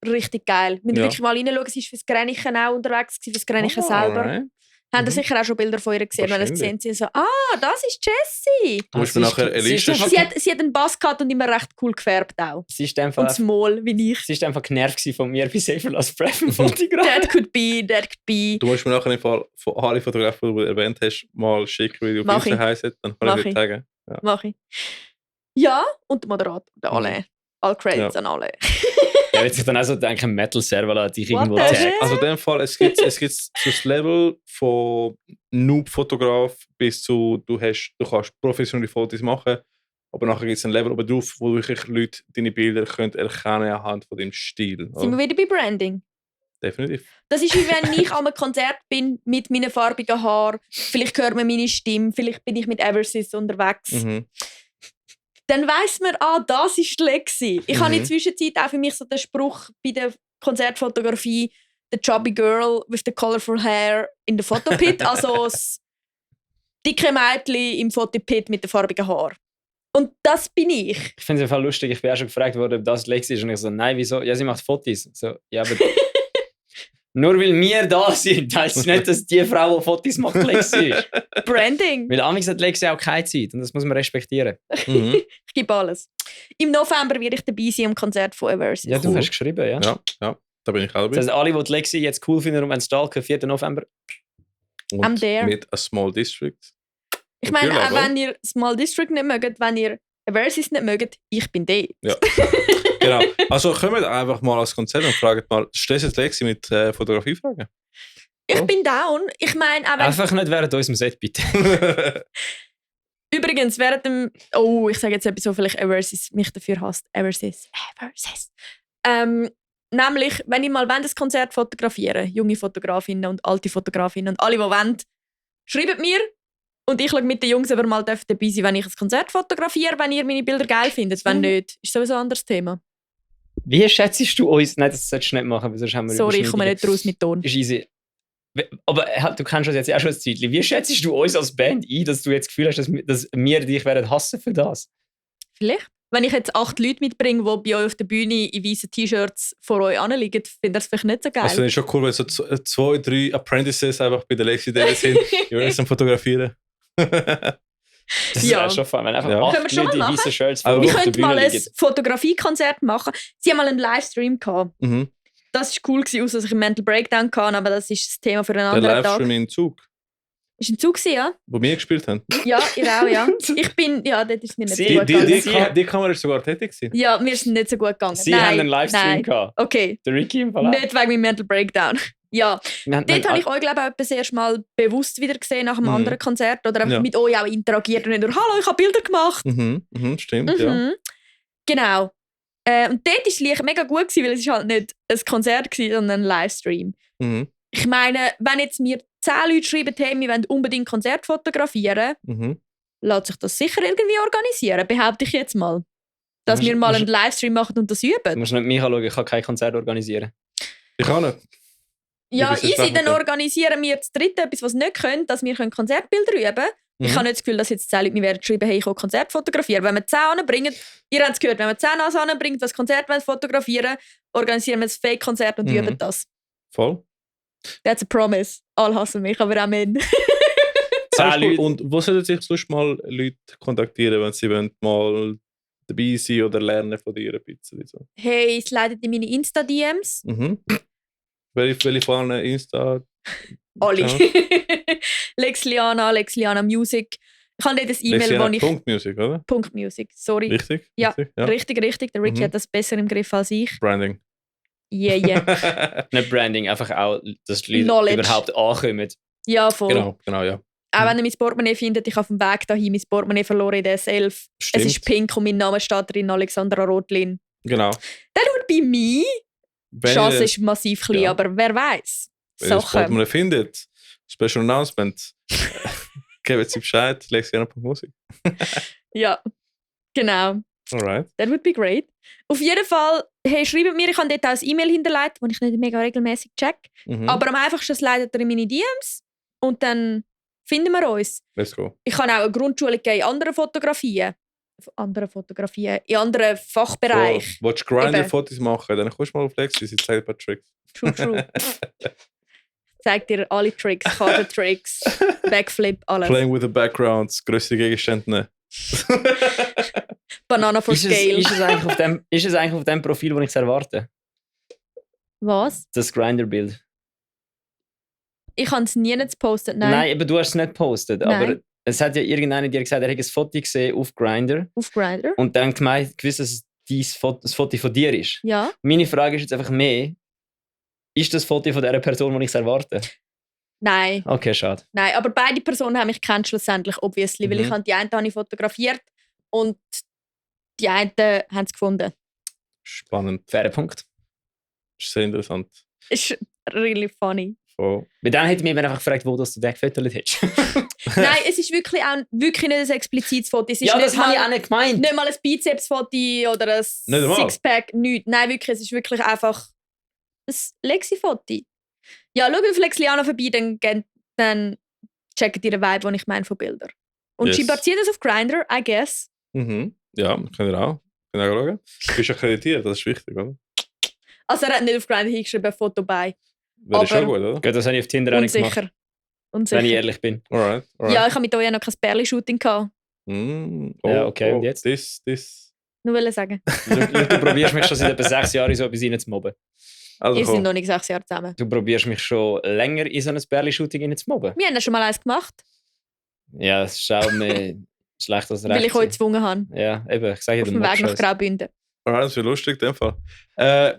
richtig geil. Wir müssen Ja. wirklich mal reinschauen. Sie war fürs Grenichen auch unterwegs, fürs Grenichen selber. Alright. Haben Mhm. sicher auch schon Bilder von ihr gesehen, wenn ihr es gesehen Wahrscheinlich. habt. So, das ist Jessie. Du musst mir nachher eine Liste einfach- Sie hat einen Bass gehabt und immer recht cool gefärbt auch. Sie ist einfach, Und small, wie ich. sie ist einfach genervt gewesen von mir bei Safer Last Breath im Fotograf. That could be. Du musst mir nachher im Fall von alle Fotografen, die du erwähnt hast, mal schicken, wie du Mach auf Insta ich. heisst. Dann kann Mach ich dir ich. sagen. Ja. Mache ich. Ja, und der Moderator, der Alain. All Credits an alle. Er wird sich dann auch so denken, Metal Servala dich irgendwo What the taggt. heck? Also in dem Fall, es gibt so das Level von Noob-Fotograf bis zu, du kannst professionelle Fotos machen, aber nachher gibt es ein Level oben drauf, wo wirklich Leute deine Bilder können erkennen anhand von dem Stil. Sind wir wieder bei Branding? Definitiv. Das ist wie wenn ich an einem Konzert bin mit meinen farbigen Haaren. Vielleicht hört man meine Stimme, vielleicht bin ich mit Eversys unterwegs. Mhm. Dann weiss man, das ist die Lexi. Ich habe in der Zwischenzeit auch für mich so den Spruch bei der Konzertfotografie, the chubby girl with the colorful hair in the photopit. Also das dicke Mädchen im Photopit mit den farbigen Haaren. Und das bin ich. Ich finde es einfach lustig, ich bin auch schon gefragt worden, ob das Lexi ist. Und ich so, nein, wieso? Ja, sie macht Fotos. So, ja, aber nur weil wir da sind, heisst es nicht, dass die Frau, die Fotos macht, Lexi ist. Branding. Weil amigs hat Lexi auch keine Zeit und das muss man respektieren. Mhm. Ich gebe alles. Im November werde ich dabei sein am Konzert von Eversys. Ja, du hast geschrieben, ja. Ja, da bin ich auch dabei. Das heißt, alle, die Lexi jetzt cool finden und stalken, 4. November. Und I'm there. mit A Small District. Ich meine, auch Natürlich, wenn ihr Small District nicht mögt, wenn ihr Eversys nicht mögt, ich bin dort. Ja. Genau. Also kommt einfach mal als Konzert und fragt mal, stellst du jetzt Lexi mit Fotografiefragen? Ich bin down. Ich meine, auch wenn Einfach nicht während unserem Set, bitte. übrigens, während dem... Oh, ich sage jetzt etwas, so vielleicht Eversys mich dafür hasst. Eversys. Nämlich, wenn ich mal das Konzert fotografieren, junge Fotografinnen und alte Fotografinnen und alle, die wollen, schreibt mir und ich schaue mit den Jungs, ob ihr mal dabei sein, wenn ich ein Konzert fotografiere, wenn ihr meine Bilder geil findet. Wenn nicht, ist sowieso ein anderes Thema. Wie schätzt du uns? Nein, das solltest du nicht machen, weil sonst haben wir Sorry, ich komme nicht raus mit Ton. Ist easy. Aber du kennst uns jetzt auch schon ein Zeitchen. Wie schätzt du uns als Band ein, dass du jetzt das Gefühl hast, dass wir dich werden hassen für das? Vielleicht. Wenn ich jetzt 8 Leute mitbringe, die bei euch auf der Bühne in weißen T-Shirts vor euch anliegen, findet ihr es vielleicht nicht so geil. Also ist schon cool, wenn so 2, 3 Apprentices einfach bei der Lexi da sind, die uns am Fotografieren. Das Ja. ist schon fun, wenn einfach Ja. 8 Können wir schon Leute in mal weißen Shirts Aber vor Wir auf der könnten Bühne mal ein liegen. Fotografiekonzert machen. Sie haben mal einen Livestream gehabt. Mhm. Das war cool, aus dass ich einen Mental Breakdown hatte, aber das ist das Thema für einen Der anderen Tag. Livestream in Zug, Ist ein Zug gewesen, ja? wo wir gespielt haben. Ja, ihr auch, ja. Ich bin, ja, dort ist es mir nicht Sie- so gut gegangen. Die Kamera ist sogar tätig gewesen. Ja, mir ist es nicht so gut gegangen. Sie nein, haben einen Livestream nein. gehabt. Okay, Der Ricky im Fall. nicht wegen meinem Mental Breakdown. Ja, Wir haben- dort habe ich euch, glaube ich, auch das erste Mal bewusst wieder gesehen nach einem Mhm. anderen Konzert oder einfach Ja. mit euch auch interagiert und nicht nur «Hallo, ich habe Bilder gemacht!» Stimmt, ja. Mhm. Genau. Und dort war das Licht mega gut, weil es halt nicht ein Konzert war, sondern ein Livestream. Mhm. Ich meine, wenn jetzt mir 10 Leute schreiben, hey, wir wollen unbedingt Konzert fotografieren, Mhm. lässt sich das sicher irgendwie organisieren, behaupte ich jetzt mal. Dass Du musst- wir mal musst- einen Livestream machen und das Du üben. musst nicht mich anschauen, ich kann kein Konzert organisieren. Ich kann nicht. Ja, bis jetzt easy, machen dann können. organisieren wir das dritte etwas, was nicht können, dass wir Konzertbilder üben können. Ich Mhm. habe nicht das Gefühl, dass jetzt 10 Leute mir werden geschrieben, hey, ich will Konzert fotografieren. Wenn wir 10 anbringen, ihr habt es gehört, wenn wir 10 anbringen, was Konzert fotografieren, organisieren wir ein Fake-Konzert und Mhm. üben das. Voll. That's a promise. Alle hassen mich, aber Amen. 10 Leute. Und wo sollten sich sonst mal Leute kontaktieren, wenn sie wollen, mal dabei sein oder lernen von dir ein bisschen? So. Hey, slidet in meine Insta-DMs. Mhm. Welche von allen Insta? Alle. Ja. Lexiana Music. Ich habe nicht das E-Mail, wo ich... Punkt Music, oder? Punkt Music, sorry. Richtig? Ja. Richtig, ja. Richtig. Der Ricky Mhm. hat das besser im Griff als ich. Branding. Yeah. Nicht Branding, einfach auch, dass die Leute Knowledge. überhaupt ankommen. Ja, voll. genau, ja. Auch wenn ihr mein Portemonnaie findet, ich habe auf dem Weg dahin mein Portemonnaie verloren in der S11. Stimmt. Es ist pink und mein Name steht drin, Alexandra Rotlin. Genau. That would be me. Die Wenn Chance ihr ist massiv klein, ja. aber wer weiß. wenn ihr das Sachen. Portemonnaie findet, Special Announcement, gebt sie Bescheid, Lexiana.musik. Ja, genau. Alright. That would be great. Auf jeden Fall, hey, schreibt mir, ich habe dort auch ein E-Mail hinterlegt, das ich nicht mega regelmäßig check. Mhm. Aber am einfachsten leitet ihr in meine DMs und dann finden wir uns. Let's go. Ich habe auch eine Grundschule gegeben in anderen Fotografien. In anderen Fachbereichen. Willst du Grindr Eben. Fotos machen, dann kommst du mal auf Lexi, sie zeigt ein paar Tricks. True. Zeig dir alle Tricks, Kartentricks, Backflip, alles. Playing with the backgrounds, größere Gegenstände nehmen. Banana for Ist Scale. es eigentlich auf dem Profil, das ich erwarte? Was? Das Grindr-Bild? Ich habe es nie gepostet, nein. Nein, aber du hast es nicht gepostet. Nein. Aber es hat ja irgendeiner dir gesagt, er hätte ein Foto gesehen auf Grindr Auf Grindr. und dann gewusst, dass es das Foto von dir ist. Ja. Meine Frage ist jetzt einfach mehr, ist das Foto von dieser Person, die ich erwarte? Nein. Okay, schade. Nein, aber beide Personen haben mich kennt schlussendlich, obviously, weil ich habe die eine habe ich fotografiert und die einen haben es gefunden. Spannend. Fairer Punkt. Ist sehr interessant. Ist really funny. Oh. Bei dann hätte ich mich einfach gefragt, wo das du den gefüttert hättest. Nein, es ist wirklich nicht ein explizites Foto. Es ist ja, nicht das habe ich auch nicht gemeint. Nicht mal ein Bizeps-Foto oder ein Sixpack, nichts. Nein, wirklich, es ist wirklich einfach ein Lexi-Foto. Ja, schau auf Lexiana vorbei, dann checkt ihr den Vibe, den ich meine von Bildern. Und sie basiert das auf Grindr, I guess. Mhm. Ja, könnt ihr auch schauen. Du bist akkreditiert, das ist wichtig, oder? Also er hat nicht auf Grindr hingeschrieben, ein Foto bei. Wäre schon gut, oder? Gut, das habe ich auf Tinder auch nicht gemacht, Unsicher. wenn ich ehrlich bin. Alright. Ja, ich habe mit euch noch kein Perli-Shooting gehabt. Ja, okay, und jetzt? Das. Nur will sagen. Du probierst mich schon seit etwa 6 Jahren in so etwas reinzumobben. Also Wir sind noch nicht 6 Jahre zusammen. Du probierst mich schon länger in so ein Perli-Shooting reinzumobben. Wir haben ja schon mal eins gemacht, Ja, das ist auch mehr schlecht als recht. weil ich euch gezwungen habe. Ja, eben, ich sage ja, Auf du dem Weg mobst nach uns. Graubünden. Alright, das wird lustig in dem Fall.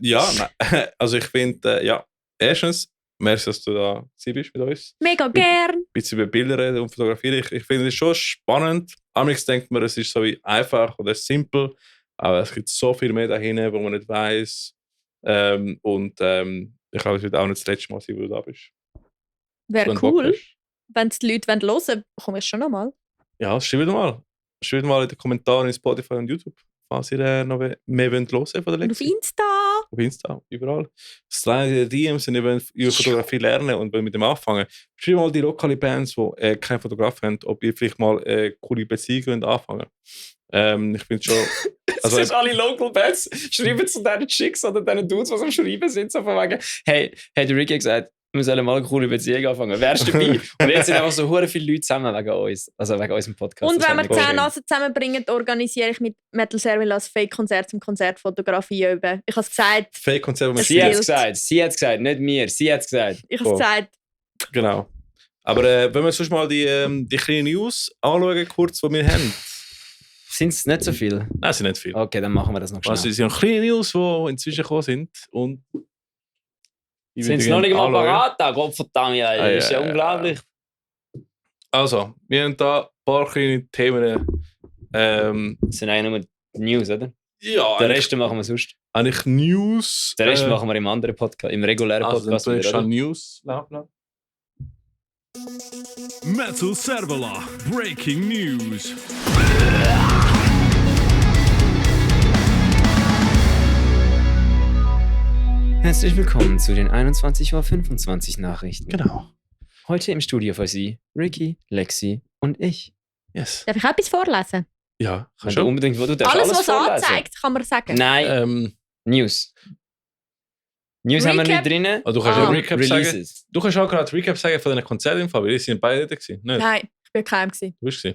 Ja, nein. Also ich finde, ja, erstens, merci, dass du da bist mit uns. Mega gern. Ein bisschen über Bilder reden und fotografieren. Ich finde es schon spannend. Amigs denkt man, es ist so wie einfach oder simpel, aber es gibt so viel mehr dahinter, wo man nicht weiß. Ich glaube, es wird auch nicht das letzte Mal sein, wo du da bist. Wäre Wenn du Bock cool, hast. wenn es die Leute hören wollen, komme ich schon nochmal. Ja, schreibt mal. Schreibt mal in den Kommentaren in Spotify und YouTube, falls ihr noch mehr hören wollt von der Und auf Lexi. Insta. Auf Insta, überall. Slide DMs und ihr wollt über Fotografie lernen und wollt mit dem anfangen. Schreibt mal die lokalen Bands, die keinen Fotograf haben, ob ihr vielleicht mal coole Beziehungen anfangen. Ich finde schon. Also, das ist alle Local Bands schreiben zu diesen Chicks oder diesen Dudes, die am Schreiben sind, so von wegen, hey, der Ricky hat gesagt, wir sollen mal eine coole Beziehung anfangen. Wärst du dabei? Und jetzt sind einfach so hure viele Leute zusammen wegen uns, also wegen unserem Podcast. Und Das wenn wir ist mega 10 schön. Nasen zusammenbringen, organisiere ich mit Metal Servile als Fake-Konzert zum Konzertfotografie üben. Ich habe es gesagt. Fake-Konzert, wo man Sie hat gilt. es gesagt, nicht wir. Sie hat es gesagt. Ich habe es gesagt. Genau. Aber wenn wir sonst mal die kleinen News anschauen, kurz, die wir haben. Sind es nicht so viel? Nein, sind nicht viel. Okay, dann machen wir das noch schnell. Also, es sind noch kleine News, die inzwischen gekommen sind. Und Sind sie noch nicht mal anschauen. parat? Gottverdammt, ja, das ist ja unglaublich. Also, wir haben da ein paar kleine Themen. Das sind eigentlich nur die News, oder? Ja, Den Rest machen wir sonst. eigentlich News. Den Rest machen wir im anderen Podcast, im regulären Also, dann Podcast. tue ich wieder, schon oder? News laufen. Metal Servola, breaking news. Herzlich willkommen zu den 21:25 Uhr Nachrichten. Genau. Heute im Studio für Sie Ricky, Lexi und ich. Yes. Darf ich etwas vorlesen? Ja, Wenn kannst du du. unbedingt, wo du darfst Alles, was vorlesen. anzeigt, kann man sagen. Nein, News. News haben wir Recap? nicht drin. Also, du kannst ja Recap sagen. Releases. Du kannst auch gerade Recap sagen von deinen Konzerten, weil wir sind beide da gewesen. Nicht? Nein, ich bin kein gewesen. Du bist sie.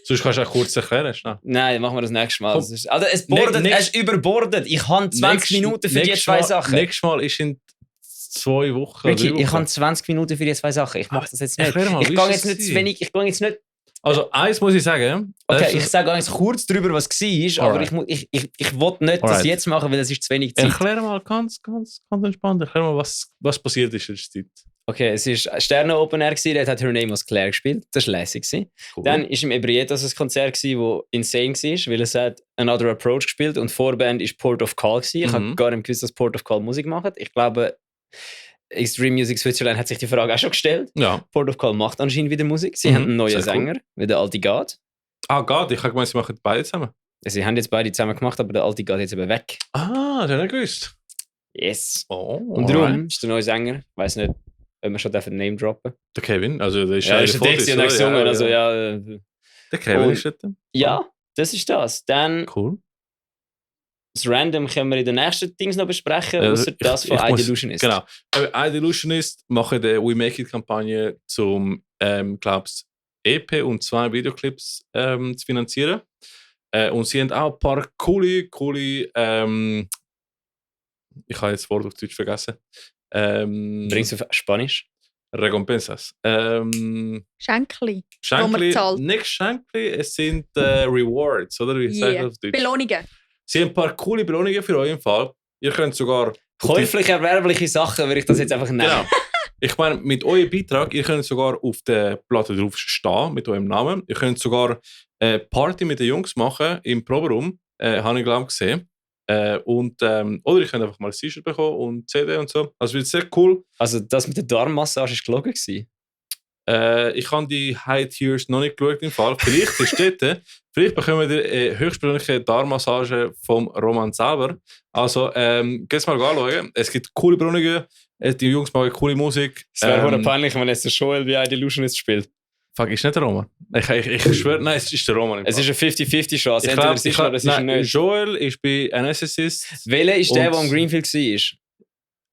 Sonst kannst du auch kurz erklären. Schnell. Nein, machen wir das nächste Mal. Komm. Das ist, also es bordet, Nächst- es ist überbordet. Ich habe 20 Minuten für die nächstes zwei Mal, Sachen. Nächstes Mal ist in 2 Wochen. Ricky, 3 Wochen. ich habe 20 Minuten für die zwei Sachen. Ich mache das jetzt nicht. Erklär mal, Ich wie gehe ist jetzt das nicht zu gewesen? wenig. Ich gehe jetzt nicht. Also, eins muss ich sagen. Okay, ich sage ganz kurz darüber, was war, aber Alright. ich will nicht das Alright. jetzt machen, weil es ist zu wenig Zeit. Erklär mal ganz entspannt. Erklär mal, was passiert ist in der Zeit. Okay, es war Sterne Open Air, dort hat Her Name Was Claire gespielt. Das war lässig. Cool. Dann war im Ebrietas ein Konzert, das insane war, weil es hat Another Approach gespielt und die Vorband war Port of Call. Ich habe gar nicht gewusst, dass Port of Call Musik macht. Ich glaube, Extreme Music Switzerland hat sich die Frage auch schon gestellt. Ja. Port of Call macht anscheinend wieder Musik. Sie haben einen neuen sehr cool. Sänger, wie der alte geht. Ah, Gott, ich habe gemeint, sie machen beide zusammen. Sie haben jetzt beide zusammen gemacht, aber der alte geht jetzt eben weg. Ah, das habe ich nicht gewusst. Yes. Oh, Und darum ist der neue Sänger, ich weiß nicht, ob wir schon den Name droppen. Der Kevin, also der ist Ja, ist ein Fotos, Dixie und oder? er gesungen, also ja. Der Kevin Und- ist dort. Ja, das ist das. Dann Cool. das Random können wir in den nächsten Dings noch besprechen, Ja, außer das von muss- Illusionist. Genau. Illusionist machen die We Make It-Kampagne zum, glaub's, EP und 2 Videoclips zu finanzieren. Und sie haben auch ein paar coole ich habe jetzt das Wort auf Deutsch vergessen. Bringst du auf Spanisch? Recompensas. Schenkli. Schenkli, zahlt. nicht Schenkli, es sind Rewards, oder? Wie sagt Yeah. man auf Deutsch? Belohnungen. Sie haben ein paar coole Belohnungen für euch im Fall. Ihr könnt sogar... Käufliche, erwerbliche Sachen würde ich das jetzt einfach nennen. Genau. Ich meine, mit eurem Beitrag, ihr könnt sogar auf der Platte drauf stehen, mit eurem Namen. Ihr könnt sogar eine Party mit den Jungs machen im Proberaum, habe ich glaube gesehen. Oder ihr könnt einfach mal ein T-Shirt bekommen und CD und so. Also wird sehr cool. Also das mit der Darmmassage war gelogen gewesen. Ich habe die High Tiers noch nicht geschaut im Fall. Vielleicht ist dort, vielleicht bekommen wir höchstpersönliche Darmmassage vom Roman selber. Also, geht's mal anschauen. Es gibt coole Belohnungen. Die Jungs machen coole Musik. Es wäre peinlich, wenn jetzt der Joel wie ein Illusionist spielt. Fuck, ist nicht der Roman? Ich schwöre, nein, es ist der Roman. Es ist eine 50-50 Chance. Entweder es ist oder es ist nicht. Joel ist bei Anesthetist. Welcher ist der am Greenfield war?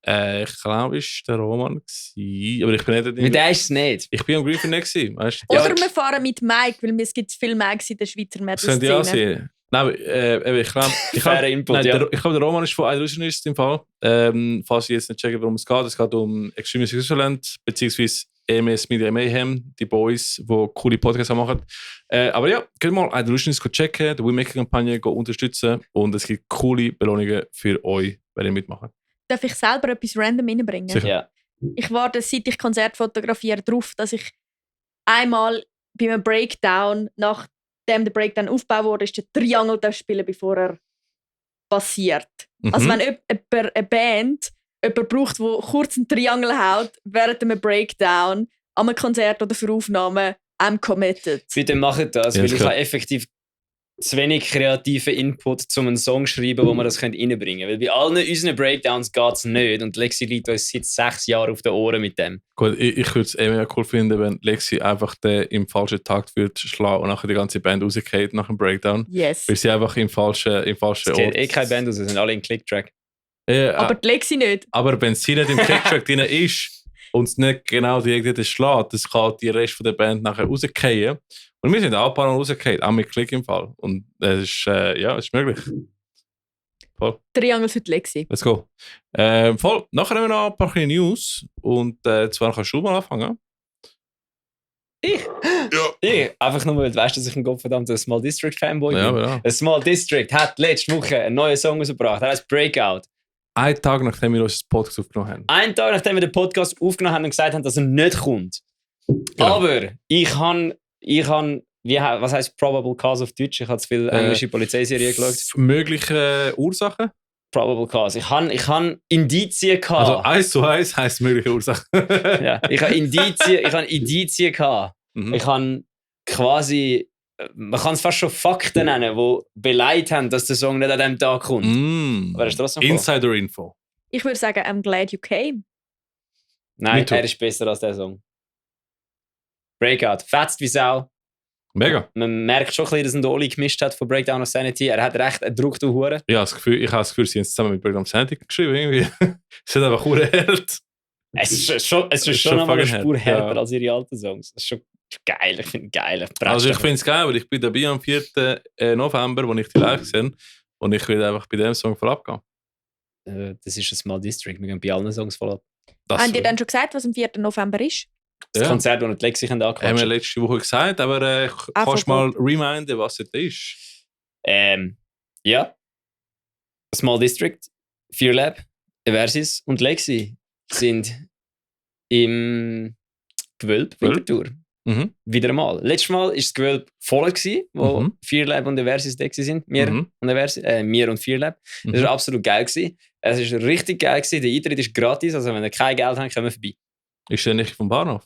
Ich glaube, es war der Roman gewesen, aber ich bin nicht... Mit der ist es nicht. Ich bin am Greenfield nicht gewesen, weißt du? Oder wir fahren mit Mike, weil es gibt viele Mikes in der Schweizer Metal-Szene. Das könnte ich auch sehen. Nein, ich glaube, der Roman ist von Illusionist im Fall. Falls ich jetzt nicht checken, worum es geht. Es geht um Extreme Music Switzerland, beziehungsweise EMS Media Mayhem, die Boys, die coole Podcasts machen. Aber ja, könnt mal Illusionist checken, die Wingmaker-Kampagne unterstützen und es gibt coole Belohnungen für euch, wenn ihr mitmacht. Darf ich selber etwas random reinbringen? Sicher. Ja. Ich warte, seit ich Konzert fotografiere, darauf, dass ich einmal bei einem Breakdown, nachdem der Breakdown aufgebaut wurde, ist der Triangle spielen, bevor er passiert. Also wenn eine Band jemanden braucht, der kurz einen Triangle haut, während einem Breakdown, an einem Konzert oder für Aufnahmen, committed. Bitte macht das, Ja, weil ich klar. habe effektiv zu wenig kreativen Input, um einen Song zu schreiben, wo man das reinbringen könnte. Weil bei allen unseren Breakdowns geht es nicht und Lexi liegt uns seit 6 Jahren auf den Ohren mit dem. Gut, ich würde es mega cool finden, wenn Lexi einfach den im falschen Takt wird schlagen und nachher die ganze Band rausgeht nach dem Breakdown. Yes. Weil sie einfach im falschen Es Ort... geht keine Band aus, sie sind alle in Clicktrack. Aber die Lexi nicht. aber wenn sie nicht im Clicktrack drin ist und es nicht genau direkt schlägt, das kann die Rest der Band nachher rausgehen. Und wir sind auch ein paar Mal rausgefallen, auch mit Klick im Fall. Und es ist, ja, es ist möglich. Voll. Triangle für die Lexi. Let's go. Voll. Nachher haben wir noch ein paar kleine News. Und zwar kannst du mal anfangen. Ich? Einfach nur, weil du weißt, dass ich ein gottverdammter Small District Fanboy bin. Ja, ja. Ein Small District hat letzte Woche einen neuen Song rausgebracht. Er heißt Breakout. Einen Tag, nachdem wir unseren Podcast aufgenommen haben. Einen Tag, nachdem wir den Podcast aufgenommen haben und gesagt haben, dass er nicht kommt. Genau. Aber ich han was heißt Probable Cause auf Deutsch? Ich habe zu viel englische Polizeiserien geschaut. Mögliche Ursachen? Probable Cause. Ich han Indizien gehabt. Also 1:1 heisst mögliche Ursachen. Ja, ich habe Indizien gehabt. Mhm. Ich habe quasi, man kann es fast schon Fakten nennen, die beleidigt haben, dass der Song nicht an diesem Tag kommt. Aber er ist trotzdem gekommen. Insider-Info. Ich würde sagen, I'm glad you came. Nein, Me too. er ist besser als der Song. Breakout. Fetzt wie Sau. Mega. Man merkt schon ein bisschen, dass ein Oli gemischt hat von Breakdown of Sanity. Er hat recht einen Druck durch Hure. Ja, ich habe das Gefühl, sie haben es zusammen mit Breakdown Sanity geschrieben. Irgendwie. Es sind einfach hart. Es ist schon schon einmal eine fucking Spur hart, härter ja. als ihre alten Songs. Das ist schon geil. Ich finde es geil. Also ich finde es geil, weil ich bin dabei am 4. November, wo ich die live sehe. Und ich will einfach bei dem Song voll abgehen. Das ist ein Small District. Wir gehen bei allen Songs voll ab. Das Haben die dann schon gesagt, was am 4. November ist? Das Ja. Konzert, das die Lexi haben wir anquatschen. letzte Woche gesagt, aber kannst du mal reminden, was es ist? Ja. Small District, Fear Lab, Eversis und Lexi sind im Gewölbe Winterthur. Mhm. Wieder einmal. Letztes Mal war das Gewölbe voll, wo Mhm. Fear Lab und Eversis da sind. Wir Mhm. und Eversis, wir und Fear Lab. Das Mhm. war absolut geil. Es war richtig geil. Der Eintritt ist gratis, also wenn ihr kein Geld habt, kommen wir vorbei. Ist der nicht vom Bahnhof?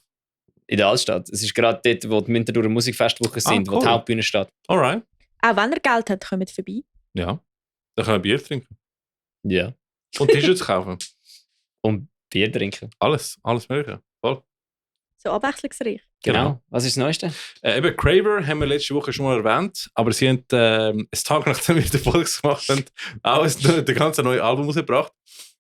In der Altstadt. Es ist gerade dort, wo die Winterthurer Musikfestwochen sind, wo cool. die Hauptbühne steht. Alright. Auch wenn ihr Geld habt, kommt vorbei. Ja. Dann können wir Bier trinken. Ja. Und T-Shirts kaufen. Und Bier trinken. Alles mögliche. Voll. So abwechslungsreich. Genau. Was ist das Neueste? Eben Craver haben wir letzte Woche schon mal erwähnt, aber sie haben einen Tag nachdem wir den Podcast gemacht haben, auch ein ganz neues Album rausgebracht.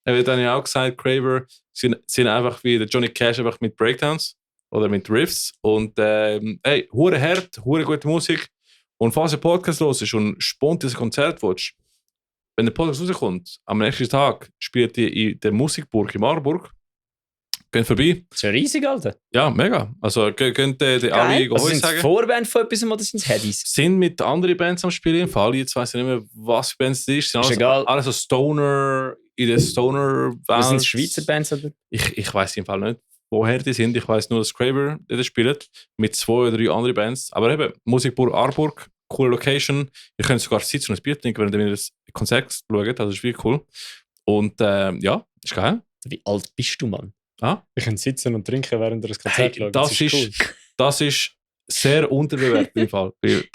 Er hat dann ja auch gesagt, Craver sind einfach wie der Johnny Cash, einfach mit Breakdowns oder mit Riffs. Und hey, hure hart, hure gute Musik. Und falls ihr Podcast los ist und spontan ein Konzert willst, wenn der Podcast rauskommt, am nächsten Tag spielt ihr in der Musikburg in Marburg. Geht vorbei. Das ist ja riesig, Alter. Ja, mega. Also könnt ihr alle Also Hoi sind es sagen. Vorband von etwas oder sind es Headies? Sind mit anderen Bands am Spielen im Fall. Jetzt weiss ich nicht mehr, was für Bands es ist. Sind Ist alles, egal. alles so Stoner, in der Stoner Was sind Bands. es Schweizer Bands? Oder? Ich weiss im Fall nicht, woher die sind. Ich weiss nur, dass Craver dort spielt. Mit 2 oder 3 anderen Bands. Aber eben, Musikburg Aarburg, coole Location. Ihr könnt sogar sitzen und ein Bier trinken, während ihr das Konzert schaut. Also das ist wirklich cool. Und ja, ist geil. Wie alt bist du, Mann? Ah? Wir können sitzen und trinken, während wir das Hey, Konzert schauen. das ist sehr unterbewertet im Fall. Weil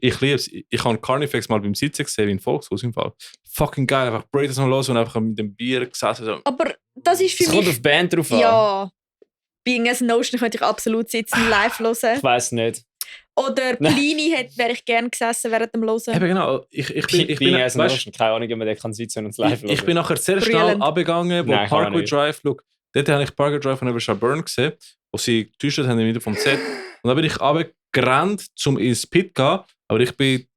ich liebe es. Ich habe Carnifex mal beim Sitzen gesehen, wie ein Volkshaus im Fall. Fucking geil, einfach Breakers noch los und einfach mit dem Bier gesessen. So. Aber das ist für Es kommt mich... auf die Band drauf an. Ja. Being as Notion könnte ich absolut sitzen, live hören. Ich weiss nicht. Oder Plini wäre ich gerne gesessen während dem Hören. Eben genau. Ich bin also weißt, keine Ahnung, ob man den kann sitzen und live ich bin nachher sehr schnell Brüllend. abgegangen, wo Nein, kann man Parkway nicht. Drive, look, dort habe ich Parkway Drive von Evershire Burn gesehen, wo sie getäuscht haben wieder vom Set. Und dann bin ich runtergerannt, um ins Pit zu gehen. Aber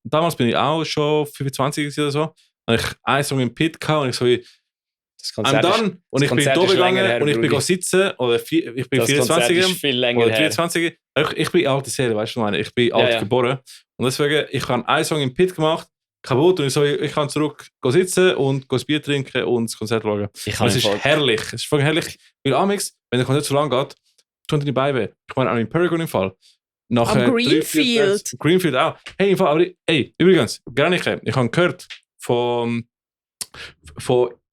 damals bin ich auch schon 25 oder so. Und ich einen Song im Pit gehabt und ich so wie, Das I'm Konzert done. Und ich bin Konzert da ist länger gegangen her, und ich bin Brudi. sitzen. Oder ich bin Das Konzert 24 ist viel länger oder her. 23. Ich bin alte Seele, weißt du, was ich meine? Ich bin alt ja. geboren. Und deswegen, ich habe einen Song im Pit gemacht, kaputt, und ich kann zurück sitzen und ein Bier trinken und das Konzert schauen. Ich Und kann es ist herrlich. Es ist voll herrlich. Weil Amix, wenn der Konzert so lang geht, tun die Beine weh. Ich meine, auch in Paragon im Fall. Nach, Am Greenfield. Greenfield auch. Hey, im Fall, aber übrigens, Granike, ich habe gehört von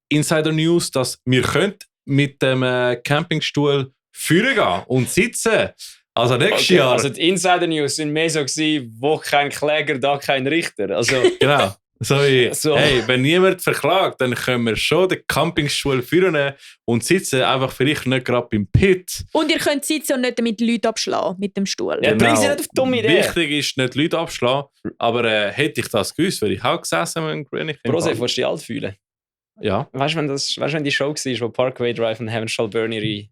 Insider News, dass wir mit dem Campingstuhl führen gehen und sitzen. Also nächstes Jahr. Also die Insider News sind mehr so gewesen, wo kein Kläger, da kein Richter. Also Genau. So wie, So. hey, wenn niemand verklagt, dann können wir schon den Campingstuhl führen und sitzen, einfach vielleicht nicht gerade beim Pit. Und ihr könnt sitzen und nicht damit Leute abschlagen mit dem Stuhl. Ja, bring sie nicht auf dumme Ideen. Wichtig ist nicht Leute abschlagen, aber hätte ich das gewusst, wäre ich auch gesessen mit dem Grünig. Brosef, willst du dich alt fühlen? Ja, Weißt du, wenn die Show war, wo Parkway Drive und Heaven Shall Burn ihre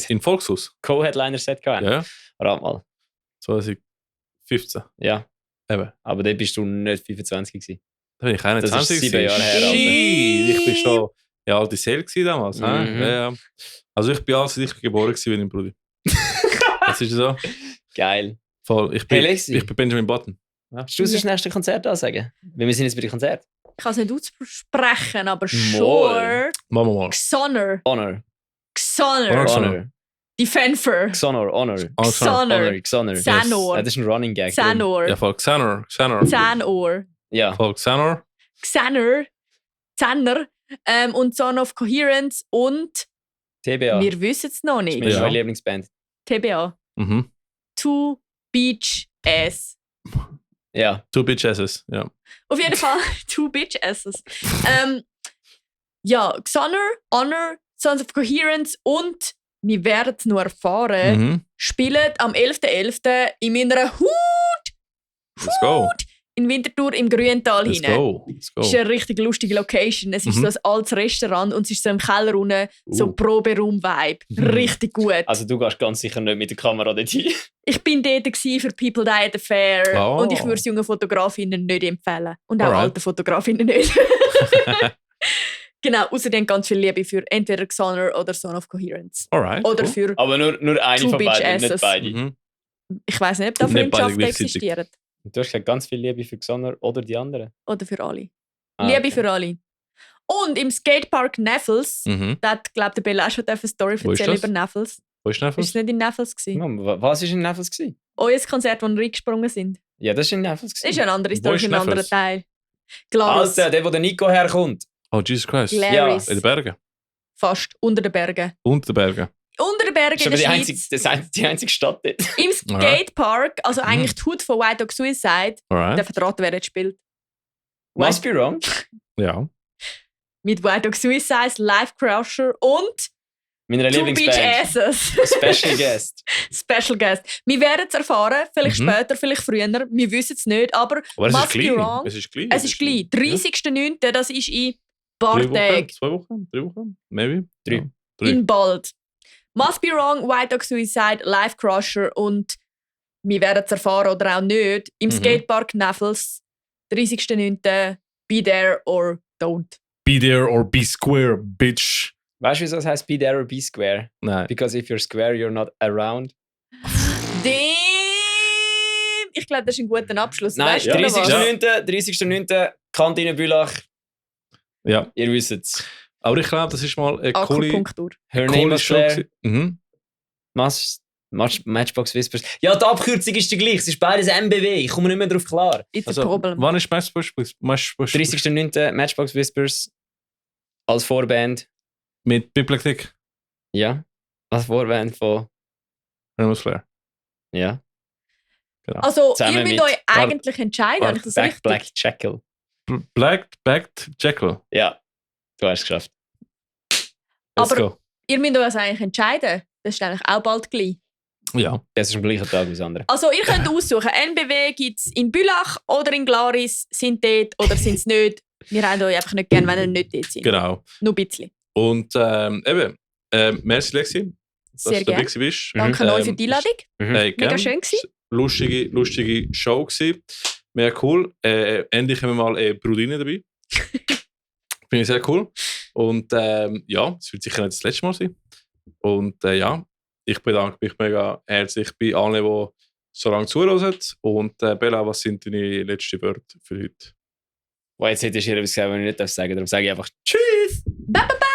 in Volkshaus. Co-Headliner-Set hatten? Ja, Rat mal. 2015. Ja, Eben. aber dann bist du nicht 25 gewesen. Da bin ich 21. Das ist 7 Jahre her, Alter. Shit, ich bin schon eine alte Seele gewesen damals. Mhm. Ja. Also ich bin als ich geboren gewesen, wie dein Bruder. Das ist so. Geil. Voll. Ich Hey, bin, Lexi. ich bin Benjamin Button. Willst du das nächste Konzert ansagen? Weil wir sind jetzt bei den Konzert. Ich kann es nicht aussprechen, aber Moll. sure. Machen wir mal. Xonor. Honor. Xonor. Honor. Honor. Defenfer. Xonor. Honor. Xonor. Xonor. Xanor. Ja, das ist ein Running Gag. Xanor. Ja, voll. Xanor. Xanor. Ja. Voll. Xanor. Xanor. Xanor. Und Son of Coherence und TBA. wir wissen es noch Das ist nicht. meine Ja. neue Lieblingsband. TBA. Mhm. Two Beach Ass. Ja. Two Bitches. Ja. Auf jeden Fall Two Bitch Asses. Ja, Xonor, Honor, Sons of Coherence und wir werden es nur erfahren, Mhm. spielen am 11.11. in meiner Hut Let's go. in Winterthur im Grüntal Let's hinein. go. Let's Es ist go. eine richtig lustige Location. Es ist Mhm. so ein altes Restaurant und es ist so im Keller unten, so Proberaum-Vibe. Mhm. Richtig gut. Also du gehst ganz sicher nicht mit der Kamera dorthin. Ich bin dort gewesen für People Die at the Fair Oh. und ich würde es jungen Fotografinnen nicht empfehlen. Und auch Alright. alten Fotografinnen nicht. Genau, außerdem ganz viel Liebe für entweder Xonor oder Son of Coherence. Alright. Oder cool. für, Aber nur eine Two von Bitch beiden, nicht Asses. beide. Mhm. ich weiß nicht, ob da Nicht beide Freundschaften gleichzeitig. existieren. Du hast gesagt, ganz viel Liebe für Xonor oder die anderen. Oder für alle. Ah, Liebe okay. für alle. Und im Skatepark Neffels, Mhm. da hat, glaube der Bella auch schon eine Story Wo ist erzählen das? über Neffels. Wo ist Ist es Neffels? nicht in Neffels gewesen? Mann, was war in Neffels? gewesen? Euer Konzert, wo wir reingesprungen sind. Ja, das war in Neffels. Das ist eine andere Wo Story ist für einen anderen Neffels? Teil. Glarus. Alter, der, wo der Nico herkommt. Oh, Jesus Christ. Glaris. In den Bergen. Fast, unter den Bergen. Unter den Bergen. Unter den Bergen Das ist in aber der die Schweiz. einzige, einzige Stadt dort. Im Skatepark, also Mhm. eigentlich die Hut von White Dog Suicide, der Alright. verraten, wer jetzt spielt. Must be wrong. Ja. Mit White Dog Suicide, Life Crusher und Meiner Two Beach Lieblingsband. Asses. Special Guest. Special Guest. Wir werden es erfahren, vielleicht Mhm. später, vielleicht früher, wir wissen es nicht, aber Aber es ist must be klein. wrong. Es ist klein. Es ist gleich. 30.09., das ist in ein paar 3 Wochen, Tagen. 2 Wochen, 3 Wochen, maybe. 3. Ja. 3. In bald. Must be wrong, White Dog Suicide, Life Crusher und wir werden es erfahren oder auch nicht. Im Mhm. Skatepark Neffels, 30.09. Be there or don't. Be there or be square, bitch. Weißt du, wieso das heißt Be there or be square? Nein. Because if you're square, you're not around. Damn! Ich glaube, das ist ein guter Abschluss. Nein, Weißt du noch was? 30.09. Kantine Bülach. Ja. Ihr wisst es. Aber ich glaube, das ist mal eine coole Akupunktur. Her name coole was Show. Claire. Mhm. Matchbox Whispers. Ja, die Abkürzung ist die gleiche. Es ist beides MBW. Ich komme nicht mehr darauf klar. It's a Also, problem. wann ist Matchbox? 30.09. Matchbox Whispers als Vorband. Mit Bibliothek. Ja. Als Vorband von. Remus Flair. Ja. Genau. Also, Zusammen ihr müsst mit- euch eigentlich entscheiden, habe ich das richtig? Black Jackal. Backed Jekyll. Ja. Du hast es geschafft. Let's Aber- go. Ihr müsst euch also eigentlich entscheiden. Das ist eigentlich auch bald gleich. Ja. Das ist am gleichen Tag wie das andere. Also, ihr könnt aussuchen, NBW gibt es in Bülach oder in Glaris, sind dort oder sind es nicht. Wir haben euch einfach nicht gern, wenn ihr nicht dort seid. Genau. Nur ein bisschen. Und eben, merci Lexi, dass Sehr du dabei gerne. bist. Danke euch für die Einladung. Hey, Mega gern. schön gewesen. Lustige Show gewesen. Mega cool. Endlich haben wir mal eine Brudine dabei. Finde ich sehr cool. Und ja, es wird sicher nicht das letzte Mal sein. Und ja, ich bedanke mich mega herzlich bei allen, die so lange zuhören. Und Bella, was sind deine letzten Wörter für heute? Jetzt hättest du ihr etwas gesagt, was ich nicht sagen darf. Darum sage ich einfach Tschüss! Bye, bye, bye.